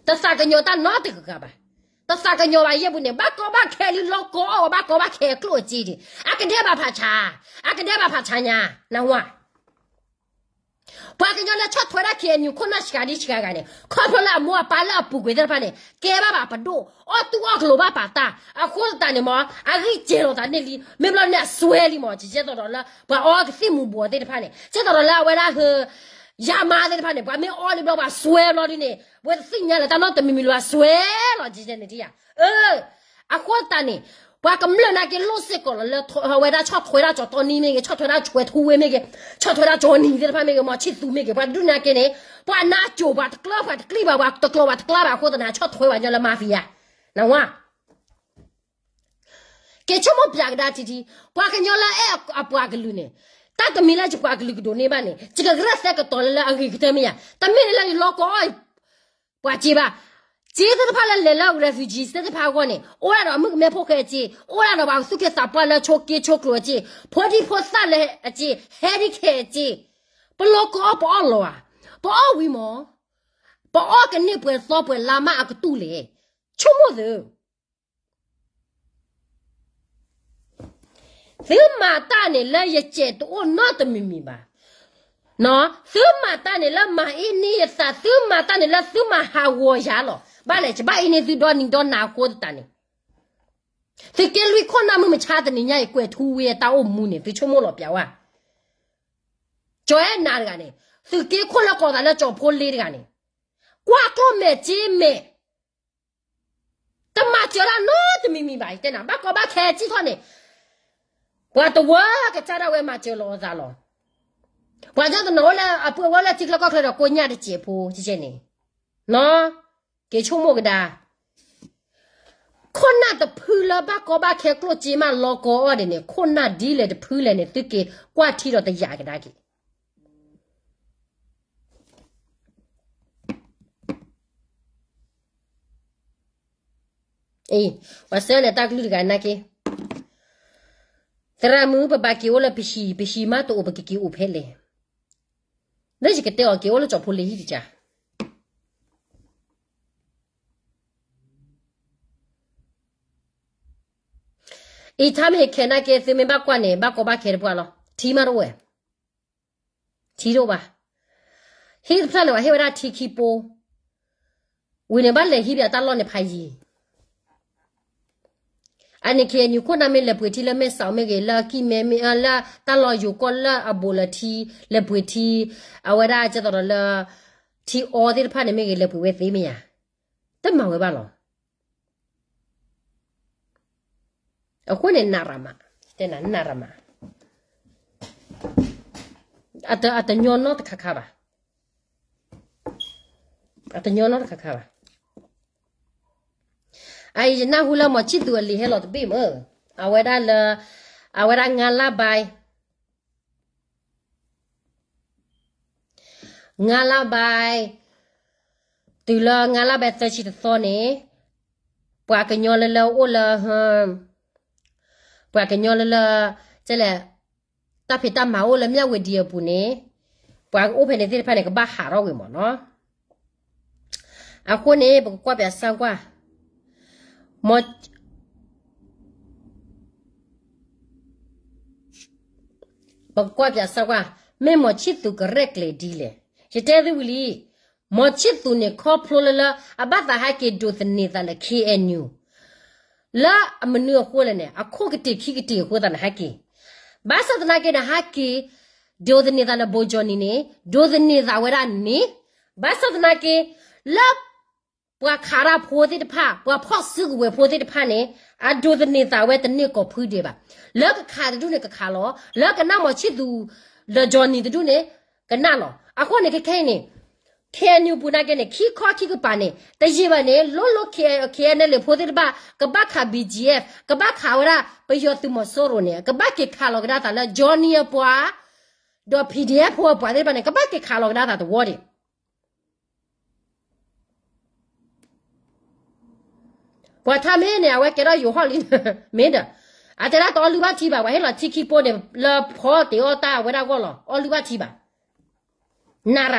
တသးကညီၤတၢ်နီတဂၤဘၣ်. တသးကညီၤဘၣ်ယဲၢ်ပူၤန့ၣ် ဘၣ်ကီဘၣ်ခဲလံ လီၤကီအီၣ်ဝဲ ဘၣ်ကီဘၣ်ခဲအကျိၣ်အစ့ဒံး အကဒဲဘၣ်ဖးဆါ, အကဒဲဘၣ်ဖးဆါညါ, နဝၤ ပှၤကညီလၢဆီၣ်ထွဲဒၣ် ခ့ၣ်အဲၣ်ယူၣ် ခိၣ်နၢ်ဆှးဒံဆှးဂၤန့ၣ် ခီဖျိလၢအမိၢ်အပၢ်လၢအပူၤကွံာ်သ့ၣ်တဖၣ်န့ၣ် ကဲဘၣ်ပဒိၣ် အီၣ်တူၢ်အီၣ်ကလိၤဘၣ်ပာ်တၢ် အဃိသတးန့ၣ်မ့ၢ် အဂံၢ်စဲၤလီၤသးန့ၢ်လံ မ့ၢ်ဘျီန့ၣ်အစွဲလံမ့ၢ် ကဲသိးဒီးလၢ ပှၤအီကသံၣ်မူၤဘှီးသ့ၣ်တဖၣ်န့ၣ် ကဲသိးဒီးလၢအဝဲဒၣ်ဟ ယါမါသ့ၣ်တဖၣ်န့ၣ် ပှၤမ့ၢ်အီလံဘျီ ပှၤစွဲဘျီဒ်န့ၣ် ပဝဲတသ့ၣ်ညါလၢတၢ်နီတမံၤမံၤလၢပှၤစွဲလီၤ ကဲန့ၣ်ထံၣ်ဧါ. အဃိသတးန့ၣ် ပှၤကမျၢၢ်နာ်က့လိၣ်စ့ၢ်ကီးလီၤလၢ အဝဲဒၣ်ဆီၣ်ထွဲဒၣ်ကၠီတီနံမ့ၢ်ဂ့ၤ ဆီၣ်ထွဲဒၣ်ကၠီထူဝ့မ့ၢ်ဂ့ၤ ဆီၣ်ထွဲဒၣ်ကၠီနံၤသ့ၣ်တဖၣ်မ့ၢ်ဂ့ၤ မ့ၢ်ဆံၣ်သူမ့ၢ်ဂ့ၤ ပှၤတဒူၣ်နာ်က့န့ၣ် ပှၤနါကိၤပှၤတကျၢၤ ပှၤတကျံၣ်ဘၣ် ပှၤတကျီၤဘၣ်တကျါဘၣ်အဃိသတးန့ၣ် ဆီၣ်ထွဲပှၤကညီလၢ mafia နဝၤ က့ၤဆိကမိၣ်ပၠးကဒါထံထံ ပှၤကညီလၢအဲၣ်အပှၤကလုာ်န့ၣ် တၢ်တမံၤလၢယပှၤကလုာ်ကဒိးန့ၢ်ဘၣ်န့ၣ် ယကကရၢၢ်သဲကတီၤလၢလၢအဂ့ၤကတၢၢ်မ့ၢ်ယၤ, တမ့ၢ်လၢလၢယလီၤကီအီၣ် ပှၤစ့ဘၣ်. စ့သ့ၣ်တဖၣ်လၢလဲၤလၢ refugees သ့ၣ်တဖၣ်အဂီၢ်န့ၣ် အိၣ်ဒၣ်ဒီးမုၣ်ကမဲဖိဃဲအစ့, အိၣ်ဒၣ်ဒီးပှၤသူၣ်က့သးပှၢ်လၢဆိးက့ဆိးကျိၤအစ့, ဖိဒံဖိသၣ်လၢအစ့, ဟဲဒ်ခဲအစ့, ပလီၤကီအီၣ်ပအီၣ်လီၤဧါ, ပအီၣ်ဝံၤမး, ပအီၣ်ကန့ၢ်ပှဲၤသီပှဲၤလါမးအကတူၢ်လဲၣ်, ဆိကမိၣ်သု သုမၤတၢ်န့ၣ်လၢယစဲးတအိၣ်နီတမံၤမံၤဘၣ်. သုမၤတၢ်န့ၣ်လၢမၤအ့န့ၢ်ယသး, သုမၤတၢ်န့ၣ်လၢသုမၤဟးဂီၤယၤလီၤ. ဘၣ်လဲၣ် ယဘၣ်အ့န့ၢ်သုဒီနံၤဒီနၤအဃိသတးန့ၣ်, သုးက့လွံၢ်ခိၣ်နၢ်မုၢ်မဆါတနံၤညါအံၤ ကွဲၤထူဝ့အတၢ်အိၣ်မူန့ၣ် သုဆိကမိၣ်လီၤပျးဝဲ, ကၠီၤအဲၣ်နၤတဂၤန့ၣ်, သုးက့ခိၣ်လၢကီၤသးလၢကၠီၤဖိလ့တဂၤန့ၣ်, ကွၢ်ကျီၢ်မဲာ်စ့မဲာ် တမၤစၢၤတၢ်နီတမံၤမံၤဘၣ်, ယတဲနၤ ဘၣ်ကီဘၣ်ခဲစံၣ်ထီၣ်န့ၣ်, ပှၤတဝၢကစၢ်ဒၣ်ဝဲမၤစၢၤလီၤအသးလီၤ. ပှၤကညီတနီၤအိၣ်လၢအပုၢ်အဝဲၢ်လၢထံချၢကီၢ်ချၢဒီးကိးညၣ်တစဲးဖိ ကဲန့ၣ်, က့ၤဆိကမိၣ်ကဒါ, ခိၣ်နၢ်တဖုလၢဘၣ်ကီဘၣ်ခဲကျိၣ်စ့မးလီၤကီအီၣ်ဒ်န့ၣ် ခိၣ်နၢ်ဒ်လဲၣ်တဖုလဲၣ်န့ၣ် သုက့ၤကွၢ်ထံဒီးတယာ်ကဒါက့ၤ အံၤ, ပှၤဆှၢန့ၣ်တၢ်ကလုၢ်တဂၤနာ်က့, သရၣ်မုၣ် ပဘၣ်က့ၤအိၣ်လၢပဟံၣ်, ပဟံၣ်မးတအိၣ် ပကက့ၤအိၣ်ဖဲလဲၣ်. လၢယကတဲအီၤက့ၤအိၣ်လၢကၠီၤဖိလ့ဟံၣ်တကး အံၤ ထါမ့ၢ်ခဲနာ်က့ သုမ့ၢ်ဘၣ်ကွၢ်န့ၣ် ဘၣ်ကီဘၣ်ခဲတပှၢ်လီၤ. ထံမးတအိၣ်ဝဲ, ထံတအိၣ်ဘၣ်. ဟံၣ်တဖျၢၣ်န့ၣ်ပှၤဟ့ၣ်ဝဲဒၣ်ထံခံပိ, ဝံၤန့ၣ်ဘၣ်လဲၤဟံးဘၣ်တၢ်လီၢ်န့ၣ်ဖးယံၤ အန့ၣ် KNU ခိၣ်နၢ်မ့ၢ်လဲၤပှ့ၤထံလၢမဲၢ်စီးမ့ၢ်ဂ့ၤ, လၢကံၢ်မဲမ့ၢ်, လၢတၢ်လီၢ်ယိၤကီၢ်လၢအဘူးလၢထံ, လဲၤပှ့ၤထံ, အဝဲဒၣ်ကဲသိးဒီးလၢ ထံအီသ့ၣ်တဖၣ်န့ၣ်မ့ၢ်ဂ့ၤ လဲၤပှ့ၤဝဲသ့မ့ၢ်ဧါ, တမၤဝဲဘၣ်လီၤ. အဃိန့ၣ် နရမ, တဲနၤ နရမ, အတညီနီတခါခါဘၣ်, အတညီနီတခါခါဘၣ်. အအံၤ ယနၢ်ဟူလၢမီၤဆံၣ်သူၤအလံာ်ဟဲလီၤတဘ့ၣ်မ့ၢ်, အဝဲဒၣ်လၢ, အဝဲဒၣ်ငါးလပိုင်း, ငါးလပိုင်း, တုၤလၢငါးလပိုင်းသၢဆံတသီန့ၣ်, ပှၤကညီလၢလၢအိၣ်လၢ, ပှၤကညီလၢလၢ, ကဲလဲၣ်, တၢ်ဖံးတၢ်မၤအိၣ်လၢမၠၣ်ဝတံၤအပူၤန့ၣ်, ပှၤအိၣ်ဖဲန့ၣ်သ့ၣ်တဖၣ်န့ၣ် ကဘၣ်ဟးထီၣ်ဝဲမ့ၢ်နီၤ. အဃိန့ၣ် ပကကွၢ်ပၠးစၢ်ကွၢ်, မ, ပကကွၢ်ပၠးစၢ်ကွၢ်, မ့ၢ်မီၤဆံၣ်သူၤကရဲၣ်ကျဲၤဒ်လဲၣ်. ယတဲသုဝံၤလံ, မီၤဆံၣ်သူၤန့ၣ် ခီဖျိလၢလၢ အဘၣ်သးဟဲက့ၤဒိးသန့ၤသးလၢ KNU လၢအမနုၤအဃိလဲၣ်န့ၣ် အခိၣ်ကတ့ၢ်ခံကတ့ၢ်အဃိသးန့ၣ်ဟဲက့ၤ, ဘၣ်ဆၣ်သနာ်က့န့ၣ် ဟဲက့ၤဒိးသန့ၤသးလၢ ဘိကၠီၣ်နံၤန့ၣ် ဒိးသန့ၤသးဝဲဒၣ်န့ၣ်, ဘၣ်ဆၣ်သနာ်က့ လၢပှၤခးတၢ်ဖိသ့ၣ်တဖၣ် ပှၤဖီၣ်စုကဝဲၤဖိသ့ၣ်တဖၣ်န့ၣ် အဒိးသန့ၤသးဝဲတန့ၢ်ကိးဖုဒဲးဘၣ်. လၢကခးတဒူၣ်န့ၣ်ကခးလီၤ, လၢကနၣ်မီၤဆံၣ်သူၤ ဒီးကၠီၣ်နံၤတဒူၣ်န့ၣ် ကနၣ်လီၤ. အဃိန့ၣ်ခဲခဲအံၤန့ၣ် KNU ပူၤနာ်က့န့ၣ် ခံခီခံကပၤန့ၣ် တယံာ်ဘၣ်န့ၣ် လိၣ်လိၣ် KNLA ဖိသ့ၣ်တဖၣ် ကဘၣ်ခး BGF ကဘၣ်ခးဝဲဒၣ် ပယီၤသုးမီၤစိရိၤန့ၣ် ကဘၣ်က့ၤခးလီၤကဒါသးလၢ ကၠီၣ်နံၤအပှၤ ဒီး PDF ဖိအပှၤသ့ၣ်တဖၣ်န့ၣ် ကဘၣ်က့ၤခးလီၤကဒါသးသဝီဒံး ပှၤထါမ့ၢ်န့ၣ် အဝဲကဲထီၣ်ယိၤဟီၣ်လံ, မ့ၢ်ဒီး အတဲဒၣ်တအီလုၢ်ဘၣ်ထံဘၣ်, ပှၤဟ့ၣ်လီၤထံခံပိန့ၣ် လၢဖီတ့ၢ်အီၣ်တၢ်ဝဲဒၣ်ဂီၢ်လီၤ, အီလုၢ်ဘၣ်ထံဘၣ်, နရ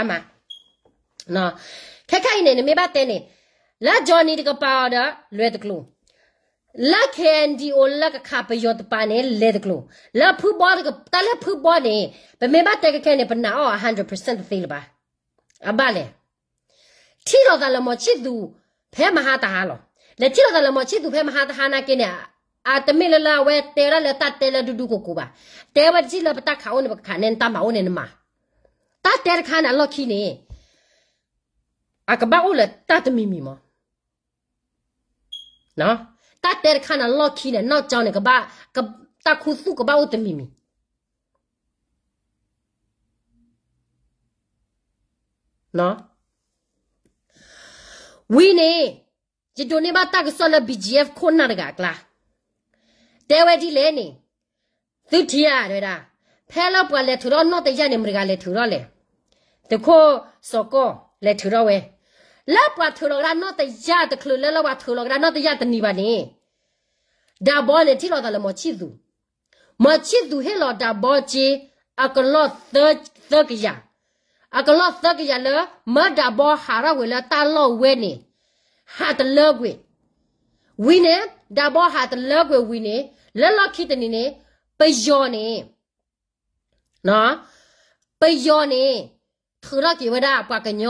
မ, ခဲခါအံၤန့ၣ် နမ့ၢ်ဘၣ်တဲန့ၣ် လၢကၠီၣ်နံၤတကပၤအီၤဒီး လွဲၢ်တကျိၤ, လၢ KNDO လၢကခးပယီၤတပၤန့ၣ် လဲၤတကျိၤ, လၢဖုဘီ, တၢ်လၢဖုဘီန့ၣ် ပမ့ၢ်ဘၣ်တဲခဲခဲန့ၣ် ပနာ်အီၤ hundred percent တသ့လၢၤဘၣ်. အဘၣ်လဲၣ် ထံၣ်လိာ်သးလၢမီၤဆံၣ်သူၤ ဖဲမဟါတဟါလီၤ. လဲၤထံၣ်လိာ်သးလၢမီၤဆံၣ်သူၤဖဲမဟါတဟါနာ်က့န့ၣ်, အတမ့ၢ်လၢလၢအဝဲတဲဝဲဒၣ်လၢတၢ်တဲလၢဒူဒူကိၢ်ကိၢ်ဘၣ်. တဲဝဲဒၣ်လၢပတၢ်ခးအိၣ်န့ၣ် ပကခးန့ၢ်နတၢ်မၤအိၣ်န့ၣ်နမၤ. တၢ်တဲတခါန့ၣ်အလီၢ်ခံန့ၣ် အကဘၣ်အိၣ်လၢတၢ်တမံၤမံၤမး တၢ်တဲတခါန့ၣ် အလီၢ်ခံန့ၣ် နီၢ်ကၠီန့ၣ် ကဘၣ်, တၢ်ခူသူၣ်ကဘၣ်အိၣ်တမံၤမံၤ. ဝံၤန့ၣ် ယဒိးန့ၢ်ဘၣ်တၢ်ကစီၣ်လၢ BGF ခိၣ်နၢ်တဂၤအကျါ, တဲဝဲဒ်လဲၣ်န့ၣ်, သုထံၣ်ဧါ တဲဝဲဒၣ်, ဖဲလၢပှၤလဲၤထုးထီၣ်နီၢ်တယၢ်န့ၣ် မတၤတဂၤလဲၤထုးထီၣ်လဲၣ်. သုးခိၣ်စီၤကီၢ်လဲၤထုးထီၣ်ဝဲ. လၢပှၤထုးလီၤကဒါနီၢ်တယၢ်တချုးလၢ လၢပှၤထုးလီၤကဒါနီၢ်တယၢ်တနံၤဘၣ်န့ၣ် ဒးဘီန့ၣ် ထံၣ်လိာ်သးလၢမီၤဆံၣ်သူး. မီၤဆံၣ်သူးဟ့ၣ်လီၤဒးဘီစ့ အကလီၢ်သၢကယၤ, အကလီၢ်သၢကယၤလၢ မၢဒးဘီဟးထီၣ်ကွံာ်လၢတၢ်လီၢ်ဝဲန့ၣ် ဟးတလၢကွံာ်. ဝံၤန့ၣ် ဒးဘီဟးတလၢကွံာ်ဝံၤန့ၣ် လၢလီၢ်ခံတနံၤန့ၣ် ပယီၤန့ၣ် ပယီၤန့ၣ် ထုးထီၣ်က့ၤဝဲဒၣ်ပှၤကညီ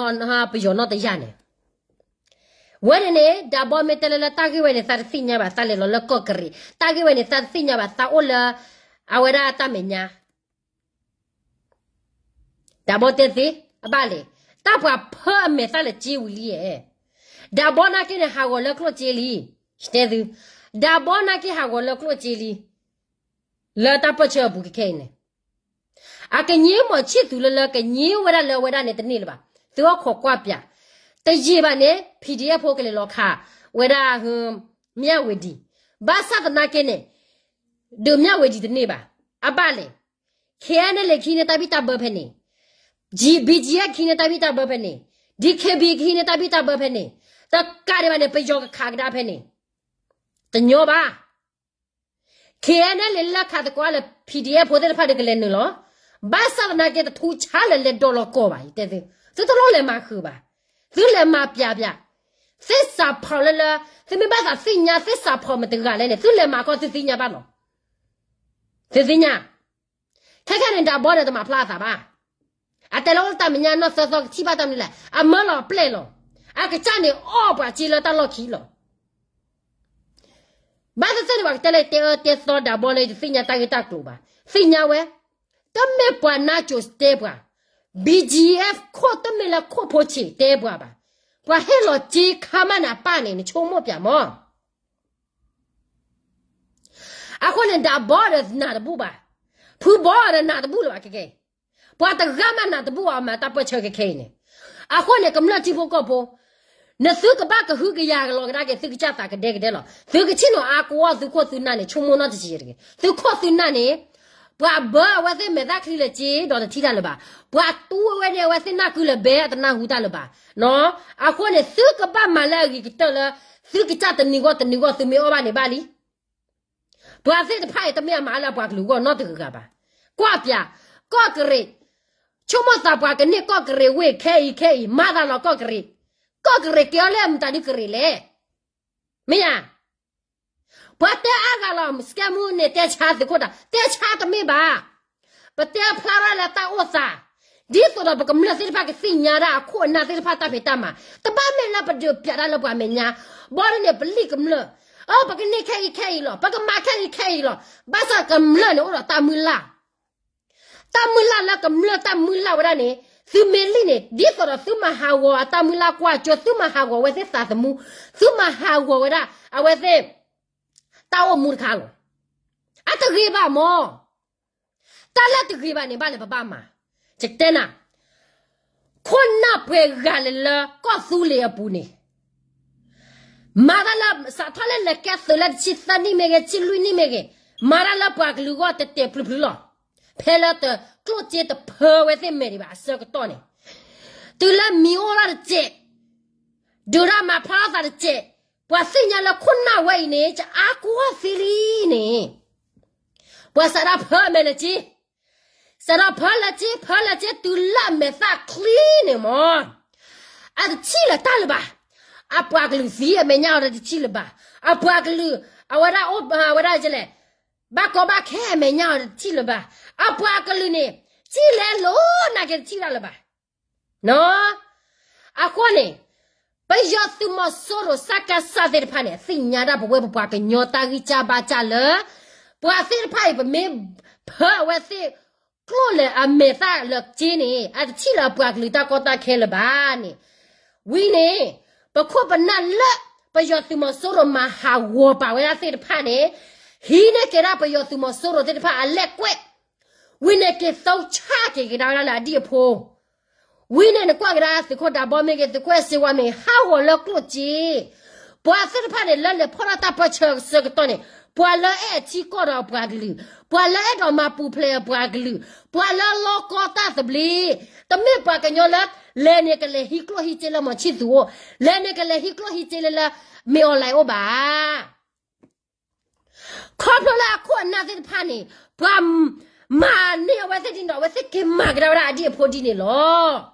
ပယီၤနီၢ်တယၢ်န့ၣ်. ဝဲန့ၣ်န့ၣ် ဒးဘီမ့ၢ်တဲလၢ လၢတၢ်ဂ့ၢ်ဝဲန့ၣ် သးတသ့ၣ်ညါဘၣ်, သးလဲၤလီၤလၢကီၢ်ကရံး, တၢ်ဂ့ၢ်ဝဲန့ၣ် သးတသ့ၣ်ညါဘၣ်, သးအိၣ်လၢ အဝဲဒၣ်တၢ်မဲာ်ညါ. ဒးဘီတဲသ့, အဘၣ်လဲၣ်, တၢ်ပှၤဖၢအမဲာ်သၣ်လၢကၠ့ဝံၤလံဧါ. ဒးဘီနာ်က့န့ၣ် ဟးဂီၤလၢကျိၣ်စ့လံ. ယတဲသု, ဒးဘီနာ်က့ဟးဂီၤလၢကျိၣ်စ့လံ. လၢတၢ်ပၢၢ်ဆၢအပူၤခဲခဲအံၤန့ၣ် အကညင်းမီၤဆံၣ်သူးလၢ လၢကညင်းဝဲဒၣ်လၢအဝဲဒၣ်န့ၣ်တန့ၢ်လၢၤဘၣ်. သုအိၣ်ခိးကွၢ်ပၠး, တယံာ်ဘၣ်န့ၣ် PDF ဖိကလဲၤလီၤခးဝဲဒၣ် မၠၣ်ဝ့ၤဒံၣ်, ဘၣ်ဆၣ်သနာ်က့န့ၣ် ဒုးမၠၣ်ဝ့ၤဒံၣ်တန့ၢ်ဘၣ်. အဘၣ်လဲၣ်, KNLA ခံန့ၣ်တၢ်ဘံၣ်တၢ်ဘၢဖဲန့ၣ်, BGF ခံန့ၣ်တၢ်ဘံၣ်တၢ်ဘၢဖဲန့ၣ်, DKBA ခံန့ၣ်တၢ်ဘံၣ်တၢ်ဘၢဖဲန့ၣ်, တကးဒံးဘၣ်န့ၣ် ပယီၤကခးကဒါဖဲန့ၣ်, တညီဘၣ်. KNLA လၢခးသကိးလၢ PDF ဖိသ့ၣ်တဖၣ်ဒီးကလဲၤနုာ်လီၤ. ဘၣ်ဆၣ်သနာ်က့တထူးဆါလၢလဲၤဒိးလီၤကီၢ်ဘၣ်, ယတဲသု, သုတလိၣ်လဲၤမၤဃုာ်ဘၣ်, သုလဲၤမၤပၠးပၠး, သ့ၣ်စးဖီၣ်လၢလၢ, သုမ့ၢ်ဘၣ်သးသ့ၣ်ညါ သ့ၣ်စးဖီၣ်မတၤတဂၤလဲၣ်န့ၣ် သုလဲၤမၤခီသုသ့ၣ်ညါဘၣ်လီၤ. သုသ့ၣ်ညါ, ခဲခဲန့ၣ် ဒးဘီဒီးတမၤဖျါအသးဘၣ်. အတဲလၢအိၣ်တၢ်မဲာ်ညါနီၢ်သၢသီကထံၣ်ဘၣ်တၢ်မနုၤလဲၣ်, အမၢလီၤပျဲၢ်လီၤ. အကစၢ်န့ၣ်အီၣ်ပှၤစ့လၢတၢ်လီၢ်ခံလီၤ. ဘၣ်သ့ၣ်သ့ၣ်န့ၣ် ပှၤကတဲလၢတဲအၢတဲသီဒးဘီလၢတသ့ၣ်ညါတၢ်ဂ့ၢ်တၢ်ကျိၤဘၣ်. သ့ၣ်ညါဝဲ, တမ့ၢ်ပှၤနါစိၤတဲပှၤ, BGF ခိၣ်တမ့ၢ်လၢခိၣ်ဖိဆံးတဲပှၤဘၣ်. ပှၤဟ့ၣ်လီၤစ့ခါမးန့ၣ်အပၢ်န့ၣ် နဆိကမိၣ်ပၠးမး. အဃိန့ၣ် ဒးဘီဒီးနၢ်တဘူၣ်ဘၣ်, ဖုဘီဒီးနၢ်တဘူၣ်လၢၤဘၣ်ခဲခဲအံၤ, ပှၤတဂၤမးနၢ်တဘူၣ်ဘၣ် အမၤတၢ်ပၢၢ်ဆၢခဲခဲအံၤန့ၣ်. အဃိန့ၣ် ကမျၢၢ်ထံဖိကီၢ်ဖိ, နသုကဘၣ်ကဟုကယာ်ကလီၤကဒါက့ၤ သုကစၢ်သးကဒဲကဒဲလီၤ. သုကဆ့ၣ်နီၤအါကဝီၤသုခိၣ်သုနၢ်န့ၣ် ဆိကမိၣ်နီတစဲးတဂ့ၤ. သုခိၣ်သုနၢ်န့ၣ် ပှၤဘၢအဝဲသ့ၣ်မဲာ်သၣ်ချံလၢက့ဒီးတထံၣ်တၢ်လၢၤဘၣ်. ပှၤတူၢ်ဝဲန့ၣ် အဝဲသ့ၣ်နၢ်ကုလၢၤဘဲအတနၢ်ဟူတၢ်လၢၤဘၣ်. အဃိန့ၣ် သုကဘၣ်မၤလၢအဂ့ၤကတၢၢ်လၢ သုကစၢ်တနံၤဂီၢ်တနံၤဂီၢ်သုမ့ၢ်အီၣ်ဘၣ်န့ၣ်ဘၣ်လံ. ပှၤသ့ၣ်တဖၣ်အံၤတမ့ၢ်အမၤလၢအပှၤကလုာ်ဂီၢ်နီတဂၤဂၤဘၣ်. ကွၢ်ပၠး, ကီၢ်ကရ့း, ဆိကမိၣ်သးပှၤကန့ၢ်ကီၢ်ကရ့းဝ့ၢ်ခဲအံၤခဲအံၤ မၤသးလီၤကီၢ်ကရ့း, ကီၢ်ကရ့းကဲအီၤလၢအမတၤဒုကရ့းလဲၣ်. မ့ၢ်ဧါ. ပှၤတဲအါဂၤလီၤ စကဲမူန့ၣ် တဲဆါသုးခိၣ်တၢ်, တဲဆါတမ့ၢ်ဘၣ်. ပတဲဖျါထီၣ်လၢတၢ်အိၣ်သး, ဒ်သိးဒီးပကမျၢၢ်သ့ၣ်တဖၣ်ကသ့ၣ်ညါဒၣ်အခိၣ်အနၢ်သ့ၣ်တဖၣ်တၢ်ဖံးတၢ်မၤ, တဘၣ်မ့ၢ်လၢပဒုးပၠးတၢ်လၢပှၤမဲာ်ညါ, ဘီဒ်န့ၣ် ပလံၣ်ကမျၢၢ်, အၢ ပကန့ၢ်ခဲအံၤခဲအံၤလီၤ, ပကမၤခဲအံၤခဲအံၤလီၤ, ဘၣ်ဆၣ်ကမျၢၢ်န့ၣ်အိၣ်ဒီးတၢ်မုၢ်လၢ် တၢ်မုၢ်လၢ်လၢကမျၢၢ်တၢ်မုၢ်လၢ်ဝဲဒၣ်န့ၣ်, သုမ့ၢ်လံၣ်န့ၣ် ဒ်သိးဒီးသုမၤဟးဂီၤအတၢ်မုၢ်လၢ်ကွၢ်စိ, သုမၤဟးဂီၤဝဲသ့ၣ်သးသမူ, သုမၤဟးဂီၤဝဲဒၣ် အဝဲသ့ၣ် တၢ်အိၣ်မူတခါလီၤ. အတဂ့ၤဘၣ်မၢ်. တၢ်လၢတဂ့ၤဘၣ်န့ၣ် ဘၣ်လဲၣ်ပဘၣ်မၤ. ယတဲနၤ, ခိၣ်နၢ်ပှဲၤဂၤလၢာ်လၢကီၢ်သူလ့ၤအပူၤန့ၣ် မၤတၢ်လၢ စးထီၣ်လၢလဲၤကဲသုးလၢတဆံသၢနံၣ်မ့ၢ်ဂ့ၤ, ဆံလွံၢ်နံၣ်မ့ၢ်ဂ့ၤ, မၤတၢ်လၢပှၤကလုာ်ဂီၢ်တဲာ်တဲာ်ဖျုးဖျုးလီၤ. ဖဲလၢတကျိၣ်စ့တဖၢဝဲသ့ၣ်မဲာ်ဒံးဘၣ်အဆၢကတီၢ်န့ၣ်, တုၤလၢမံၤအိၣ်ထီၣ်တစဲး, ဒုးတၢ်မၤဖျါထီၣ်သးတစဲး, ပှၤသ့ၣ်ညါလၢခိၣ်နၢ်ဝဲအံၤန့ၣ် ကအါကဝီၤသံလံန့ၣ်, ပှၤစးထီၣ်ဖၢအမဲာ်လၢာ်က့ စးထီၣ်ဖၢလၢာ်က့ ဖၢလၢာ်က့ တုၤလၢအမဲာ်သၣ်ချံန့ၣ်မၢ်, အတထံၣ်လၢၤတၢ်လၢၤဘၣ်. အပှၤကလုာ်သံအမဲာ်ညါအီၤဒီးတထံၣ်လၢၤဘၣ်. အပှၤကလုာ် အဝဲဒၣ်အိၣ်ဝဲဒၣ်လဲၣ်, ဘၣ်ကီဘၣ်ခဲအမဲာ်ညါအီၤဒီးတထံၣ်လၢၤဘၣ်. အပှၤကလုာ်န့ၣ် ထံၣ်လဲၤလိၤနာ်က့တထံၣ်တၢ်လၢၤဘၣ်. အဃိန့ၣ် ပယီၤသုးမီၤစိရိၤ စကစ သ့ၣ်တဖၣ်န့ၣ် သ့ၣ်ညါဒၣ်ပဝဲပပှၤကညီတၢ်ဂံၢ်စၢ်ဘါစၢ်လၢ ပှၤသ့ၣ်တဖၣ်အံၤ ပမ့ၢ်ဖၢအဝဲသ့ၣ်ကျိၣ်လၢအမဲာ်သၣ်လၢာ်က့န့ၣ် အတထံၣ်လၢၤအပှၤကလုာ်တၢ်ကီတၢ်ခဲလၢၤဘၣ်န့ၣ်, ဝံၤန့ၣ် ပခိၣ်ပနၢ်လၢ ပယီၤသုးမီၤစိရိၤမၤဟးဂီၤပာ်ဝဲဒၣ်သ့ၣ်တဖၣ်န့ၣ် ဟံးန့ၢ်က့ၤဒၣ်ပယီၤသုးမီၤစိရိၤသ့ၣ်တဖၣ်အလဲၢ်ကွဲး, ဝံၤန့ၣ်က့ၤသုးဆါက့ၤကဒါဝဲဒၣ်လၢအဒံၣ်အဖိ ဝံၤန့ၣ် နကွၢ်ကဒါသုးခိၣ်ဒးဘီမ့ၢ်ဂ့ၤ သုးခိၣ်အဲၣ်စ့ဝါမ့ၢ်ဂ့ၤ ဟးဂီၤလၢကျိၣ်စ့, ပှၤသ့ၣ်တဖၣ်န့ၣ် လၢလဲၤဖီၣ်ထီၣ်တၢ်ပၢဆှၢအဆၢကတီၢ်န့ၣ် ပှၤလၢအဲၣ်ထံကီၢ်ဒီးပှၤကလုာ်, ပှၤလၢအဲၣ်ဒိးမၤပူၤဖျဲးပှၤကလုာ်, ပှၤလၢလီကီတၢ်သဘျ့, တမ့ၢ်ပှၤကညီလၢ လဲၤန့ၣ်ကလဲၤဟံးကျိၣ်ဟံးစ့လၢမီၤဆံသူအိၣ်, လဲၤန့ၣ်ကလဲၤဟံးကျိၣ်ဟံးစ့လၢလၢ မ့ၢ်အီၤလဲၣ်အိၣ်ဘၣ်. ခီဖျိလၢအခိၣ်အနၢ်သ့ၣ်တဖၣ်န့ၣ် ပှၤမၤန့ၢ်အဝဲသ့ၣ်ဒ်န့ၣ်ဒီး အဝဲသ့ၣ်က့ၤမၤကဒါဝဲဒၣ်အဒံၣ်အဖိဒ်န့ၣ်လီ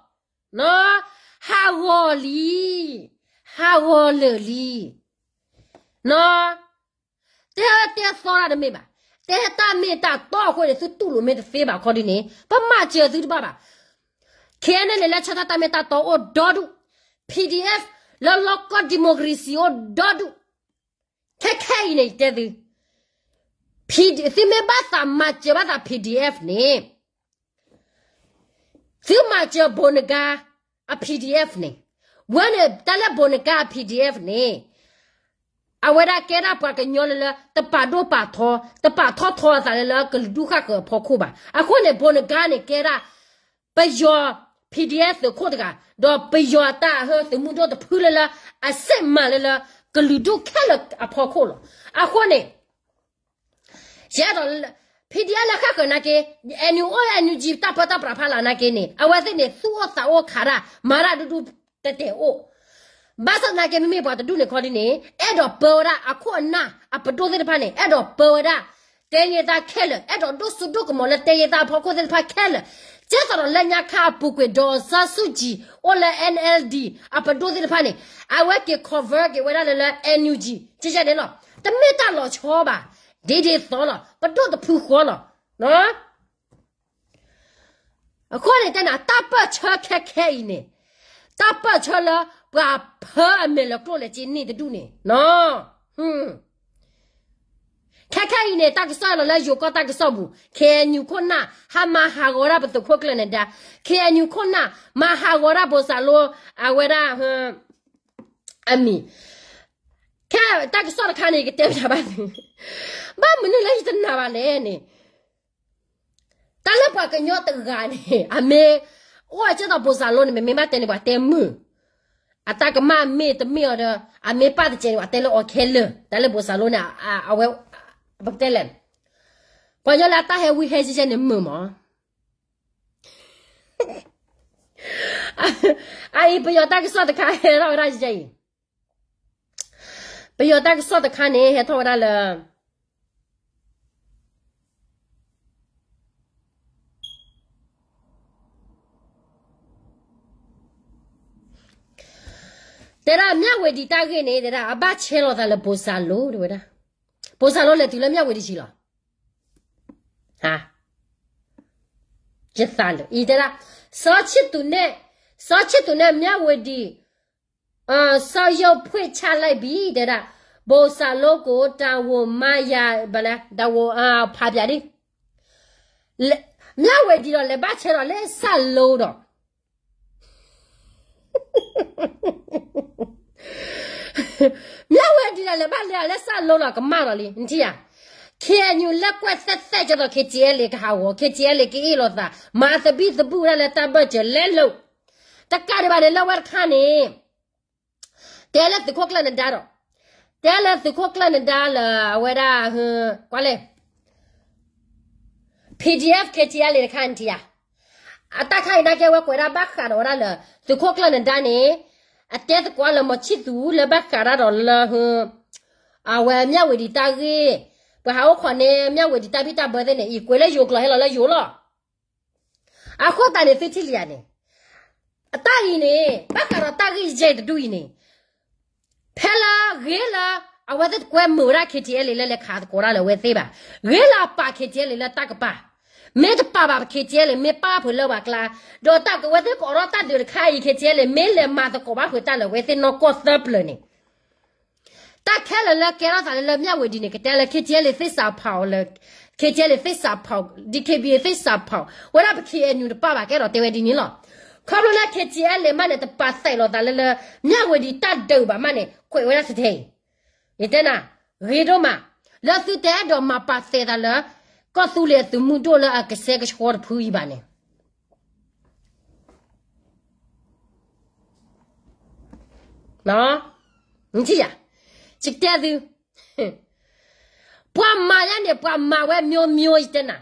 ၤ. ဟးဂီၤလံ, ဟးဂီၤလၢာ်လံ. တဲတဲသီတၢ်တမ့ၢ်ဘၣ်. တဲတၢ်မ့ၢ်တၢ်တီအဃိန့ၣ် သုတူၢ်လိာ်မ့ၢ်တသ့ဘၣ်ခီဒ်န့ၣ် ပမၤစၢၤသုတဘၣ်ဘၣ်. ခဲအံၤန့ၣ် လဲၤဆၢထၢၣ်တၢ်မ့ၢ်တၢ်တီအိၣ်ဒီဒူၣ်, PDF လၢလီကီၢ် democracy အိၣ်ဒီဒူၣ်. ခဲခဲအံၤန့ၣ် ယတဲသု, သုမ့ၢ်ဘၣ်သးမၤစၢၤဘၣ်သး PDF န့ၣ် သုမၤစၢၤဘိးနဂါအ PDF န့ၣ်, ဝဲန့ၣ် တၢ်လၢဘိးနဂါအ PDF န့ၣ် အဝဲဒၣ်ကဲဒၣ်ပှၤကညီလၢလၢ တပာ်ဒိၣ်ပာ်ထီ, တပာ်ထီၣ်ထီအသးလၢလၢကလုာ်ဒူၣ်ဃၣ်ဃၢၤအဖီခိၣ်ဘၣ်. အဃိန့ၣ် ဘိးနဂါန့ၣ်ကဲဒၣ် ပယီၤ PDF သုးခိၣ်တဂၤ, ဒီးပယီၤတၢ်အဟၢသုးမုၢ်ဒိၣ်တဖုလၢလၢ အစ့ၣ်မၤလၢလၢ ကလုာ်ဒူၣ်ခဲလၢာ်အဖီခိၣ်လီၤ. အဃိန့ၣ် ယအဲၣ်ဒိး PDF လၢဃၣ်ဃၢၤနာ်က့, NUO NUG တၢ်ပၢတၢ်ပြးဖးလၢ်နာ်က့န့ၣ် အဝဲသ့ၣ်န့ၣ် သူၣ်အိၣ်သးအိၣ်ခးတၢ် မၤတၢ်ဒူဒူတတဲာ်အိၣ်. ဘၣ်ဆၣ်သနာ်က့ မ့မ့ၢ်ပှၤတဒူၣ်န့ၣ်ခီဒ်န့ၣ် အဲၣ်ဒိးပၢဝဲဒၣ်အခိၣ်အနၢ်အပဒိၣ်သ့ၣ်တဖၣ်န့ၣ် အဲၣ်ဒိးပၢဝဲဒၣ် တဲယဲၢ်တၢ်ခဲလၢာ်, အဲၣ်ဒိးဒိၣ်စိဒိၣ်ကမီၤလၢတဲယဲၢ်တၢ်အဖီခိၣ်သ့ၣ်တဖၣ်ခဲလၢာ်, ကဲသိးဒီးလၢညါခါအပူၤကွံာ် ဒေါ်အောင်ဆန်းစုကြည် အိၣ်လၢ NLD အပဒိၣ်သ့ၣ်တဖၣ်န့ၣ် အဝဲက့ၤ cover က့ၤဝဲဒၣ်လၢလၢ NUG ကဲန့ၣ်လီၤ. တမ့ၢ်တၢ်လီၤဆီဘၣ်, ဒ်ဒ်သိးလီၤ, ပဒိၣ်တဖုဃီလီၤ. အဃိန့ၣ်တဲနၤ တၢ်ပၢၢ်ဆၢခဲခဲအံၤန့ၣ်, တၢ်ပၢၢ်ဆၢလၢပှၤဖၢအမဲာ်လၢကျိၣ်လဲၤက့ၤန့ၢ်တဒူၣ်န့ၣ်, ခဲခဲအံၤန့ၣ် တၢ်ကစီၣ်လီၤလၢယိၤကီၢ်တၢ်ကစီၣ်ပူၤ KNU ခိၣ်နၢ် ဟးမၤဟးဂီၤဒၣ်ပသုးခိၣ်ကျၢၢ်နဒါ, KNU ခိၣ်နၢ် မၤဟးဂီၤဒၣ်ဘိၣ်စၢ်လိ အဝဲဒၣ် အမံၤ, ခဲတၢ်ကစီၣ်တခါန့ၣ် ယကတဲပျးဘၣ်သု, ဘၣ်မနုၤလၢယတနာ်ဘၣ်လဲၣ်န့ၣ်, တၢ်လၢပှၤကညီတဂၤန့ၣ် အမ့ၢ်အိၣ်အကဲသိးဘိၣ်စၢ်လိန့ၣ် မ့မ့ၢ်ဘၣ်တဲန့ၣ် ပှၤတဲမုာ်, အတၢ်ကမၣ်မ့ၢ်တမ့ၢ်အီၤဒီး အမ့ၢ်ပၢ်တကဲးန့ၣ် ပှၤတဲလၢအီၤခဲလၢာ်, တၢ်လၢဘိၣ်စၢ်လိန့ၣ် အဝဲ ပကတဲလဲၣ်, ပှၤကညီလၢအတၢ်ဟဲဝံဟဲကဲကဲန့ၣ်မုာ်မး အအံၤ ပယီၤတၢ်ကစီၣ်တခါဟဲထီၣ်ဝဲဒၣ်ယဲအံၤ, ပယီၤတၢ်ကစီၣ်တခါန့ၣ် ဟဲထီၣ်ဝဲဒၣ်လၢ တဲဒၣ် မြဝတီ တၢ်ဂ့ၢ်န့ၣ် တဲဒၣ် အဘၣ်ဆဲးလီၤသးလၢဘိၣ်စၢ်လိ တဲဝဲဒၣ်, ဘိၣ်စၢ်လိလဲၤတုၤလၢ မြဝတီ လီၤ, ယသးလၢ အံၤတဲဒၣ် စီၤချစ်သူနဲ့ စီၤချစ်သူနဲ့ မြဝတီ စာချုပ်ဖြုတ်ချလိုက်ပြီ တဲဒၣ်, ဘိၣ်စၢ်လိကိး တာဝန်မရ ဘၣ်လဲၣ် တာဝန် ဖးပၠးဒ် မြဝတီ ဒီးလဲၤဘၣ်ဆဲးဒီးလၢစၢ်လိဒီး မြဝတီ ဒီးလဲၤဘၣ်လဲၤဒီးလၢစၢ်လိဒီး ကမၣ်ဒီးလံ နထံၣ်ဧါ, KNU လၢကွဲးသဲးသဲးကဲသိး KTLA ကဟးဂီၤ KTLA ကအ့ၣ်လိာ်သး မၤသဘံၣ်သဘုၣ်ဝဲဒၣ်လၢတၢ်ဘၢၣ်စᢢၤလဲလိာ်, တကးဒံးဘၣ်န့ၣ် လၢဝဲတခါန့ၣ် တဲလၢသုးခိၣ်ကျၢၢ်နဒါဒီး, တဲလၢသုးခိၣ်ကျၢၢ်နဒါလၢအဝဲဒၣ် ကွၢ်လဲၣ် PDF KTLA တခါနထံၣ်ဧါ, အတၢ်ခါအံၤနာ်က့ အဝဲကွဲးဒၣ်ဘၣ်ဃးဒီးဝဲဒၣ်လၢ သုးခိၣ်ကျၢၢ်နဒါန့ၣ် အတဲသကိးလၢ မောင်ချစ်သူ လၢဘၣ်ဃးဒၣ်ဒီးလၢ အဝဲ မြဝတီ တၢ်ဂ့ၢ်, ပှၤဟးအိၣ်ခိးန့ၢ် မြဝတီ တၢ်ဘံၣ်တၢ်ဘၢသ့ၣ်န့ၣ် အံၤကွဲးလၢယိၤကျိာ် ဟဲလီၤလၢယိၤလီၤ. အဃိသတးန့ၣ် သုထံၣ်လံဧါန့ၣ်, အတၢ်အံၤန့ၣ် ဘၣ်ဃးဒီးတၢ်ဂ့ၢ်ယဲၢ်တဒူၣ်အံၤန့ၣ် ဖဲလၢဂ့ၤလၢ အဝဲသ့ၣ်တကွဲမုာ်ဝဲဒၣ် KTLA လၢလဲၤခးသကိးတၢ်လၢအဝဲသ့ၣ်ဘၣ်, ဂ့ၤလၢအပာ် KTLA လၢတၢ်ကပၤ, မ့ၢ်တပာ်ဘၣ် KTLA မ့ၢ်ပာ်ဖုးလၢပှၤကျါ, ဒီးတၢ်ကဝဲသ့ၣ်ကအိးထီၣ်တၢ်ဒုးတခါအံၤ KTLA မ့ၢ်လဲၤမၤသကိးဘၣ်ဖုးတၢ်လၢအဝဲသ့ၣ်နီၢ်ကီၢ်သၢပျၢၤန့ၣ် တၢ်ခဲလၢာ်လၢကဲထီၣ်သးလၢ မြဝတီ န့ၣ် ကတဲလၢ KTLA သ့ၣ်စးဖးအီၤလၢ KTLA သ့ၣ်စးဖး, DKBA သ့ၣ်စးဖး, ဝဲဒၣ်ပ KNU တပာ်ဘၣ် ကအဲၣ်ဒိးတဲဝဲဒ်န့ၣ်လီၤ. ခီဖျိလၢ KTLA မးန့ၣ် တပာ်သးလိာ်သးလၢလၢ မြဝတီ တၢ်ဒုးဘၣ်မးန့ၣ် ကွဲးဝဲဒၣ်ထဲထဲအံၤ, ယတဲနၤ, ဂ့ၤဒိၣ်မး, လၢသုတအဲၣ်ဒိးမၤပာ်သးလိာ်သးလၢ ကီၢ်သူလ့ၤအသုးမုၢ်ဒိၣ်လၢအကစဲကဆှီတဖုအံၤဘၣ်န့ၣ် နထံၣ်ဧါ, ယကတဲသု, ပှၤ ပှၤမၤညါန့ၣ် ပှၤမၤဝဲ မျိုးမျိုး ယတဲနၤ,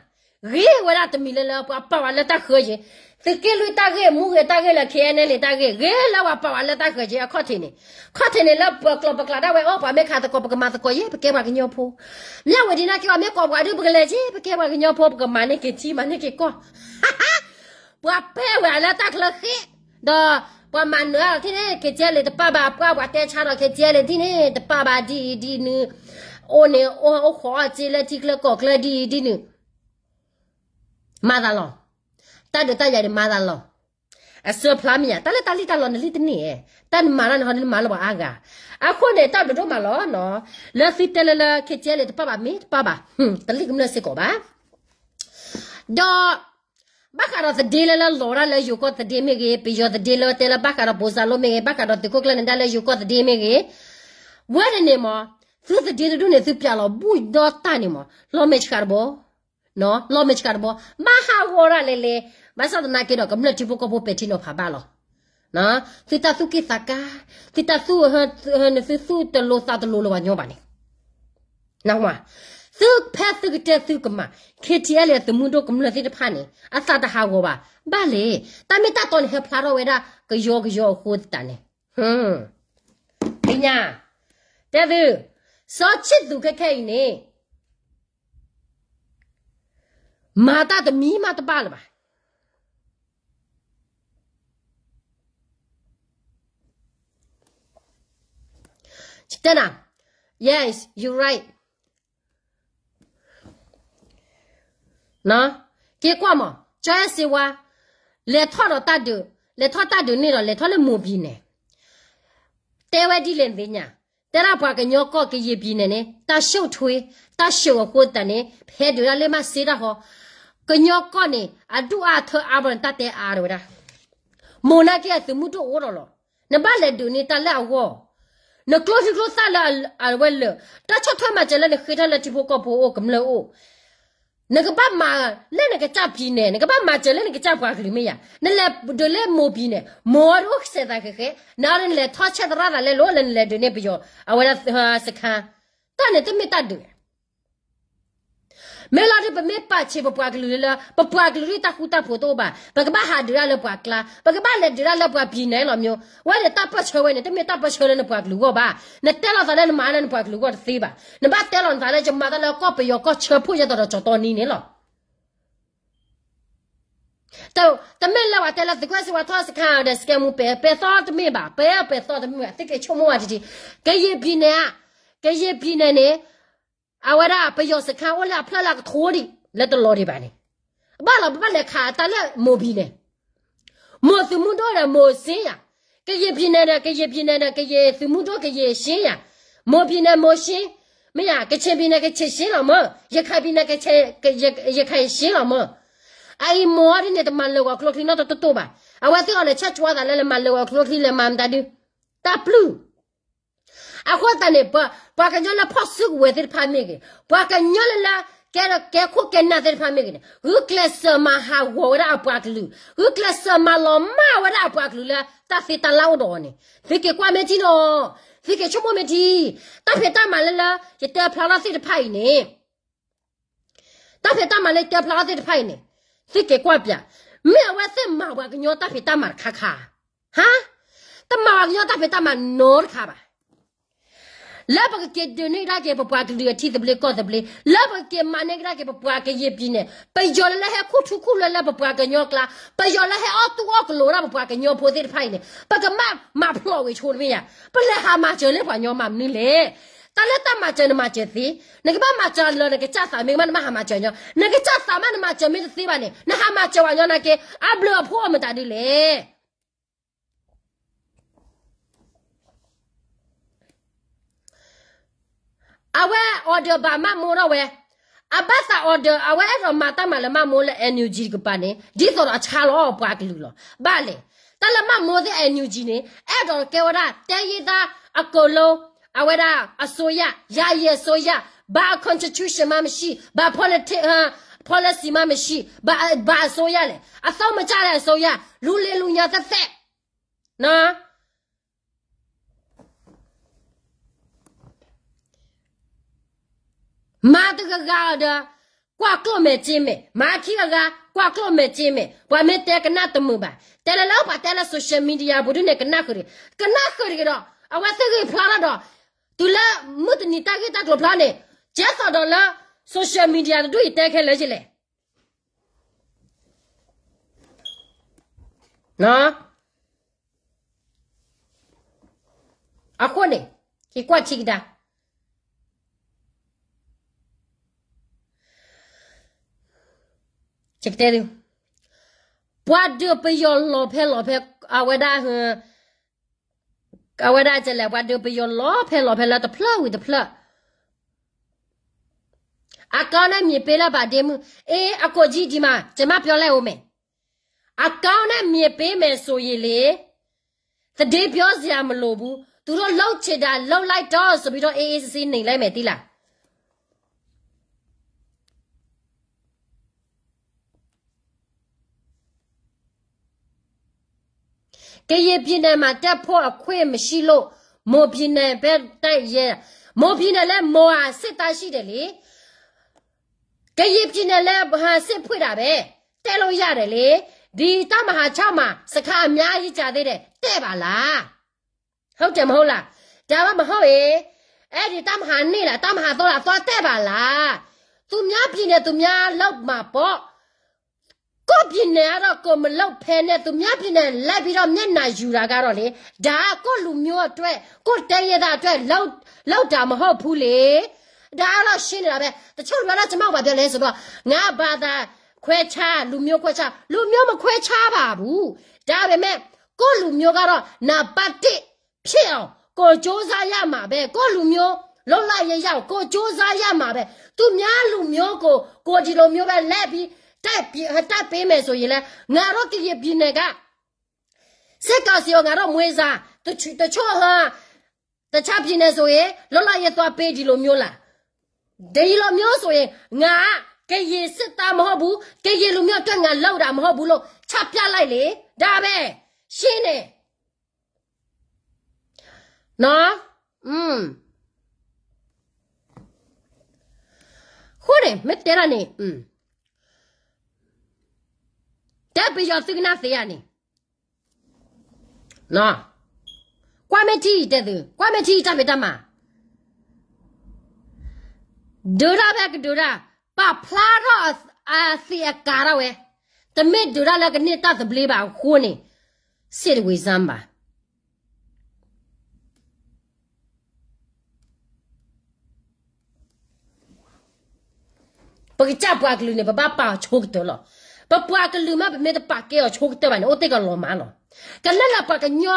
ဂ့ၤဝဲဒၣ်တမံၤလၢလၢ ပှၤပာ်ဝဲလၢတၢ်ဃၢယ့ၤ, သုးက့လွံၢ်တၢ်ဂ့ၢ် မူဂ့ၤတၢ်ဂ့ၢ်လၢ ခဲအံၤန့ၣ် လံာ်တၢ်ဂ့ၢ် ဂ့ၤလၢပှၤပာ်ဝဲလၢတၢ်ဃၢယ့ၤ အခီၣ်ထံးန့ၣ်, ခီၣ်ထံးန့ၣ်လၢပကျိာ်ပကျါဒၣ်ဝဲအီၤ ပှၤမ့ၢ်ခးသကိး ပကမၤသကိးယ့ၤ ပကဲပှၤကညီဖိ, မ့ၢ်ဝဲဒ်န့ၣ်က့ၤ ပှၤမ့ၢ်ကိးပှၤဒုး ပကလဲၤက့ၤ ပကဲပှၤကညီဖိ ပကမၤန့ၢ်က့ၤထံ မၤန့ၢ်က့ၤကီၢ် ပှၤပဲဝဲလၢတၢ်ချၢဃ့, ဒီးပှၤမၤနၢၤထံၣ်န့ၣ် KTLA တပာ်ဘၣ် ပှၤပှၤတဲဆါဒီး KTLA ထံၣ်န့ၣ် တပာ်ဘၣ်ဒ်အံၤဒ်နုၤ, အိၣ်န့ၣ် အိၣ်ဃီအီၣ်စ့လၢထံချၢကီၢ်ချၢဒ်အံၤဒ်နုၤ, မၤသးလီၤ, တၢ်ဒုးတၢ်ယၤန့ၣ်မၤသးလီၤ, အစၢဖျါမ့ၢ်ယၤ တၢ်လၢတၢ်လံၣ်တၢ်လီၤနလံၣ်တန့ၢ်, တၢ်နမၤတၢ်န့ၣ် နမၤလၢပှၤအါဂၤ, အဃိန့ၣ် တၢ်ဘျုးဒိၣ်မးလီၤနီၤ, လၢသုတဲလၢလၢ KTLA တပာ်ဘၣ်မ့ၢ်တပာ်ဘၣ်, တလံၣ်ကမျၢၢ်စ့ၢ်ကီးဘၣ် ဒီး ဘၣ်ဃးဒီးသဒ့လၢလၢလီၤဒၣ်လၢယိၤကီၢ်သဒ့မ့ၢ်ဂ့ၤ, ပယီၤသဒ့လၢတဲလၢဘၣ်ဃးဒီးပိစါလိမ့ၢ်ဂ့ၤ, ဘၣ်ဃးဒီးသုးခိၣ်ကျၢၢ်နဒါလၢယိၤကီၢ်သဒ့မ့ၢ်ဂ့ၤ, ဝဲန့ၣ်န့ၣ်မ့ၢ် သုသဒ့တဒူၣ်န့ၣ် သုပျးလီၤဘူၣ်ဒီးတၢ်န့ၣ်မ့ၢ် လီၤမဲာ်ဆှးတဘီ, လီၤမဲာ်ဆှးတဘီ, ဘၣ်ဟးဂီၤဒၣ်လဲာ်လဲၣ်, ဘၣ်ဆၣ်သနာ်က့ဒီး ကမျၢၢ်ထံဖိကီၢ်ဖိပဲာ်ထံနီၤဖးဘၣ်လီၤ သုတၢ်သူၣ်က့ၣ်သးကါ, သုတၢ်သူၣ်, နသုသူၣ်တလိၤသးတလိၤလၢပှၤညီဘၣ်န့ၣ်, သုဖဲသုကတဲသုကမၤ, KTLA သုးမုၢ်ဒိၣ်ကမျၢၢ်သ့ၣ်တဖၣ်န့ၣ် အသးတဟးဂီၤဘၣ်, ဘၣ်လဲၣ်, တၢ်မ့ၢ်တၢ်တီန့ၣ် ဟဲဖျါထီၣ်ဝဲဒၣ် ကယီကယီအဃိသတးန့ၣ်, သ့ၣ်ညါ, တဲသု, စီၤခၠံၣ်သူၤခဲခဲအံၤန့ၣ် မၤတၢ်တမံၤမးတဘၣ်လၢၤဘၣ်. တဲနၤ, yes, you right. က့ၤကွၢ်မး, ကၠီယဲၢ်စ့ဝါ, လဲၤထီၣ်ဒီးတၢ်ဒုး, လဲၤထီၣ်တၢ်ဒုးန့ၣ်ဒီး လဲၤထီၣ်လၢမိၢ်ပံၤန့ၣ်, တဲဝဲဒ်လဲၣ်နသ့ၣ်ညါ, တဲဒၣ်ပှၤကညီကီၢ်ကယံာ်ပံၤန့ၣ်န့ၣ် တၢ်ရှုပ်ထွေး, တၢ်ရှုပ်အဃိသတးန့ၣ် ဖဲဒုးတၢ်လၢမးစ့တၢ်ဃီ, ကညီကီၢ်န့ၣ် အဒူၣ်အါထၢအါဘၣ်န့ၣ် တၢ်တဲအါတဝဲဒၣ်, မိၢ်နာ်က့အသုးမုၢ်ဒိၣ်အိၣ်ဒီးလီၤ, နဘၣ်လဲၤဒုးန့ၢ်တၢ်လၢအဂီၢ်, နကျိချံကျိသၣ်လၢအဝဲလၢာ်, တၢ်ဆီၣ်ထွဲမၤစၢၤလၢနဃ့ထီၣ်လၢထံဖိကီၢ်ဖိအိၣ်ကမျၢၢ်အိၣ် နကဘၣ်မၤလၢနကစၢ်ပံၤန့ၣ်, နကဘၣ်မၤစၢၤလၢနကစၢ်ပှၤကလုာ်မ့ၢ်ယၤ, နလဲၤဒုးလၢမိၢ်ပံၤန့ၣ်, မိၢ်အီၤဒုးအိၣ်ကစဲးသးဃဲးဃဲး, နအီၤဒုးနလဲၤထီၣ်ဆဲးသရၣ်သးလဲလိာ်လၢနလဲၤဒုးန့ၢ်ပယီၤ အဝဲဒၣ်စခါ, တၢ်န့ၣ်တမ့ၢ်တၢ်ဒုး, မ့ၢ်လီၤဒုး ပမ့ၢ်ပာ်ဆံးပပှၤကလုာ်လၢလၢ ပပှၤကလုာ်ဒုးတၢ်ဃူတၢ်ဖိးတအိၣ်ဘၣ်, ပကဘၣ်ဟးဒုးတၢ်လၢပှၤကျါ, ပကဘၣ်လဲၤဒုးတၢ်လၢပှၤပံၤန့ၣ်လီၤမ့ၢ်, ဝဲန့ၣ်တၢ်ပၢၢ်ဆၢဝဲန့ၣ် တမ့ၢ်တၢ်ပၢၢ်ဆၢလၢနပှၤကလုာ်ဂီၢ်ဘၣ်, နတဲလီၤသးလၢနမၤလၢနပှၤကလုာ်ဂီၢ်တသ့ဘၣ်, နဘၣ်တဲလီၤနသးလၢယမၤတၢ်လၢကီၢ်ပယီၤကီၢ်ဆၢဖှိၣ်ယဲၢ်တီၤဒီးကၠီၤတီနံၤန့ၣ်လီၤ. တမ့ၢ်လၢပှၤတဲလၢသုးခိၣ်စ့ဝါထီၣ်စခါဒီး စကဲမူ ပဲာ်သီတမ့ၢ်ဘၣ်, ပဲာ်သီတမ့ၢ်ဘၣ်, သုက့ၤဆိကမိၣ်ဝဲတထံ, ကယံာ်ပံၤန့ၣ်, ကယံာ်ပံၤန့ၣ်န့ၣ်, အဝဲဒၣ်ပယီၤစခါအိၣ်လၢအဖျၢၣ်လၢအကထိဒံး လၢတလီၤဒံးဘၣ်န့ၣ်, ဘၣ်လီၤ ပဘၣ်လဲၤခးတၢ်လၢမိၢ်ပံၤန့ၣ်, မိၢ်သုးမုၢ်ဒိၣ်ဒီးမိၢ်စ့ယၤ, ကယံာ်ပံၤန့ၣ်ဒီး ကယံာ်ပံၤန့ၣ်ဒီး ကယံာ်သုးမုၢ်ဒိၣ်ကယံာ်စ့ယၤ, မိၢ်ပံၤန့ၣ်မိၢ်စ့, မ့ၢ်ယၤ ကချ့ၣ်ပံၤန့ၣ် ကချ့ၣ်စ့လီၤမၢ်, ရခိုင်ပံၤန့ၣ် ရခိုင်စ့လီၤမၢ်, အအံၤမိၢ်အီၤဒ်န့ၣ် တမၤလၢာ်ဂီၤကျိချံနီတတိတိဘၣ်, အဝဲသ့ၣ်အီၤလဲၤဆဲးကွၢ်သးလၢလဲၤမၤလၢာ်ဂီၤကျိချံလဲၤမၤမတၤဒုး, တၢ်ပျုၢ် အဃိသတးန့ၣ် ပှၤကညီလၢဖီၣ်စုကဝဲၤသ့ၣ်တဖၣ်မ့ၢ်ဂ့ၤ, ပှၤကညီလၢလၢ ကဲကဲခိၣ်ကဲနၢ်သ့ၣ်တဖၣ်မ့ၢ်ဂ့ၤန့ၣ် ဂုာ်ကျဲးစၢးမၤဟးဂီၤဝဲဒၣ်အပှၤကလုာ်, ဂုာ်ကျဲးစၢးမၤလီၤမၢ်ဝဲဒၣ်အပှၤကလုာ်လၢတၢ်သ့တၢ်လၢအိၣ်ဒီးအီၤန့ၣ်, သုက့ၤကွၢ်မ့ၢ်ထံနီၤ, သုက့ၤဆိကမိၣ်မ့ၢ်ထံ, တၢ်ဖံးတၢ်မၤလၢလၢ ယတဲဖျါထီၣ်သ့ၣ်တဖၣ်အံၤန့ၣ် တၢ်ဖံးတၢ်မၤလၢယတဲဖျါထီၣ်သ့ၣ်တဖၣ်အံၤန့ၣ်, သုက့ၤကွၢ်ပျး, မ့ၢ်အဝဲသ့ၣ်မၤပှၤကညီတၢ်ဖံးတၢ်မၤတခါခါ, ဟါ, တမၤပှၤကညီတၢ်ဖံးတၢ်မၤနီတခါဘၣ်. လၢပကက့ၤဒုးန့ၢ်ကဒါက့ၤပပှၤကလုာ်အထံသဘျ့ကီၢ်သဘျ့, လၢပကက့ၤမၤန့ၢ်ကဒါက့ၤပပှၤကယံာ်ပံၤန့ၣ်, ပယီၤလၢလၢဟဲခူၣ်ထူခူၣ်လွဲလၢပပှၤကညီကျါ, ပယီၤလၢဟဲအီၣ်တူၢ်အီၣ်ကလိာ်ဒၣ်ပပှၤကညီဖိသ့ၣ်တဖၣ်အံၤန့ၣ်, ပကမၤဖျိးဝဲဆိတမ့ၢ်ယၤ, ပလဲၤဟးမၤစၢၤလၢပှၤညီမၤမနုၤလဲၣ်. တၢ်လၢတၢ်မၤစၢၤနမၤစၢၤသ့, နကဘၣ်မၤစၢၤလၢနကစၢ်သးမ့ၢ်ကမၣ်နဘၣ်ဟးမၤစၢၤညီ, နကစၢ်သးမးနမၤစၢၤမ့ၢ်တသ့ဘၣ်န့ၣ် နဟးမၤစၢၤပှၤညီနာ်က့, အဘျုးအဖှိၣ်အမတၤဒုလဲၣ်. အဝဲ order ဘၣ်မးမိထီၣ်ဝဲ, အဘၣ်သး order အဝဲအဲၣ်ဒိးမၤတၢ်မၤလၢမးမိလၢ NUG တကပၤန့ၣ် ဒ်သိးဒီးအဆါလီၤပှၤကလုာ်လီၤ. ဘၣ်လဲၣ်, တၢ်လၢမးမိသ့ၣ် NUG န့ၣ် အဲၣ်ဒိးကဲဝဲဒၣ် တိုင်းရင်းသားအကုန်လုံး, အဝဲဒၣ်အစိုးရ, ယာယီအစိုးရ, ဘာ constitution မှမရှိ, ဘာ policy မှမရှိ, ဘာအစိုးရလဲၣ်, အသုံးမကျတဲ့အစိုးရ, လူလီၤလူညါသက်သက်, နော်. မၤ မၤဂ့ၤဂ့ၤဂ့ၤဂ့ၤဒီး ကွၢ်ကျိၣ်မဲာ်စ့မဲာ်, မၤခံဂ့ၤဂ့ၤ ကွၢ်ကျိၣ်မဲာ်စ့မဲာ်, ပှၤမ့ၢ်တဲကနၣ်တမုာ်ဘၣ်, တဲလၢလၢပှၤတဲလၢ social media ပူၤဒုန့ၣ် ကနၣ်ဃုာ်တဂ့ၤ, ကနၣ်ဃုာ်တဂ့ၤဒီး အဝဲသ့ၣ်ဂ့ၢ်ဖျါထီၣ်ဒီး တုၤလၢမုၢ်တနံၤတၢ်ဂ့ၢ်တၢ်ကျိၤဖျါန့ၣ် ကဲသိးဒီးလၢ social media တဒူၣ်အံၤတဲခဲလၢာ်ယလဲၣ် အဃိန့ၣ် က့ၤကွၢ်ထံကဒါ, ယကတဲသု, ပှၤဒုးပယီၤလီၤဖဲလီၤဖဲ အဝဲဒၣ်, အဝဲဒၣ်ကလဲၣ် ပှၤဒုးပယီၤလီၤဖဲလီၤဖဲလၢတဖျၢၣ်ဝံၤတဖျၢၣ်, အကောင်းနဲ့မြင်ပေးလၢဘၣ်ဒ့မုၣ်, အ့ အကိုကြီးဒီမှာ ကျွန်မပြောလိုက်ဦးမယ်, အကောင်းနဲ့မြင်ပေးမယ်ဆိုရင်လေ သတင်းပြောစရာမလိုဘူး, သူတို့လုပ်ချင်တာလုပ်လိုက်တော့ဆိုပြီးတော့ အေးအေးဆေးဆေးနေလိုက်မယ် သိလား. ကရင်ပြည်နယ်မှာ တက်ဖို့အခွင့်မရှိလို့ မွန်ပြည်နယ်ပဲ တက်ရဲတာ, မွန်ပြည်နယ်လည်း မွန်စစ်သားရှိတယ်လေ, ကရင်ပြည်နယ်လည်း စစ်ဖွင့်တာပဲ, တက်လို့ရတယ်လေ, ဒီတပ်မဟာခြောက်မှာ စခန်းအများကြီးကျန်သေးတယ်, တက်ပါလား. ဟုတ်တယ်မဟုတ်လား. ဒါမှမဟုတ်ရင် အဲ့ဒီတပ်မဟာနှစ်လား တပ်မဟာသုံးလား သွားတက်ပါလား. သူများပြည်နယ် သူများလုပ်မှာပေါ့, ကိုယ့်ပြည်နယ်ကတော့ ကိုယ်မလုပ်ဖဲနဲ့ သူများပြည်နယ်လိုက်ပြီးတော့ မျက်နှာယူတာကတော့လေ ဒါကကိုယ့်လူမျိုးအတွက် ကိုယ့်တိုင်းရင်းသားအတွက် လုပ်လုပ်တာမဟုတ်ဘူးလေ. ဒါကတော့ရှင်းနေတာပဲ. တချို့လူကတော့ ကျွန်မကဘာပြောလဲဆိုတော့ ငါဘာသာခွဲခြား လူမျိုးခွဲခြား လူမျိုးမခွဲခြားပါဘူး. ဒါပေမဲ့ ကိုယ့်လူမျိုးကတော့ နံပါတ်တစ် ဖြစ်အောင် ကိုယ်ကြိုးစားရမှာပဲ. ကိုယ့်လူမျိုး လွတ်လပ်ရေးရအောင် ကိုယ်ကြိုးစားရမှာပဲ. သူများလူမျိုးကို ကိုယ်ဒီလိုမျိုးပဲ လိုက်ပြီး တိုက်ပြီး တိုက်ပေးမယ်ဆိုရင်လဲ ငါတို့ကရင်ပြည်နယ်က စစ်ကောင်စီကို ငါတို့ မွေးစား တချို့ တချို့ ဟာ တခြားပြည်နယ်ဆိုရင် လွတ်လပ်ရေးသွားပေး ဒီလိုမျိုးလား. ဒီလိုမျိုးဆိုရင် ငါ ကရင်စစ်သားမဟုတ်ဘူး, ကရင်လူမျိုးအတွက် ငါလုပ်တာမဟုတ်ဘူးလို့ ချပြလိုက်လေ. ဒါပဲ ရှင်းတယ်. နော်. อืม. ဃိန့ၣ် မ့ၢ်တဲဒၣ်န့ၣ် တဲပယီၤသုကနၣ်သ့ဧါန့ၣ်. ကွၢ်မ့ၢ်ထံတဲသု, ကွၢ်မ့ၢ်ထံတၢ်ဖံးတၢ်မၤ ဒုးတၢ်ဖဲကဒုးတၢ်, ပာ်ဖျါထီၣ်အသံးအကာ်ထီၣ်ဝဲ, တမ့ၢ်ဒုးတၢ်လၢကန့ၢ်တၢ်သဘျ့ဘၣ်အဃိန့ၣ်, စ့ၣ်တဝံၤစၢ်ဘၣ်. ပကစၢ်ပှၤကလုာ်န့ၣ် ပဘၣ်ပာ်အီၤဆိကတၢၢ်လီၤ. ပပှၤကလုာ်မး ပမ့ၢ်တပာ်ကဲအီၤဆိကတၢၢ်ဘၣ်န့ၣ် အိၣ်သ့ၣ်ကလီၤမၢ်လီၤ. ကလၢ်လၢပှၤကညီ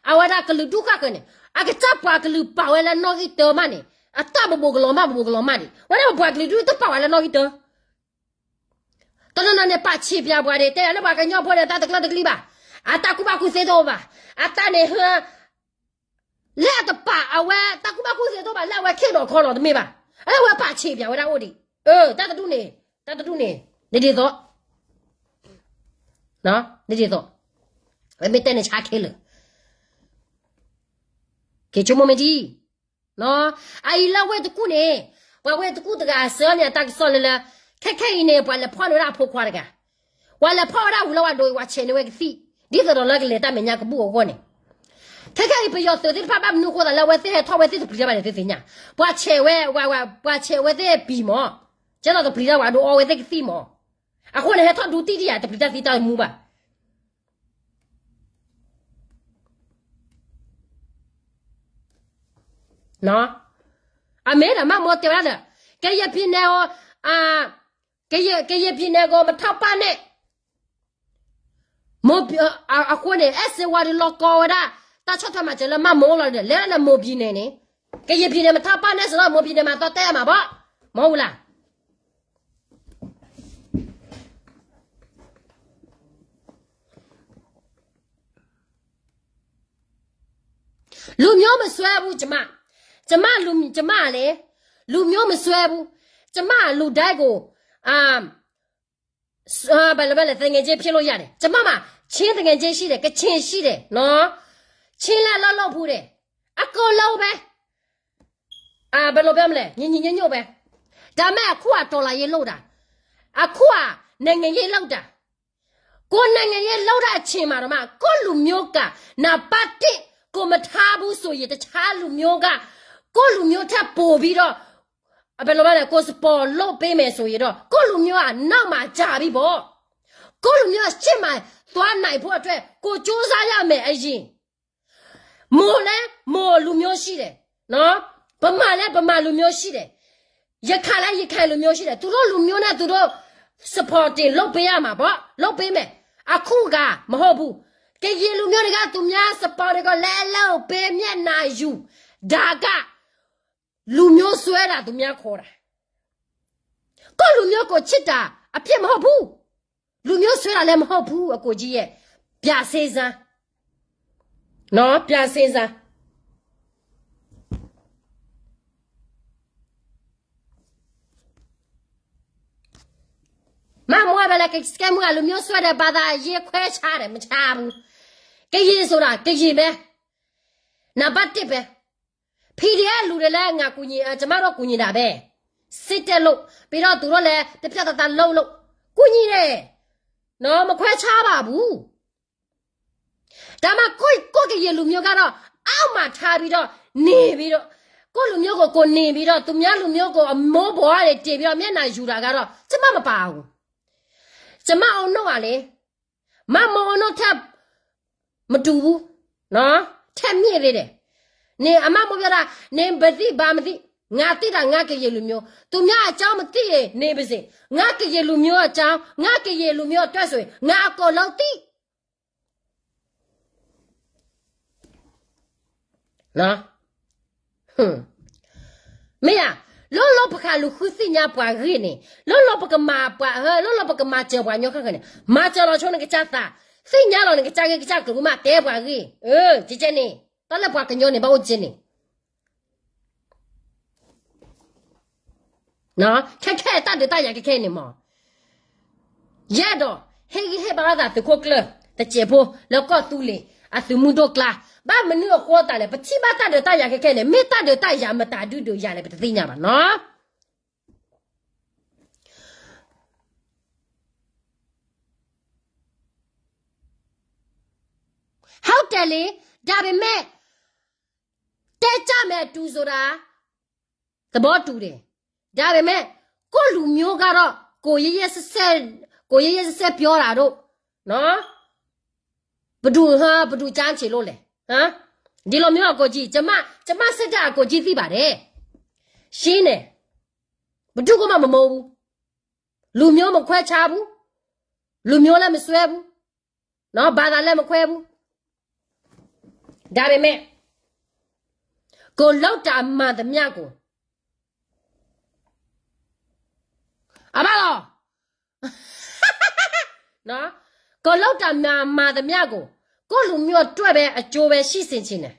အဝဲဒၣ်ကလုာ်ဒူၣ်ဃၣ်ဃၢၤန့ၣ် အကစၢ်ပှၤကလုာ်ပာ်ဝဲလၢနီၣ်ဂံၢ်တၢမးန့ၣ် အတၢ်ဘိးဘိးကလီၤမၢ် ဘိးဘိးကလီၤမၢ်န့ၣ် ဝဲဒၣ်ပပှၤကလုာ်ဒူၣ်တပာ်ဝဲလၢနီၣ်ဂံၢ်တၢ တနီၤနီၤန့ၣ် ပာ်ဆံးပၠးပှၤဒီး တဲလၢပှၤကညီဖိန့ၣ် အတၢ်တကျၢၤတကျံဘၣ်, အတၢ်ကူၣ်ဘၣ်ကူၣ်သ့တအိၣ်ဘၣ်, အတၢ်န့ၣ် လၢအတပာ်အဝဲတၢ်ကူၣ်ဘၣ်ကူၣ်သ့တအိၣ်ဘၣ် လၢအဝဲခ့ၣ်ဒီးခီလီၤတမ့ၢ်ဘၣ်, အဝဲပာ်ဆံးပၠးဝဲဒၣ်အိၣ်ဒံး, တၢ်တဒူၣ်န့ၣ်, တၢ်တဒူၣ်န့ၣ်, နဒ်သိး, နဒ်သိး, ဝဲမ့ၢ်တဲန့ၣ်ဆါခဲလၢာ်, က့ၤဆိကမိၣ်မ့ၢ်ဒ် အအံၤလၢဝ့ၢ်တကူၣ်န့ၣ်, ပှၤဝ့ၢ်တကူၣ်တဂၤအစၢန့ၣ် အတၢ်ကစီၣ်လၢလၢ, ခဲခဲအံၤန့ၣ် ပှၤလဲၤဖီၣ်န့ၢ်ဝဲဒၣ်အဖိခွါတဂၤ, ပှၤလဲၤဖီၣ်ဝဲဒၣ်ဝံၤလၢဝဲဒိး ပှၤဆဲးန့ၢ်ဝဲကသံၣ်, ဒ်သိးဒီးလၢကလဲၤတၢ်မဲာ်ညါကဘူၣ်အဂီၢ်န့ၣ်, ခဲခဲအံၤပယီၤသုးသ့ၣ်တဖၣ်ဘၣ်မနုၤအဃိသးလၢအဝဲသ့ၣ်ဟဲထီၣ်ဝဲသ့ၣ်တပျံၤတၢ်ဘၣ်န့ၣ် သုသ့ၣ်ညါ, ပှၤဆဲးဝဲ, ပှၤဆဲးဝဲသ့ၣ်ပံၤမး, ကဲသိးတပျံၤတၢ်ဝဲဒိးအီဝဲသ့ၣ်ကသံၣ်မး, အဃိန့ၣ် ဟဲထီၣ်ဒုးတံၢ်ဒံးယၤ တပျံၤတၢ်သံတၢ်မူဘၣ် အမ့ၢ်ဒၣ်မးမ့ၢ်တဲဝဲဒၣ်ဒီး, ကရင်ပြည်နယ်ကို, ကရင်ပြည်နယ်ကို မထောက်ပံ့နဲ့, အဃိန့ၣ် အဲၣ်စ့ဝါဒီးလီၤကီဝဲဒၣ်, တၢ်ဆီၣ်ထွဲမၤစၢၤလၢမ့ၢ်မ့ၢ်လီၤဒီး လဲၤဒၣ်လၢ မွန်ပြည်နယ် န့ၣ်, ကရင်ပြည်နယ် မထောက်ပံ့နဲ့ ဆိုတော့ မွန်ပြည်နယ် မှာ သွားတက်ရမှာပေါ့, မဟုတ်ဘူးလား. လူမျိုးမစွဲဘူး ကျွန်မ, ကျွန်မလူ, ကျွန်မလေ, လူမျိုးမစွဲဘူး, ကျွန်မလူတိုင်းကို, အာ, ဘယ်လိုပဲလဲ သူငယ်ချင်းဖြစ်လို့ရတယ်, ကျွန်မမှာ ချင်းသူငယ်ချင်းရှိတယ်, ကချင်ရှိတယ်နော်, ချင်းလည်းအလုပ်လုပ်ဖူးတယ်, အကုန်လုံးပဲ, အာ, ဘယ်လိုပြောမလဲ, ညီညီညွတ်ညွတ်ပဲ, ဒါပေမဲ့ အခုက တော်လှန်ရေးလုပ်တာ, အခုက နိုင်ငံရေးလုပ်တာ, ကိုယ်နိုင်ငံရေးလုပ်တဲ့အချိန်မှာတောင်မှ ကိုယ့်လူမျိုးက နံပါတ်တစ် ကိုယ်မထားဘူးဆိုရင် တခြားလူမျိုးက ကိုယ့်လူမျိုးထက်ပိုပြီးတော့ ဘယ်လိုလဲ ကိုယ် support လုပ်ပေးမယ်ဆိုရင်တော့ ကိုယ့်လူမျိုးက နောက်မှာကျပြီပေါ့, ကိုယ့်လူမျိုးက ရှေ့မှာသွားနိုင်ဖို့အတွက် ကိုယ်ကြိုးစားရမယ်အရင် မွန်လည်း မွန်လူမျိုးရှိတယ်နော်, ဗမာလည်း ဗမာလူမျိုးရှိတယ်, ရခိုင်လည်း ရခိုင်လူမျိုးရှိတယ်, သူတို့လူမျိုးနဲ့ သူတို့ supporting လုပ်ပေးရမှာပေါ့, လုပ်ပေးမယ်, အခုက မဟုတ်ဘူး, ကရင်လူမျိုးတွေက သူများ support တွေကို လက်လုပ်ပေး မျက်နှာယူ, ဒါက လူမျိုးစွဲတာ သူများခေါ်တာ, ကိုယ့်လူမျိုးကိုချစ်တာ အပြစ်မဟုတ်ဘူး, လူမျိုးစွဲတာလည်း မဟုတ်ဘူး အကိုကြီးရဲ့, ပြန်စဉ်းစား, နော်, ပြန်စဉ်းစား. မ့ၢ်မွဲဘဲလဲၣ် ကစကဲမုၢ်ဂၤ လူမျိုးစွဲတယ် ဘာသာရေးခွဲခြားတယ် မခြားဘူး, ကရင်ဆိုတာ ကရင်ပဲ, နံပါတ်တစ်ပဲ, PDF လူတွေလည်း ငါကူညီ, ကျမတို့ကူညီတာပဲ, စစ်တပ်လို့, ပြီးတော့ သူတို့လည်း ပြတ်ပြတ်သားသားလုပ်လို့, ကူညီတယ်, နော်, မခွဲခြားပါဘူး. ဒါမှ ကိုယ့်, ကိုယ့်ကရင်လူမျိုးကတော့ အောက်မှာထားပြီးတော့ နေပြီးတော့, ကိုယ့်လူမျိုးကို ကိုယ်နေပြီးတော့ သူများလူမျိုးကို အမိုးပေါ်ကနေ တင်ပြီးတော့ မျက်နှာယူတာကတော့ ကျမမပါဘူး. ကျမအုံနုကလေ, မမုံအုံနုထက် မတူဘူးနော်, ထက်မြင့်သေးတယ်. နင်အမမိုးပြောတာ, နင်ဘယ်သိဘာမသိ, ငါသိတာ ငါကရင်လူမျိုး, သူများအကြောင်းမသိရင် နေပါစေ, ငါကရင်လူမျိုးအကြောင်း, ငါကရင်လူမျိုးအတွက်ဆိုရင် ငါအကုန်လုံးသိ. မ့ၢ်ဧါ, လီၤလီၤပဃးလူၤဃုသ့ၣ်ညါပှၤဂ့ၢ်န့ၣ်, လီၤလီၤပကမၤပှၤ, လီၤလီၤပကမၤစၢၤပှၤကညီခဲကနံၣ်န့ၣ်, မၤစၢၤလီၤဆိနကစၢ်သး, သ့ၣ်ညါလီၤနကစၢ်ဂ့ၢ်ကစၢ်ကျိၤမး တဲပှၤဂ့ၢ်, ကကဲန့ၣ်, တၢ်လၢပှၤကညီန့ၣ် ဘၣ်အိၣ်ကဲန့ၣ် ခဲခဲတၢ်ဒုးတၢ်ယၤခဲခဲန့ၣ်မး, ယဲဒီး ဟ့ၣ်ဂံၢ်ဟ့ၣ်ဘါလိာ်သးသုးခိၣ်ကျၢၢ်တစဲးဖိ လၢကီၢ်သူလ့ၤအသုးမုၢ်ဒိၣ်ကျါ, ဘၣ်မနုၤအဃိသတးလဲၣ်, ပထံၣ်ဘၣ်တၢ်ဒုးတၢ်ယၤခဲခဲန့ၣ် မ့ၢ်တၢ်ဒုးတၢ်ယၤမတၤဒုဒုးယၤလဲၣ် ပတသ့ၣ်ညါဘၣ်နီၤ. ဟုတ်တယ်လေ, ဒါပေမဲ့ တဲကြမယ်အတူဆိုတာ သဘောတူတယ်, ဒါပေမဲ့ ကိုယ့်လူမျိုးကတော့ ကိုယ်ရက်ရက်စက်စက်, ကိုယ်ရက်ရက်စက်စက်ပြောတာတို့, နော်, ဘယ်သူ, ဘယ်သူကြမ်းချေလို့လဲ, ဒီလိုမျိုးအကိုကြီး, ကျမ, ကျမစစ်တပ်အကိုကြီးသိပါတယ်, ရှင်းတယ်, ဘယ်သူကမှမမိုးဘူး, လူမျိုးမခွဲခြားဘူး, လူမျိုးလည်းမစွဲဘူး, နော်, ဘာသာလည်းမခွဲဘူး, ဒါပေမဲ့ ကိုယ်လုပ်တာမှန်သမျှကို, အဘၣ်လီၤ, နော်, ကိုယ်လုပ်တာမှန်သမျှကို ကိုယ့်လူမျိုးအတွက်ပဲ အကျိုးပဲရှိစေချင်တယ်,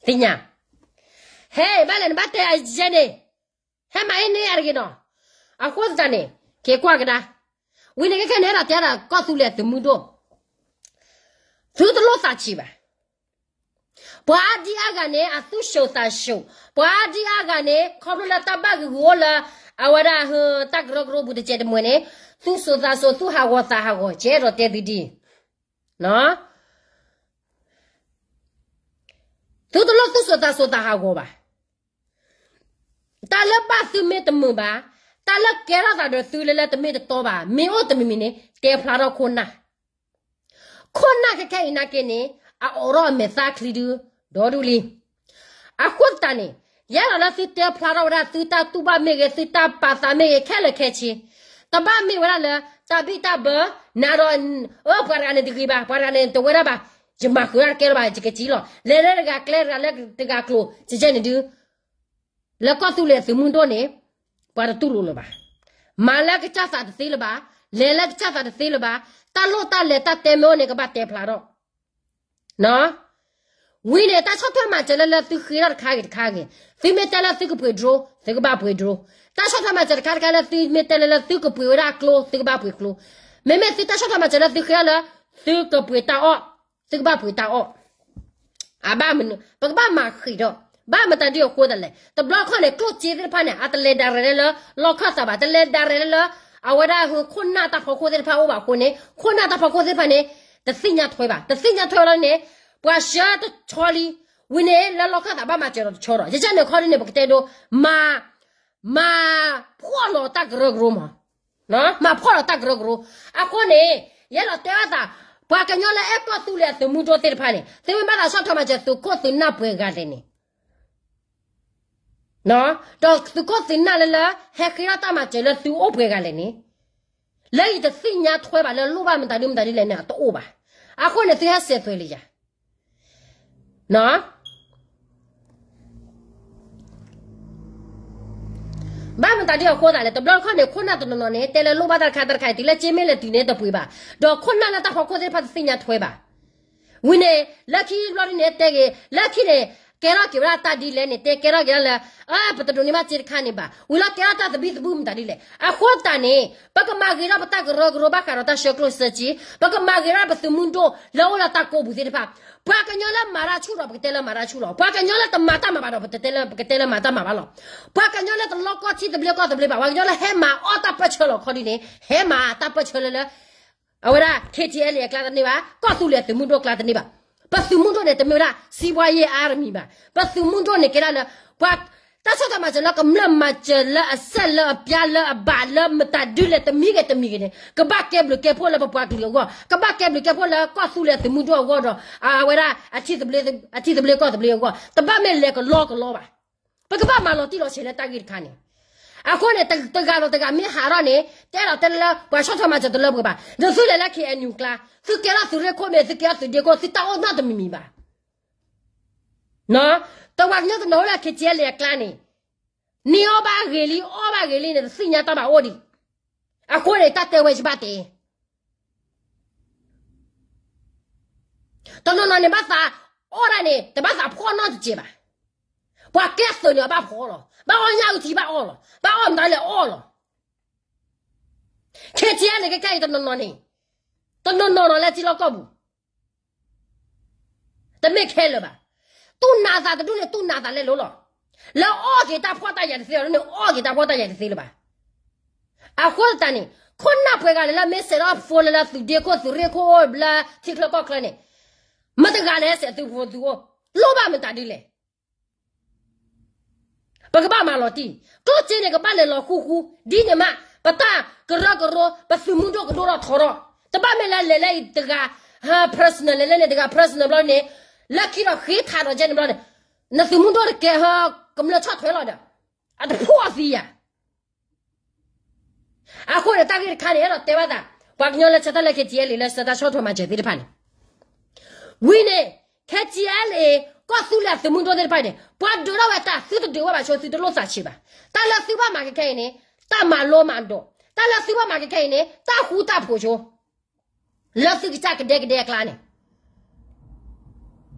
သ့ၣ်ညါ, ဟဲ, ဘၣ်လဲၣ် နဘၣ်တဲအယဲန့ၣ်, ဟဲမၤအ့န့ၢ်အတဂ့ၤနီၤ, အဃိသတးန့ၣ် က့ၤကွၢ်ကဒါ, ဝံၤန့ၣ်ခဲခဲန့ၣ် အဲၣ်ဒိးတဲဒၣ်ကီၢ်သူလ့ၤသုးမုၢ်ဒိၣ်, သုတလိၣ်သးဆံးဘၣ်, ပှၤအါဒံအါဂၤန့ၣ် အသူၣ်ၡိၣ်သးၡိၣ်, ပှၤအါဒံအါဂၤန့ၣ် ခီဖျိလၢတၢ်ဘၣ်ဂ့ၤဂ့ၤအိၣ်လၢ အဝဲဒၣ် တၢ်ကရၢကရိပူၤတစဲးတမှဲၤန့ၣ် သူၣ်စိၣ်သးစိၣ် သူၣ်ဟးဂီၤသးဟးဂီၤ ကဲဒီးတဲသုဒ် သုတလိၣ် သူၣ်စိၣ်သးစိၣ်သးဟးဂီၤဘၣ်, တၢ်လၢဘၣ်သုမ့ၢ်တမုာ်ဘၣ်, တၢ်လၢကဲထီၣ်သးဒီးသုလၢလၢတမ့ၢ်တတီဘၣ်, မ့ၢ်အိၣ်တမံၤမံၤန့ၣ် တဲဖျါထီၣ်ခိၣ်နၢ်, ခိၣ်နၢ်ခဲခဲအံၤနာ်က့န့ၣ် အအိးထီၣ်အမဲာ်သၣ်ချံဒု ဒီဒူၣ်လံ. အဃိသတးန့ၣ် ယဲဒၣ်လၢသုတဲဖျါထီၣ်ဝဲဒၣ် သုတၢ်တူၢ်ဘၣ်မ့ၢ်ဂ့ၤ, သုတၢ်ပာ်သးမ့ၢ်ဂ့ၤ, ခဲလၢာ်ခဲဆ့ တဘၣ်မ့ၢ်ဝဲဒၣ်လၢ တၢ်ဘံၣ်တၢ်ဘၢ နၤဒီး အၢ ပှၤတဂၤန့ၣ်တဂ့ၤဘၣ်, ပှၤတဂၤန့ၣ်တဝဲဒၣ်ဘၣ်, ယမၤဃုာ်တၢ်တကဲလၢၤဘၣ်, ယကစံလီၤ, လဲၤလၢတဂၤကျဲတဂၤလၢတဂၤကျိၤ ကကဲန့ၣ်ဒု လၢကီၢ်သူလ့ၤအသုးမုၢ်ဒိၣ်န့ၣ် ပှၤတတူၢ်လိာ်လၢၤဘၣ်. မၤလၢကစၢ်သးတသ့လၢၤဘၣ်, လဲၤလၢကစၢ်သးတသ့လၢၤဘၣ်, တၢ်လိၣ်တၢ်လဲၤတၢ်တဲမ့ၢ်အိၣ်န့ၣ် ကဘၣ်တဲဖျါထီၣ် ဝံၤန့ၣ် တၢ်ဆီၣ်ထွဲမၤစၢၤလၢလၢသုဃ့ထီၣ်တခါဂ့ၤတခါဂ့ၤ, သုမ့ၢ်တဲလၢသုကပှ့ၤ drone သုကဘၣ်ပှ့ၤ drone, တၢ်ဆီၣ်ထွဲမၤစၢၤတခါတခါလၢ သုမ့ၢ်တဲလၢလၢသုကပှ့ၤဝဲဒၣ်ကျိ သုကဘၣ်ပှ့ၤကျိ, မ့မ့ၢ်သုတၢ်ဆီၣ်ထွဲမၤစၢၤလၢသုဃ့ထီၣ်လၢ သုကပှ့ၤတၢ်အီၣ်, သုကဘၣ်ပှ့ၤတၢ်အီၣ်, အဘၣ်မနုၤ ပကဘၣ်မၤဃံးဒီး ဘၣ်မတၤဒ်အဃိသတးလဲၣ်, တဘျီခီန့ၣ် ကျိၣ်စ့သ့ၣ်တဖၣ်န့ၣ် အတလဲၤဒၣ်ရဲၣ်လၢလီၢ်ခၢၣ်သးဘၣ်, တလဲၤဒၣ်ရဲၣ်လၢ အဝဲဒၣ်ဟခိၣ်နၢ်တၢ်ဖီခိၣ်သ့ၣ်တဖၣ်အိၣ်ဘၣ်အဃိန့ၣ် ခိၣ်နၢ်တၢ်ဖီခိၣ်သ့ၣ်တဖၣ်န့ၣ် တသ့ၣ်ညါထွဲဘၣ်, တသ့ၣ်ညါထွဲလီၤန့ၣ် ပှၤဆှၢတဆီလံ, ဝံၤန့ၣ် လၢလီၢ်ခၢၣ်သးဘၣ်မၤစၢၤဒီးတဆီဒီး ယကန့ၣ်ခီဒ်န့ၣ် ပကတဲဒိ မၤ မၤဖှီၣ်လီၤတၢ်ကရၢကရိမး, မၤဖှီၣ်လီၤတၢ်ကရၢကရိ, အဃိန့ၣ် ယအဲၣ်ဒိးတဲဘၣ်သး ပှၤကညီလၢအဲၣ်ကီၢ်သူလ့ၤအသုးမုၢ်ဒိၣ်သ့ၣ်တဖၣ်န့ၣ် သုမ့ၢ်ဘၣ်သးဆီၣ်ထွဲမၤစၢၤသုးခိၣ်သုးနၢ်ပှဲၤဂၤလဲၣ်န့ၣ် ဒီးသုးခိၣ်သုးနၢ်လၢလၢ ဟဲဃ့ထီၣ်တၢ်မၤစၢၤလၢသုအိၣ်ပှဲၤဂၤလဲၣ်န့ၣ်, လၢယတသ့ၣ်ညါထွဲဘၣ်လၢလိၣ်ဘၣ်မတၤဒ်မတၤဒ်လဲၣ်န့ၣ် အတအိၣ်ဘၣ်. အဃိန့ၣ် သုဟဲစဲးသွဲးလံယၤ ဘၣ်မတၤဒ်အဃိသတးလဲၣ်, တဘျီတခီၣ်န့ၣ် ခိၣ်နၢ်တနီၤနီၤန့ၣ် တဲလၢလိၣ်ဘၣ်တၢ်တခါတၢ်တခါအံၤ တုၤလၢက့မ့ၢ်လဲၤတုၤန့ၣ်တပှ့ၤဘၣ်, ဒီးခိၣ်နၢ်လၢတၢ်ဖီခိၣ်သ့ၣ်တဖၣ်တသ့ၣ်ညါထွဲဘၣ်. ဝံၤန့ၣ် လၢခံဘျီဒ်န့ၣ်တဲဂ့ၤ လၢခံန့ၣ် ကဲထီၣ်က့ၤဝဲဒၣ်တၢ်ဒ်လဲၣ်န့ၣ် တဲကဲထီၣ်က့ၤဒၣ်လၢ ပတဒိးန့ၢ်ဘၣ်စ့တခါန့ၣ်ဘၣ်, ဝံၤလီၤကဲထီၣ်တၢ်သဘံၣ်သဘုၣ်မတၤဒ်လဲၣ်. အဃိသတးန့ၣ် ပကမၤဂ့ၤထီၣ်ပတၢ်ကရၢကရိဘၣ်ဃးဒီးတၢ်ဆှၢကျိၣ်ဆှၢစ့, ပကမၤဂ့ၤထီၣ်ပသုးမုၢ်ဒိၣ်လၢအိၣ်လၢတၢ်ကိးပူၤသ့ၣ်တဖၣ်, ပှၤကညီလၢမၤတၢ်ဆူၣ်ဒီး ပကတဲလၢမၤတၢ်ဆူၣ်လီၤ. ပှၤကညီလၢတမၤတၢ်မၤဘၣ်ဒီး ပကတဲလၢမၤတၢ်မၤဘၣ်လီၤ. ပှၤကညီလၢတလီကီထံသဘျ့ကီၢ်သဘျ့ဘၣ်, ပှၤကညီလၢဟဲမၤအီၣ်တၢ်ပၢၢ်ဆၢလီၤခီဒ်န့ၣ် ဟဲမၤတၢ်ပၢၢ်ဆၢလၢလၢ အဝဲဒၣ် KTLA အကျါတန့ၢ်ဘၣ်, ကီၢ်သူလ့ၤအသုးမုၢ်ဒိၣ်ကျါတန့ၢ်ဘၣ်. ပသုးမုၢ်ဒိၣ်န့ၣ် တမ့ၢ်ဝဲဒၣ် စံးဘှါယ့ၢ်အါရမံၤဘၣ်. ပသုးမုၢ်ဒိၣ်န့ၣ်ကဲဒၣ်လၢ ပှၤ တၢ်ဆီၣ်ထွဲမၤစၢၤလၢကမျၢၢ်မၤစၢၤလၢအစဲးလၢအပျါလၢအဘၣ်လၢမတၤဒ်လဲၣ်တမံၤဂ့ၤတမံၤဂ့ၤန့ၣ် ကဘၣ်ကဲဘျုးကဲဖှိၣ်လၢပပှၤကလုာ်အဂီၢ်, ကဘၣ်ကဲဘျုးကဲဖှိၣ်လၢကီၢ်သူလ့ၤအသုးမုၢ်ဒိၣ်အဂီၢ်ဒီး အဝဲဒၣ် အထံသဘျ့ကီၢ်သဘျ့အဂီၢ်, တဘၣ်မ့ၢ်လဲၤကလီကလီဘၣ်. ပကဘၣ်မၤလီၤတံၢ်လီၤဆဲးလၢတၢ်ဂ့ၢ်တခါန့ၣ်. အဃိန့ၣ် တဂၤဒီးတဂၤမ့ၢ်ဟးထီၣ်န့ၣ် တဲဒီးတဲလၢပှၤဆီၣ်ထွဲမၤစၢၤတလၢပှဲၤဘၣ်, ဒီးသုလဲၤလၢ KNU ကျါ, သုကဲထီၣ်သုးရ့ၣ်ခိၣ်မ့ၢ် သုကဲထီၣ်သုးဒ့ခိၣ် သုတၢ်အိၣ်နီတမံၤမံၤဘၣ်. တဝၤကညီတနီၤအိၣ်လၢ KTLA အကျါန့ၣ် န့ၢ်အီၣ်ဘၣ်ဂ့ၤလံ အီၣ်ဘၣ်ဂ့ၤလံန့ၣ် တသ့ၣ်ညါတၢ်ဘၣ်အိၣ်ဒံး. အဃိန့ၣ် တၢ်တဲဝဲယဘၣ်တဲ တနီၤနီၤန့ၣ် ဘၣ်သးအီၣ်ဒၣ်န့ၣ် တဘၣ်သးဖှီၣ်နီတစဲးဘၣ်. ပှၤကဲသုးန့ၣ် အဘၣ်ဖှီၣ်လီၤ. ဘၣ်အီၣ်ညၣ်အုၣ်ထံဘၣ်အီၣ်လီၤ. ဘၣ်အီၣ်မတၤလဲၣ်အီၣ်လီၤ. KTLA န့ၣ် ခဲခဲအံၤတနီၤနီၤန့ၣ် တနီၤနီၤနီၤလၢထံလီၢ်ကီၢ်ပူၤ တမ့ၢ်ခဲလၢာ်ဘၣ်. သူၣ်နးသးတဒူၣ်န့ၣ် သူၣ်နးသးလဲလိၤလီၤ. လၢအီၣ်က့ၤတၢ်ဖှီၣ်တၢ်ယာ်တသ့လၢၤန့ၣ် အီၣ်က့ၤတၢ်ဖှီၣ်တၢ်ယာ်တသ့လၢၤဘၣ်. အဃိသတးန့ၣ် ခိၣ်နၢ်ပှဲၤဂၤလၢလၢမ့ၢ်စဲးထီၣ်ဖိလၢလၢသုးဒ့ခိၣ် သုးရ့ၣ်ခိၣ်အိၣ်လၢထံချၢကီၢ်ချၢန့ၣ် မတၤတဂၤလဲၣ်စဲးသုးဖိသုးအိၣ် လိၣ်ဘၣ်မတၤဒ်လဲၣ်. ပကဘၣ်မၤလီၤတံၢ်, ကျိၣ်စ့န့ၣ် ကဘၣ်လဲၤလီၤဃူဃူ, ဒ်န့ၣ်မး ပတၢ်ကရၢကရိ ပသုးမုၢ်ဒိၣ်ကဒိၣ်ထီၣ်ထီထီၣ်, တဘၣ်မ့ၢ်လၢလဲၤလၢအံၤတဂၤ personal လဲၤလၢန့ၣ်တဂၤ personal ဘျီန့ၣ်, လၢခံဒီးဃ့ထးဒီးကဲန့ၣ်ဘျီန့ၣ်, နသုးမုၢ်ဒိၣ်တကဲ ကမျၢၢ်ဆီၣ်ထွဲလီၤဒီး အတဖှီၣ်အသံယၤ အဃိန့ၣ် တၢ်ဂ့ၢ်တခါန့ၣ် အဲၣ်ဒိးတဲဘၣ်သး ပှၤကညီလၢဆၢထၢၣ်လၢ KTLA လၢဆၢထၢၣ်ဆီၣ်ထွဲမၤစၢၤသ့ၣ်တဖၣ်န့ၣ်, ဝံၤန့ၣ် KTLA ကီၢ်သူလ့ၤအသုးမုၢ်ဒိၣ်သ့ၣ်တဖၣ်န့ၣ် ပှၤဒုးထီၣ်ဝဲတၢ် သုတဒုးဝဲဘၣ်ဆိ သုတလိၣ်သးဆံးဘၣ်. တၢ်လၢသုဘၣ်မၤကဲခဲအံၤန့ၣ် တၢ်မၤလိမၤဒိး, တၢ်လၢသုဘၣ်မၤကဲခဲအံၤန့ၣ် တၢ်ဃူတၢ်ဖိးဆိ လၢသုကစၢ်ကဒဲကဒဲအကျါန့ၣ်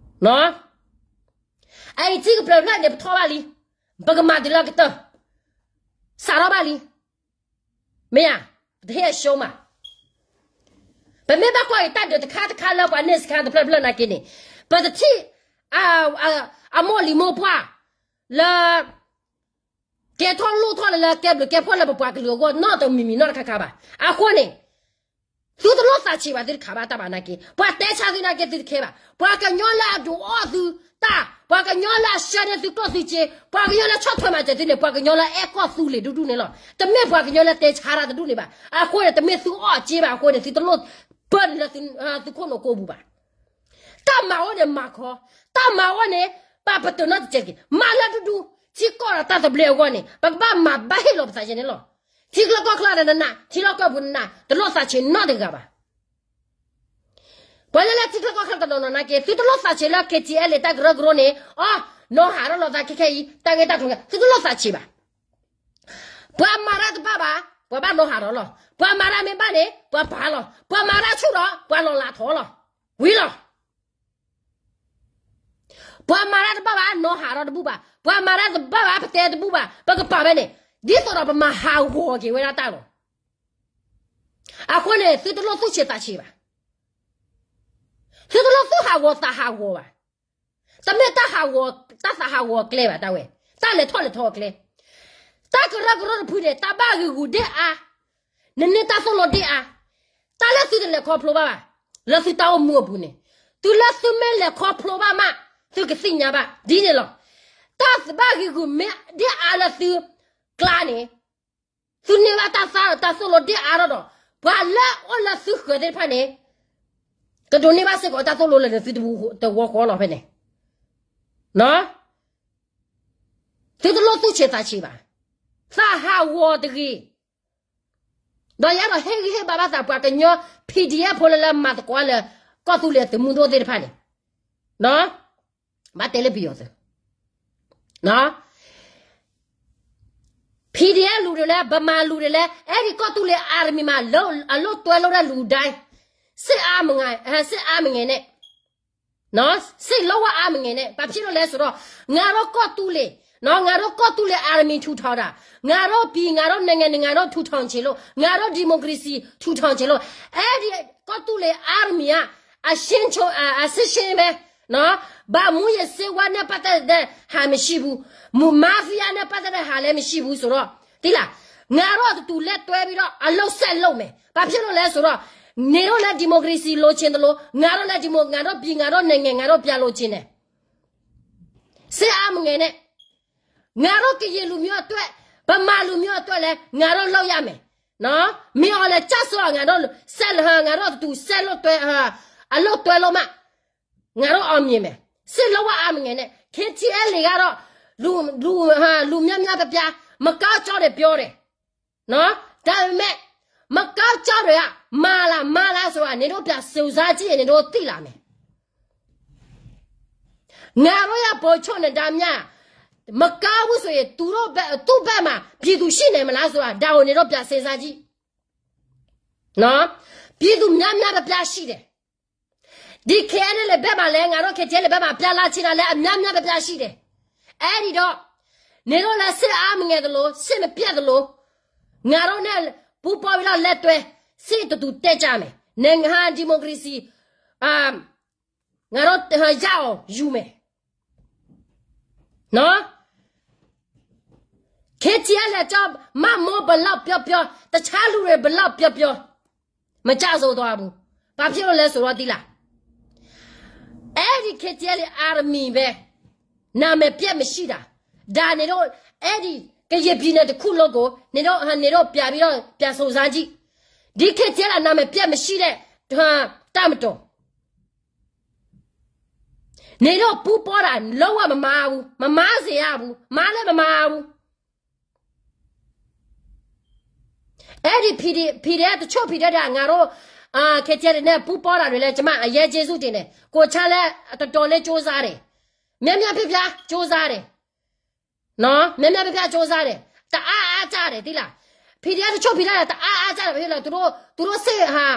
အအံၤထံကပျၢၤဖျၢၣ်န့ၣ် ပထီၣ်ဘၣ်လံ, ပကမၤတုၤလၢကတၢၢ်, စးထီၣ်ဘၣ်လံ, မ့ၢ်ဧါ, ပတဟ့ၣ်အရှုံးဘၣ်. ပမ့ၢ်ဘၣ်ကွၢ်က့ၤတၢ်ဒုးတခါတခါလၢပှၤန့ၢ်စခါတဖျၢၣ်တဖျၢၣ်နာ်က့န့ၣ်, ပတထံၣ် အမိၢ်လံၤမိၢ်ပှၢ် လၢ ကဲထီၣ်လိၣ်ထီၣ်လၢလၢကဲဘျုးကဲဖှိၣ်လၢပပှၤကလုာ်အဂီၢ်နီတမံၤမံၤနီတခါခါဘၣ်. အဃိန့ၣ် သုတလိၣ်သးဆံးဘၣ် သုတခးဘၣ်တၢ်ဘၣ်နာ်က့, ပှၤတဲဆါသုနာ်က့ သုတခဲဘၣ်. ပှၤကညီလၢအဒုးအီၣ်သုတၢ်, ပှၤကညီလၢအဆှၢန့ၢ်သုကျိၣ်သုစ့, ပှၤကညီလၢဆီၣ်ထွဲမၤစၢၤသုန့ၣ် ပှၤကညီလၢအအဲၣ်ကီၢ်သူလ့ၤဒူဒူန့ၣ်လီၤ. တမ့ၢ်ပှၤကညီလၢတဲဆါတၢ်တဒူန့ၣ်ဘၣ်. အဃိန့ၣ် တမ့ၢ်သုအီၣ်အစ့ဘၣ်အဃိန့ၣ် သုတလိၣ်ပၢနုာ်လၢ သုခိၣ်နူာ်ကိးပူၤဘၣ်. တၢ်မၤအိၣ်န့ၣ်မၤခီ, တၢ်မၤအိၣ်န့ၣ် ပာ်ပတုာ်နီတစဲးတက့ၢ်. မၤလၢဒူဒူ, ထံကီၢ်ဒီးတၢ်သဘျ့အဂီၢ်န့ၣ် ပကဘၣ်မၤဘၣ်ဟ့ၣ်လီၤပသးယဲန့ၣ်လီၤ. ထံချၢကီၢ်ချၢဒီးနနး, ထံလီၢ်ကီၢ်ပူၤနနး, တလိၣ်သးဆံးနီတဂၤဘၣ်. ပှၤလၢလၢထံချၢကီၢ်ချၢတနီၤနီၤနာ်က့ သုတလိၣ်သးဆံးလၢ KTLA တၢ်ကရၢကရိန့ၣ်, အီ, နီၢ်ဟးထီၣ်လီၤသးခဲခဲအံၤ တၢ်ဂ့ၢ်တၢ်ကျိၤခဲ သုတလိၣ်သးဆံးဘၣ်. ပှၤမၤတၢ်တဘၣ်ဘၣ်, ပှၤဘၣ်နီၢ်ဟးထီၣ်လီၤ. ပှၤမၤတၢ်မ့ၢ်ဘၣ်န့ၣ် ပှၤပာ်လီၤ. ပှၤမၤတၢ်ဆူၣ်ဒီး ပှၤလီၤလးထီၣ်လီၤ. ဝံၤလီၤ. ပှၤမၤတၢ်တဘၣ်ဘၣ် နီၢ်ဟးထီၣ်တဘူၣ်ဘၣ်, ပှၤမၤတၢ်တဘၣ်ဘၣ် ပတဲတဘူၣ်ဘၣ်, ပကပာ်ဝဲန့ၣ် ဒ်သိးဒီးပမၤဟးဂီၤက့ၤဝဲဒၣ်တၢ်လီၤ. အဃိန့ၣ် သုတလိၣ်သူၣ်ဆံးသးဆံးဘၣ်. သုတလိၣ်သူၣ်ဟးဂီၤသးဟးဂီၤဘၣ်. တမ့ၢ် တၢ်ဟးဂီၤ, တၢ်သးဟးဂီၤအကျဲဘၣ် တၢ်ဝဲ, တၢ်လဲၤထီၣ်လဲၤထီအကျဲ, တၢ်ကရၢကရိတဖုန့ၣ် တၢ်ဘၣ်ဂံာ်ဂူာ်ဒ့ၣ်အါ, နန့ၢ်တၢ်သိၣ်လိဒ့ၣ်အါ, တၢ်လၢသုတလဲၤခီဖျိဘၣ်ဘၣ်, လၢသုတၢ်အိၣ်မူအပူၤန့ၣ်, တုၤလၢသုမ့ၢ်လဲၤခီဖျိဘၣ်မး, သုကသ့ၣ်ညါဘၣ် ဒ်န့ၣ်လီၤ. တၢ်ဘၣ်ဂံာ်ဂူာ်မ့ၢ်ဒ့ၣ်အါလၢသုကျါန့ၣ်, သုန့ၢ်ဘၣ်တၢ်သၣ်တၢ်သိၣ်လိဒ့ၣ်အါထီၣ်ဒီး ပှၤလၢအအိၣ်လၢသုဃၢၤသ့ၣ်တဖၣ်န့ၣ် ကဒိးန့ၢ်ဘၣ်စ့ၢ်ကီးတၢ်သိၣ်လိလၢသုတဝီဃီလီၤဖဲန့ၣ်, သုတလိၣ်သူၣ်ဆံးသးဆံးဘၣ်, သးဟးဂီၤတဂ့ၤ. ဒီးယအဲၣ်ဒိးဟ့ၣ်ဂံၢ်ဟ့ၣ်ဘါဘၣ်သး ပှၤကညီ PDF ဖိလၢလၢမၤသကိးလၢ ကီၢ်သူလ့ၤအသုးမုၢ်ဒိၣ်သ့ၣ်တဖၣ်န့ၣ်, ဘၣ်တဲလၢပယီၤသုး PDF လူၤဒ်လဲၣ်, ဗမာလူၤဒ်လဲၣ်, အဲၣ်ဒိးကီၢ်သူလ့ၤ army မး အလိၣ်တွဲလိၣ်ဒၣ်လူၤဒၣ်, စစ်အားမငယ်, စစ်အားမငယ်နဲ့, စစ်လုံးဝ အားမငယ်နဲ့, ဘာဖြစ်လို့လဲဆိုတော့ ငါတို့ကီၢ်သူလ့ၤ, ငါတို့ကီၢ်သူလ့ၤ army ထူထောင်တာ, ငါတို့ပြည်, ငါတို့နိုင်ငံ, ငါတို့ထူထောင်ချင်လို့, ငါတို့ democracy ထူထောင်ချင်လို့, အဲၣ်ဒိးကီၢ်သူလ့ၤ army က အရှင်းချုပ်, အစစ်ရှင်းပဲ, ဘာမူးယစ်ဆေးဝါးနဲ့ပတ်သက်တဲ့ဟာမရှိဘူး, မူး, mafia နဲ့ပတ်သက်တဲ့ဟာလည်းမရှိဘူးဆိုတော့, သိလား, ငါတို့အတူတူလက်တွဲပြီးတော့ အလုပ်ဆက်လုပ်မယ်, ဘာဖြစ်လို့လဲဆိုတော့ နင်တို့လည်း democracy လိုချင်သလို ငါတို့လည်း demo, ငါတို့ပြည်, ငါတို့နိုင်ငံ, ငါတို့ပြည်လိုချင်တယ်, စစ်အားမငယ်နဲ့, ငါတို့ကရင်လူမျိုးအတွက်, ဗမာလူမျိုးအတွက်လည်း ငါတို့လုပ်ရမယ်, မင်းအောင်လှိုင်ကျဆုံးအောင် ငါတို့ဆက်, ငါတို့အတူတူဆက်လုပ်တွဲ, အလုပ်တွဲလုပ်မှ ငါတို့အောင်မြင်မယ်, စစ်လုံးဝ အားမငယ်နဲ့, KTLA ကတော့ လူ, လူ, လူများများပြားပြား မကောင်းကြောင်းတွေပြောတယ်, ဒါပေမဲ့ မကောင်းကြောင်းတွေက မှန်လား မှန်လားဆိုတာ နင်တို့ပြန်စုံစမ်းကြည့်ရင် နင်တို့သိလာမယ်. ငါတို့ရဲ့ဗိုလ်ချုပ်နဲ့ ဒါမြတ် မကောင်းဘူးဆိုရင် သူတို့ဘက်, သူ့ဘက်မှာ ပြည်သူရှိနေမလားဆိုတာ ဒါကို နင်တို့ပြန်စဉ်းစားကြည့်. နော်, ပြည်သူများများပြားပြားရှိတယ်. ဒီ KNLA ဘက်မှာလည်း ငါတို့ KTLA ဘက်မှာ ပြန်လာချင်တာလည်း အများများပြားပြားရှိတယ်. အဲဒီတော့ နင်တို့လည်း စစ်အားမငယ်သလို စစ်မပြတ်သလို ငါတို့နဲ့ ပူးပေါင်းပြီးတော့ လက်တွဲ စစ်အတူတူတက်ကြမယ်. နိုင်ငံ ဒီမိုကရေစီ အာ, ငါတို့ ရအောင်ယူမယ်. နော်, KTLA က မမိုး ဘယ်လောက်ပြောပြော တခြားလူတွေ ဘယ်လောက်ပြောပြော မကျဆုံးသွားဘူး. ဘာဖြစ်လို့လဲဆိုတော့ သိလား, အဲဒီ KTLA Army ပဲ နာမည်ပျက်မရှိတာ. ဒါနင်တို့ အဲဒီ ကရင်ပြည်နယ်တစ်ခုလုံးကို နင်တို့, နင်တို့ပြန်ပြီးတော့ ပြန်စုံစမ်းကြည့်. ဒီ KTLA နာမည်ပျက်မရှိတဲ့ တပ်မတော် နင်တို့ပူးပေါင်းတာ လုံးဝမမှားဘူး, မမှားစေရဘူး, မှားလည်းမမှားဘူး. အဲဒီ PD, PDF တချို့ PDF တွေက ငါတို့ အာ, KTLA နဲ့ ပူးပေါင်းတာတွေလည်း ကျွန်မ အရမ်းကျေးဇူးတင်တယ်. ကိုယ်စားလှယ် တော်တော်လေး ကြိုးစားတယ်. များများပြားပြား ကြိုးစားတယ်. နော်, များများပြားပြား ကြိုးစားတယ်. တအားအားကြတယ် သိလား. PDF တချို့ PDF တွေက တအားအားကြတယ် ဘာဖြစ်လဲ သူတို့, သူတို့ စစ်ဟာ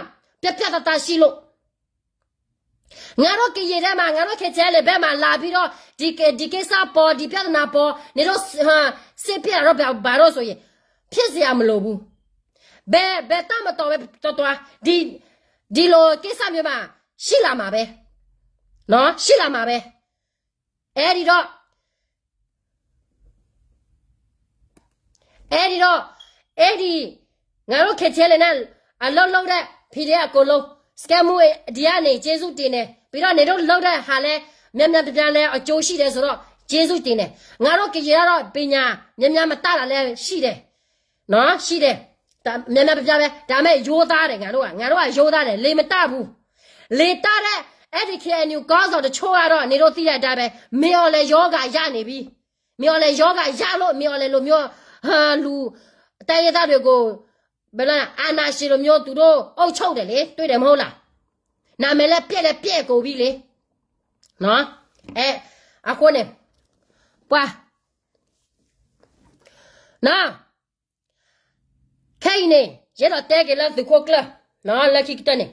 ပြတ်ပြတ်သားသားရှိလို့. ငါတို့ ကရင်ထဲမှာ ငါတို့ KTLA ဘက်မှာ လာပြီးတော့ ဒီ, ဒီကိစ္စပေါ်, ဒီပြဿနာပေါ်, နင်တို့ စစ်ဖြစ်လာတော့ ဘာ, ဘာတော့ဆိုရင် ဖြစ်စရာမလိုဘူး. ဘယ်, ဘယ်တပ်မတော်ပဲ သွားသွား, ဒီ, ဒီလိုကိစ္စမျိုးမှာ ရှိလာမှာပဲ. နော်, ရှိလာမှာပဲ. အဲဒီတော့, အဲဒီတော့, အဲဒီ, ငါတို့ KTLA နဲ့ အလုပ်လုပ်တဲ့ PDF အကုန်လုံး, စကဲမူ ဒီကနေ ကျေးဇူးတင်တယ်. ပြီးတော့ နင်တို့လုပ်တဲ့ဟာလည်း များများပြားပြားလည်း အကျိုးရှိတယ်ဆိုတော့ ကျေးဇူးတင်တယ်. ငါတို့ ကရင်ကတော့ ပညာ များများမတတ်တာလည်း ရှိတယ်. နော်, ရှိတယ်. ဒါ, များများပြားပြားပဲ. ဒါပေမဲ့ ရိုးသားတယ် ငါတို့က, ငါတို့က ရိုးသားတယ်, လေမတတ်ဘူး. လေတတ်တဲ့ အဲဒီ KNU ခေါင်းဆောင်တချို့ကတော့ နင်တို့သိတဲ့အတိုင်းပဲ, မင်းအောင်လှိုင်ရောဂါရနေပြီ. မင်းအောင်လှိုင်ရောဂါရလို့ မင်းအောင်လှိုင်လိုမျိုး ဟာ, လူ တိုင်းရင်းသားတွေကို ဘယ်လိုလဲ အာဏာရှင်လိုမျိုး သူတို့ အုပ်ချုပ်တယ်လေ, တွေ့တယ်မဟုတ်လား. နာမည်လည်း ပျက်လည်း ပျက်ကုန်ပြီလေ. နော်, အဲ, အဃိန့ၣ်, ပှၤ, နော်, ခဲအံၤန့ၣ် ယအဲၣ်ဒိးတဲက့ၤလၢသုးခိၣ်ကျၢၢ်, နော်, လၢခံကတၢၢ်န့ၣ်,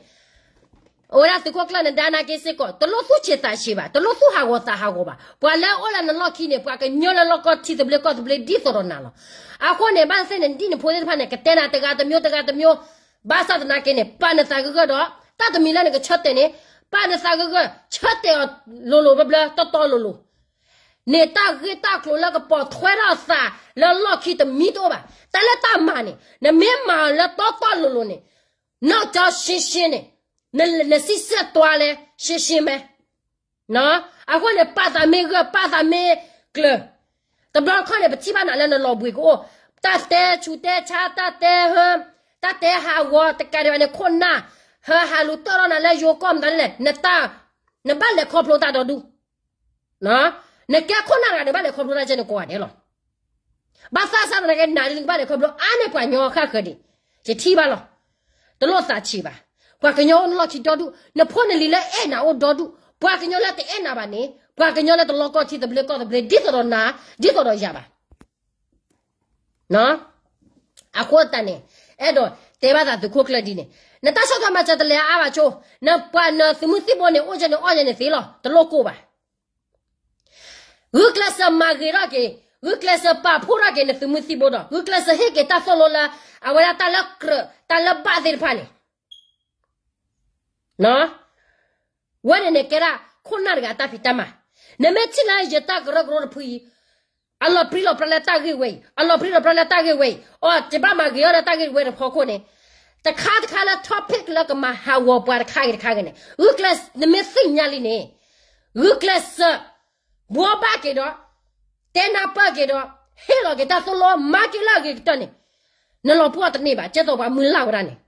အဝဲဒၣ်သုးခိၣ်ကျၢၢ်န့ၣ် ဒါနၤက့ၤစ့ၢ်ကီး တလိၣ်သူၣ်ဆံးသးဆံးဘၣ်, တလိၣ်သူၣ်ဟးဂီၤသးဟးဂီၤဘၣ်. ပှၤလၢအအိၣ်လၢနလီၢ်ခံန့ၣ် ပှၤကညီလၢလီၢ်ကီၢ်ထံသဘျ့ကီၢ်သဘျ့ ဒ်သိးဒီးနၤလီၤ. အဃိန့ၣ် ဘၣ်သ့ၣ်န့ၣ် ဒ်နဖိသ့ၣ်တဖၣ်န့ၣ် ကတဲနၤတဂၤတမျိုး တဂၤတမျိုး, ဘၣ်ဆၣ်သနာ်က့န့ၣ် ပာ်နသးဂၢၢ်ဂၢၢ်ဒီး တၢ်တမံၤလၢနကဆၢတဲာ်န့ၣ်, ပာ်နသးဂၢၢ်ဂၢၢ် ဆၢတဲာ်အီၤလိၤလိၤဘျၢဘျၢ တီတီလိၤလိၤ န့ၣ်တၢ်ဂ့ၢ်တၢ်ကျိၤလၢကပိာ်ထွဲထီၣ်အသးလၢလီၢ်ခံတမံၤတအိၣ်ဘၣ်. တၢ်လၢတၢ်မၤန့ၣ် နမ့ၢ်မၤလၢတီတီလိၤလိၤန့ၣ် နီၢ်ကၠီရှင်းရှင်းန့ၣ် နစံးစဲးတွါလဲ ရှင်းရှင်းမဲ အဃိန့ၣ် ပာ်သးမ့ၢ်ဂၢၢ် ပာ်သးမ့ၢ်ကျၢၤ တဘျီတခီၣ်န့ၣ် ပထံၣ်ဘၣ်နၤလၢနလီၤဘှံးကအိၣ် တၢ်တဲဆူးတဲဆါ တၢ်တဲဟၢ တၢ်တဲဟးဂီၤ တကးဒံးဘၣ်န့ၣ် ခိၣ်နၢ် ဟၢဟးလူၤတၢၢ်ထီၣ်နၤလၢယိၤကီၢ်မတၤလဲၣ် နဘၣ်လဲၤခီဖျိတၢ်ဒီဒူၣ် နကဲခိၣ်နၢ်တဂၤန့ၣ် ဘၣ်လဲၤခီဖျိတၢ်ကဲန့ၣ်ကိးဂၤဒဲးလီၤ. ဘၣ်သးစၢ်သနာ်က့ နၤဒ်နကဘၣ်လဲၤခီဖျိအါန့ၢ်ပှၤကညီဃၣ်ဃၢၤဒံး ယထံၣ်ဘၣ်လီၤ. တလိၣ်သးဆံးဘၣ်. ပှၤကညီအိၣ်နလီၢ်ခံဒီဒူၣ် နဖိနလံၤလၢအဲၣ်နၤအိၣ်ဒီဒူၣ် ပှၤကညီလၢတအဲၣ်နၤဘၣ်န့ၣ် ပှၤကညီလၢတလီၢ်ကီၢ်ထံသဘျ့ကီၢ်သဘျ့ ဒ်သိးဒီးနၤ ဒ်သိးဒီးယၤဘၣ် အဃိသတးန့ၣ် အဲၣ်ဒိးတဲဘၣ်သးသုးခိၣ်ကျၢၢ်ဒ်န့ၣ် နတၢ်ဆီၣ်ထွဲမၤစၢၤတလဲၤအါဘၣ်ဆိ နပှၤနသုးမုၢ်သံၣ်ဘိန့ၣ် အိၣ်ကဲန့ၣ် အီၣ်ကဲန့ၣ်သ့လီၤ တလိၣ်ကိၢ်ဘၣ်. ဂုာ်ကျဲးစၢးမၤဂ့ၤထီၣ်က့ၤ ဂုာ်ကျဲးစၢးပာ်ဖှိၣ်ထီၣ်က့ၤနသုးမုၢ်သံၣ်ဘိဒီး ဂုာ်ကျဲးစၢးဟ့ၣ်က့ၤတၢ်သိၣ်လိလၢ အဝဲဒၣ်တၢ်လၢကြၢး တၢ်လၢဘၣ်သ့ၣ်တဖၣ်န့ၣ် ဝဲန့ၣ်န့ၣ်ကဲဒၣ် ခိၣ်နၢ်တဂၤအတၢ်ဖံးတၢ်မၤ, နမ့ၢ်ထံၣ်လၢယတၢ်ကရၢကရိတဖုအံၤ, အလီၤပြံလီၤပြါလၢတၢ်ဂ့ၢ်ဝဲအံၤ, အလီၤပြံလီၤပြါလၢတၢ်ဂ့ၢ်ဝဲအံၤ, အိ ယဘၣ်မၤဂ့ၤအီၤလၢတၢ်ဂ့ၢ်ဝဲတဖီခိၣ်န့ၣ်, တခါတခါလၢ topic လၢကမၤဟးဂီၤပှၤတခါဂ့ၤတခါဂ့ၤန့ၣ်, ဂုာ်ကျဲး နမ့ၢ်သ့ၣ်ညါလံန့ၣ်, ဂုာ်ကျဲးစၢး ဘှီဘၣ်က့ၤဒီး, တဲနၢ်ပၢၢ်က့ၤဒီး, ဟ့ၣ်လီၤက့ၤတၢ်သိၣ်လိမၤက့ၤလၢအဂ့ၤကတၢၢ်န့ၣ်, နလီၤပှီၢ်တန့ၢ်ဘၣ်, ကဲသိးပှၤမုၢ်လၢ်ဝဲဒၣ်န့ၣ်,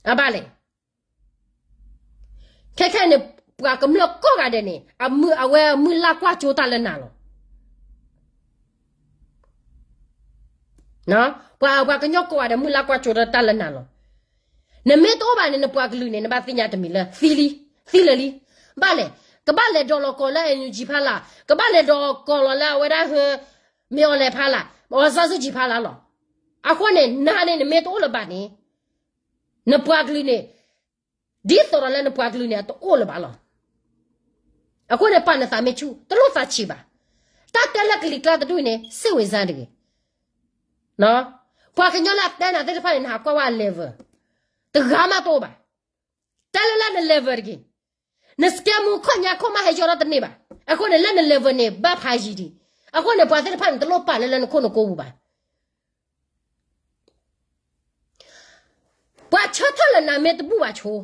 အဘၣ်လဲၣ် ခဲခဲန့ၣ် ပှၤကမျၢၢ်ကိးဂၤဒဲးန့ၣ် အဝဲမုၢ်လၢ်ကွၢ်ကၠိတၢ်လၢနၤလီၤ. ပှၤ ပှၤကညီကိးဂၤဒဲး မုၢ်လၢ်ကွၢ်ကၠိတၢ်လၢနၤလီၤ. နမ့ၢ်တအိၣ်ဘၣ်န့ၣ် နပှၤကလုာ်န့ၣ် နဘၣ်သ့ၣ်ညါတမံၤလၢ သံလံ, သံလၢာ်လံ. ဘၣ်လဲၣ်, ကဘၣ်လဲၤဒိးလီၤကီၢ်လၢ NUG ဖးလၢ်, ကဘၣ်လဲၤဒိးကီၢ်လီၤလၢအဝဲဒၣ်ဟၢ မ့ၢ်အီၤလဲၤဖးလၢ်, အီၤစၢ်စုကၠံဖးလၢ်လီၤ. အဃိန့ၣ် နၤန့ၣ် နမ့ၢ်တအိၣ်လၢၤဘၣ်န့ၣ် နပှၤကလုာ်န့ၣ် ဒ်သိးဒီးလၢနပှၤကလုာ်န့ၣ် အတအိၣ်လၢၤဘၣ်လီၤ. အဃိန့ၣ် ပာ်နသးမ့ၢ်ဆူၣ် တလိၣ်သးဆံးဘၣ်. တၢ်တဲလၢကလံၤကျါတဒူၣ်အံၤန့ၣ် စ့ၣ်ဝ့ၤစါတဂ့ၤ. ပှၤကညီလၢအတဲနၤသ့ၣ်တဖၣ်န့ၣ် နဟးကွၢ်ဝဲအ level တဂၤမးတအိၣ်ဘၣ်. တဲလၢလၢန level တဂ့ၤ. နစကဲမူခီၣ်ညါခိၣ်မးဟဲယီၢ်ထီၣ်တန့ၢ်ဘၣ်. အဃိန့ၣ် လၢန level န့ၣ် ဘၣ်ဖးယံၤဒံး. အဃိန့ၣ် ပှၤသ့ၣ်တဖၣ်န့ၣ် တလိၣ်ပာ်လၢလၢနခိၣ်နကိပူၤဘၣ်. ပှၤဆၢထၢၣ်လၢနၤမ့ၢ်တဘူၣ်ဘၣ်ဆိ,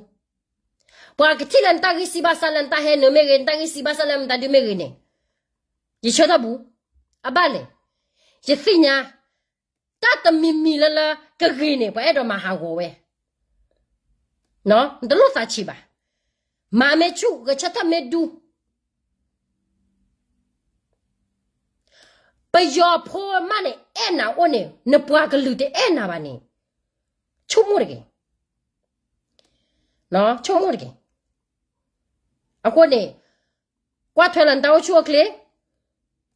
ပှၤကထံၣ်လၢနတၢ်ဂံၢ်စၢ်ဘါစၢ်လၢနတၢ်ဟဲနုာ်မ့ၢ်ဂ့ၤ, နတၢ်ဂံၢ်စၢ်ဘါစၢ်လၢမတၤဒုမ့ၢ်ဂ့ၤန့ၣ်, ယဆၢထၢၣ်ဘူး, အဘၣ်လဲၣ်, ယသ့ၣ်ညါ, တၢ်တမံၤမံၤလၢလၢကဂ့ၤန့ၣ် ပှၤအဲၣ်ဒိးမၤဟးဂီၤဝဲ, နတလိၣ်သးဆံးဘၣ်, မၤမ့ၢ်ဆူၣ် ဂဲၤဆၢထၢၣ်မ့ၢ်ဒူ ပယီၤဖိမးန့ၣ် အဲၣ်နၤအိၣ်န့ၣ် နပှၤကလုာ်တအဲၣ်နၤဘၣ်န့ၣ်, ဆိကမိၣ်တဂ့ၤ, ဆိကမိၣ်တဂ့ၤ. အဃိန့ၣ်, ကွၢ်ထွဲလီၤနတၢ်အိၣ်ဆူၣ်အိၣ်ချ့,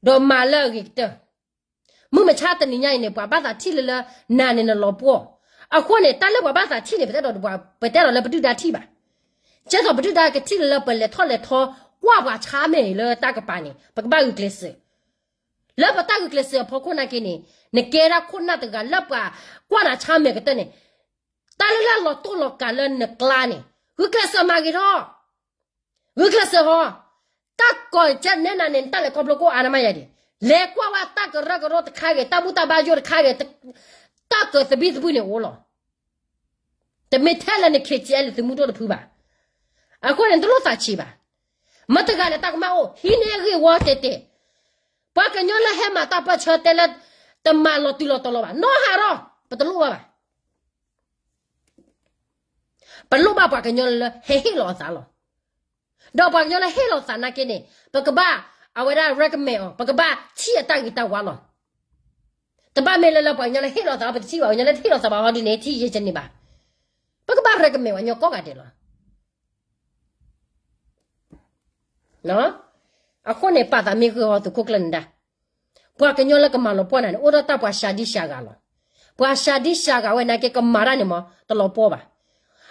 ဒီးမၤလၢအဂ့ၤကတၢၢ်. မုၢ်မဆါတနံၤညါအံၤန့ၣ် ပှၤဘၣ်သးထံၣ်လၢလၢနၤန့ၣ်နလီၤပှီၢ်, အဃိန့ၣ် တၢ်လၢပှၤဘၣ်သးထံၣ်န့ၣ် ပတဲဒီးပှၤ, ပတဲဒီးလၢပဒုၣ်ဒါထံၣ်ဘၣ်. ကဲသိးပဒုၣ်ဒါကထံၣ်လၢလၢပလဲၤထီၣ်လဲၤထီ, ကွၢ်ပှၤဆါမဲာ်လၢတၢ်ကပၤန့ၣ် ပကဘၣ်ဂုာ်ကျဲးစၢး လၢပတၢ်ဂုာ်ကျဲးစၢးအဖီခိၣ်နာ်က့န့ၣ်, နကဲဒၣ်ခိၣ်နၢ်တဂၤလၢပှၤကွၢ်နၤဆါမဲာ်ကတၢၢ်န့ၣ်, တၢ်လၢလၢလီၤတိၢ်လီၤကၤလၢနကျါန့ၣ်, ဂုာ်ကျဲးစၢးမၤဂ့ၤထီၣ်, ဂုာ်ကျဲးစၢးဟီ, တၢ်ကိးကနဲနၤန့ၣ် နတၢ်လဲၤခီဖျိကအိၣ်အါနမးယၤဒံး, လဲၤကွၢ်ဝဲတၢ်ကရၢကရိတခါဂ့ၤ, တၢ်ဘူၣ်တၢ်ဘါယိၣ်တခါဂ့ၤ, တၢ်ကၢၤသဘံၣ်သဘုၣ်န့ၣ်အိၣ်လီၤ. တမ့ၢ်ထဲလၢန ခ့ၣ်ကၠံၣ်အဲၣ်လၢ သုးမုၢ်ဒိၣ်တဖုဘၣ်. အဃိန့ၣ် နတလိၣ်သးဆံးဘၣ်. မတၤတဂၤလဲၣ်တၢ်ကမၣ်အိၣ် ဟံးန့ၢ်အဂ့ၢ်ဝီတဲာ်တဲာ်, ပှၤကညီလၢဟဲမၤတၢ်ပၢၢ်ဆၢတဲလၢ တမၤလီၤတုၤလီၤတီၤလီၤဘၣ်, နီၢ်ဟးထီၣ်, ပတလိၣ်ဘၣ်ဘၣ်. ပလိၣ်ဘၣ်ပှၤကညီလၢဟဲဟ့ၣ်လီၤအသးလီၤ. ဒီးပှၤကညီလၢဟ့ၣ်လီၤသးနာ်က့န့ၣ် ပကဘၣ်အဝဲဒၣ် recommend အီၤ, ပကဘၣ်ထံၣ်အတၢ်ဂ့ၤတၢ်ဝါလီၤ. တဘၣ်မ့ၢ်လၢလၢပှၤကညီလၢဟ့ၣ်လီၤသး ပတထံၣ်ဘၣ်, ပှၤကညီလၢတဟ့ၣ်လီၤသးဘၣ်ဟီဒ်န့ၣ် ထံၣ်ယဲၢ်ကန့ၣ်ဘၣ်. ပကဘၣ် recommend ပှၤကညီကိးဂၤဒဲးလီၤ. အဃိန့ၣ် ပာ်သးမ့ၢ်ဂ့ၤဟီ သုးခိၣ်ကျၢၢ်နဒါ, ပှၤကညီလၢကမၤလီၤပှီၢ်နၤန့ၣ် အိၣ်ဒီးတၢ်ပှၤစှၤဒံစှၤဂၤလီၤ. ပှၤစှၤဒံစှၤဂၤဝဲနာ်က့ ကမၤတၢ်န့ၣ်မ့ၢ် တလီၤပှီၢ်ဘၣ်.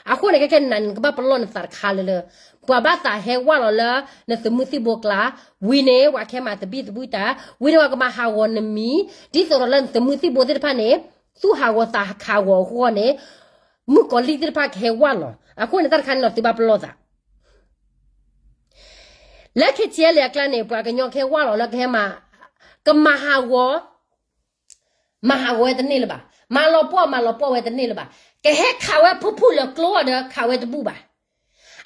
အဃိန့ၣ် ခဲခဲနၤန့ၣ် နကဘၣ်ပလီၢ်နသးတခါလၢလၢ ပှၤဘၣ်သးဟဲဝၢ်လီၤလၢ နသုးမုၢ်သံၣ်ဘိကျါ, ဝံၤန့ၣ် ပှၤကဟဲမၤသဘံၣ်သဘုၣ်တၢ်, ဝံၤန့ၣ် ပှၤကမၤဟးဂီၤနမံၤ, ဒ်သိးဒီးလၢနသုးမုၢ်သံၣ်ဘိသ့ၣ်တဖၣ်န့ၣ် သူၣ်ဟးဂီၤသးဟးဂီၤအဃိန့ၣ်, မုၣ်ကီၤလံၢ်သ့ၣ်တဖၣ်ကဟဲဝၢ်လီၤ. အဃိန့ၣ် တၢ်တခါန့ၣ်လီၤ သုဘၣ်ပလီၢ်သး လၢ K T L A အကျါန့ၣ် ပှၤကညီကဟဲဝါလီၤလၢကဟဲမၤ, ကမၤဟးဂီၤ, မၤဟးဂီၤဝဲတန့ၢ်လၢၤဘၣ်, မၤလီၤပှီၢ် မၤလီၤပှီၢ်ဝဲတန့ၢ်လၢၤဘၣ်, ကဟဲခးဝဲဖုၣ်ဖုၣ်လၢကျိဒီးခးဝဲတဘူၣ်ဘၣ်.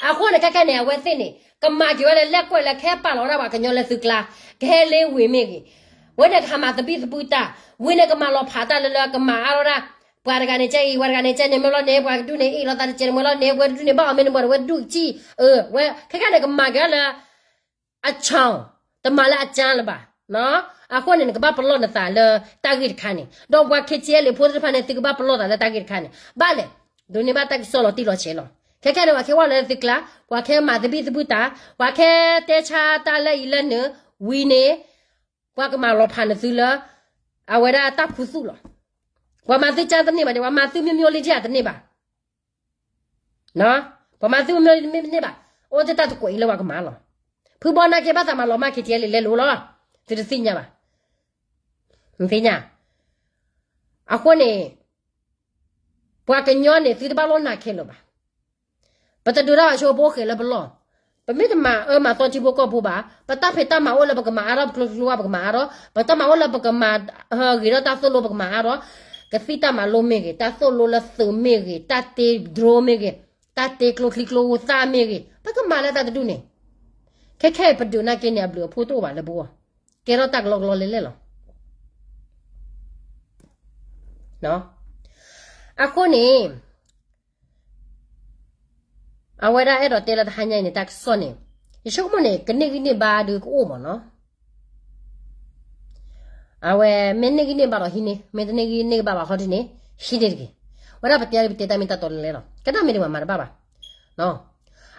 အဃိန့ၣ် ခဲခဲန့ၣ် အဝဲသ့ၣ်န့ၣ် ကမၤက့ၤဝဲလၢလဲၣ်ကွဲးလၢကဟဲပာ်လီၤဝဲဒၣ်ပှၤကညီလၢသုကျါ, ကဟဲလ့ဝ့ၤမ့ၢ်ဂ့ၤ, ဝဲန့ၣ်ကဟးမၤသဘံၣ်သဘုၣ်တၢ်, ဝံၤန့ၣ်ကမၤလီၤဖးတၢ်လၢလၢကမၤအါထီၣ်ဒၣ်, ပှၤတဂၤန့ၣ်ကဲအံၤ ပှၤတဂၤန့ၣ်ကဲန့ၣ် မ့ၢ်လီၤန့ၣ် ပှၤကဒုးန့ၣ်အ့ၣ်လိာ်သးတကဲးန့ၣ် မ့ၢ်လီၤန့ၣ် ပှၤတဒုးန့ၣ် ဘၣ်အီၤမ့ၢ်န့ၣ် ပှၤတဝဲဒုးကံၣ်, အဝဲ ခဲခဲန့ၣ် ကမၤက့ၤလၢ အဆၢ, တမၤလၢအကၢလၢၤဘၣ်. အဃိန့ၣ် နကဘၣ်ပလီၢ်နသးလၢတၢ်ဂ့ၢ်တခါန့ၣ်, ဒီးပှၤ K T L A ဖိသ့ၣ်တဖၣ်န့ၣ် သုကဘၣ်ပလီၢ်သးလၢတၢ်ဂ့ၢ်တခါန့ၣ်, ဘၣ်လဲၣ်, ဒိးန့ၢ်ဘၣ်တၢ်ကစီၣ်လီၤတံၢ်လီၤဆဲးလီၤ. ခဲခဲန့ၣ် ပှၤကဟဲဝါလီၤလၢသုကျါ, ပှၤကဟဲမၤသဘံၣ်သဘုၣ်တၢ်, ပှၤကဟဲတဲဆါတၢ်လၢအံၤလၢနုၤ, ဝံၤန့ၣ် ပှၤကမၤလီၤဖးနသုလၢ အဝဲဒၣ်တၢ်ခူသူၣ်လီၤ. ပှၤမၤသုကၢတန့ၢ်ဘၣ်ဒီး ပှၤမၤသု မျိုးမျိုးလေး တန့ၢ်ဘၣ် ပှၤမၤသု မျိုးမျိုးလေး တန့ၢ်ဘၣ်, အိၣ်တ့ၢ်တၢ်တကွဲးအံၤလၢပှၤကမၤလီၤ. ဖုဘီနာ်က့ဘၣ်သးမၤလီၤမၢ် K T L A လဲၤလိၤလီၤ, သုတသ့ၣ်ညါဘၣ်, နသ့ၣ်ညါ. အဃိန့ၣ် ပှၤကညီန့ၣ် သုတဘၣ်လီၢ်နာ်ခဲလၢာ်ဘၣ်. ပတဒုးတၢ်ဘၣ်ဆိ ပအိၣ်ဃဲးလၢပလီၢ်, ပမ့ၢ်တမၤအၢမၤသီထံဖိကီၢ်ဖိဘၣ်, ပတၢ်ဖံးတၢ်မၤအိၣ်လၢပကမၤအါထီၣ် ပကျိချံကျိဝါပကမၤအါထီၣ်, ပတၢ်မၤအိၣ်လၢပကမၤ ဂ့ၤထီၣ်တၢ်သိၣ်လိပကမၤအါထီၣ်, ကသံၣ်တၢ်မၤလိမ့ၢ်ဂ့ၤ, တၢ်သိၣ်လိလၢသုးမ့ၢ်ဂ့ၤ, တၢ်တ့ drone မ့ၢ်ဂ့ၤ, တၢ်တ့ကျိချံကျိသၣ်မ့ၢ်ဂ့ၤ, ပကမၤလၢတၢ်တဒူၣ်န့ၣ်, ခဲခဲအံၤပဒုးနာ်က့န့ၣ် အဘျုးအဖှိၣ်တအိၣ်ဘၣ်လၢပဂီၢ်, ကဲထီၣ်တၢ်ကလီကလီလဲၣ်လဲၣ်လီၤ. အဃိန့ၣ် အဝဲဒၣ်အဲၣ်ဒိးတဲလၢတဟါညါအံၤန့ၣ် တၢ်ကစီၣ်န့ၣ်, ယဆိကမိၣ်န့ၣ် ကန့ၢ်ဂံၢ်န့ၢ်ဘါဒုးကအိၣ်မးနီၤ. အဝဲမ့ၢ်န့ၢ်ဂံၢ်န့ၢ်ဘါဒီးဟံးန့ၢ်, မ့ၢ်တန့ၢ်ဂံၢ်န့ၢ်ဘါဘၣ်ဟီဒ်န့ၣ်, ဟံးန့ၢ်တဂ့ၤ. ဝဲဒၣ်ပတဲပတဲတၢ်မ့ၢ်တၢ်တီလဲၤလဲၤလီၤ, ကနၣ်မ့ၢ်တမၤမၤတဘၣ်ဘၣ်.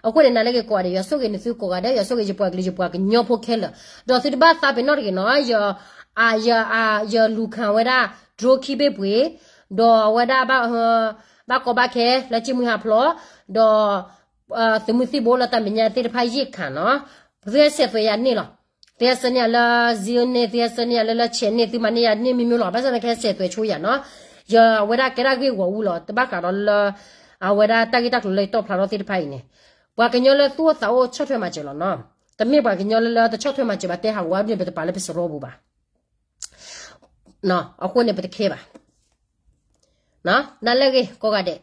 အဃိန့ၣ် နၤလၢဂ့ၤကိးဂၤဒဲး ယွၤဆိၣ်ဂ့ၤနသုကိးဂၤဒဲး, ယွၤဆိၣ်ဂ့ၤယပှၤကလုာ်ယပှၤကညီဖိခဲလၢာ်, ဒီးသုတဘၣ်သးပ့ၤနီၣ်တဂ့ၤနီၤ, ယ ယလူၤခးဝဲဒၣ် drone ခံဘ့ၣ်ပှ့ၤ, ဒီးအဝဲဒၣ် ဘၣ်ကီဘၣ်ခဲလၢစံၣ်မှံဟးဖျိး, ဒီး သုးမုၢ်သံၣ်ဘိလၢတၢ်မဲာ်ညါသ့ၣ်တဖၣ်ယံာ်ခါနီၤ, သုဟဲဆဲးသွဲးယၤန့ၢ်လီၤ. သုဟဲဆဲးန့ၢ်ယၤလၢ Zoom န့ၣ်, သုဟဲဆဲးန့ၢ်ယၤလၢလၢ chat န့ၣ်, သုမၤန့ၢ်ယၤန့ၢ်မ့ၢ်မ့ၢ်လီၤ, ဘၣ်ဆၣ်သနာ်က့ဟဲဆဲးသွဲးဆိယၤနီၤ, ယဝဲဒၣ်ကဲဒၣ်ဂ့ၢ်ဂီၢ်အူလီၤ, တဘၣ်ဃးဒီးလၢ အဝဲဒၣ်တၢ်ဂ့ၢ်တၢ်ကျိၤလၢယတီၣ်ဖျါထီၣ်သ့ၣ်တဖၣ်အံၤန့ၣ်, ပှၤကညီလၢသူၣ်အိၣ်သးအိၣ်ဆီၣ်ထွဲမၤစၢၤလီၤနီၤ, တမ့ၢ်ပှၤကညီလၢလၢတဆီၣ်ထွဲမၤစၢၤဘၣ် တဲဟးဂီၤအါဒ်န့ၣ် ပတပာ်လၢပစရီပူၤဘၣ်. အဃိန့ၣ် ပတခဲဘၣ်. နၤလၢဂ့ၤကိးဂၤဒဲး,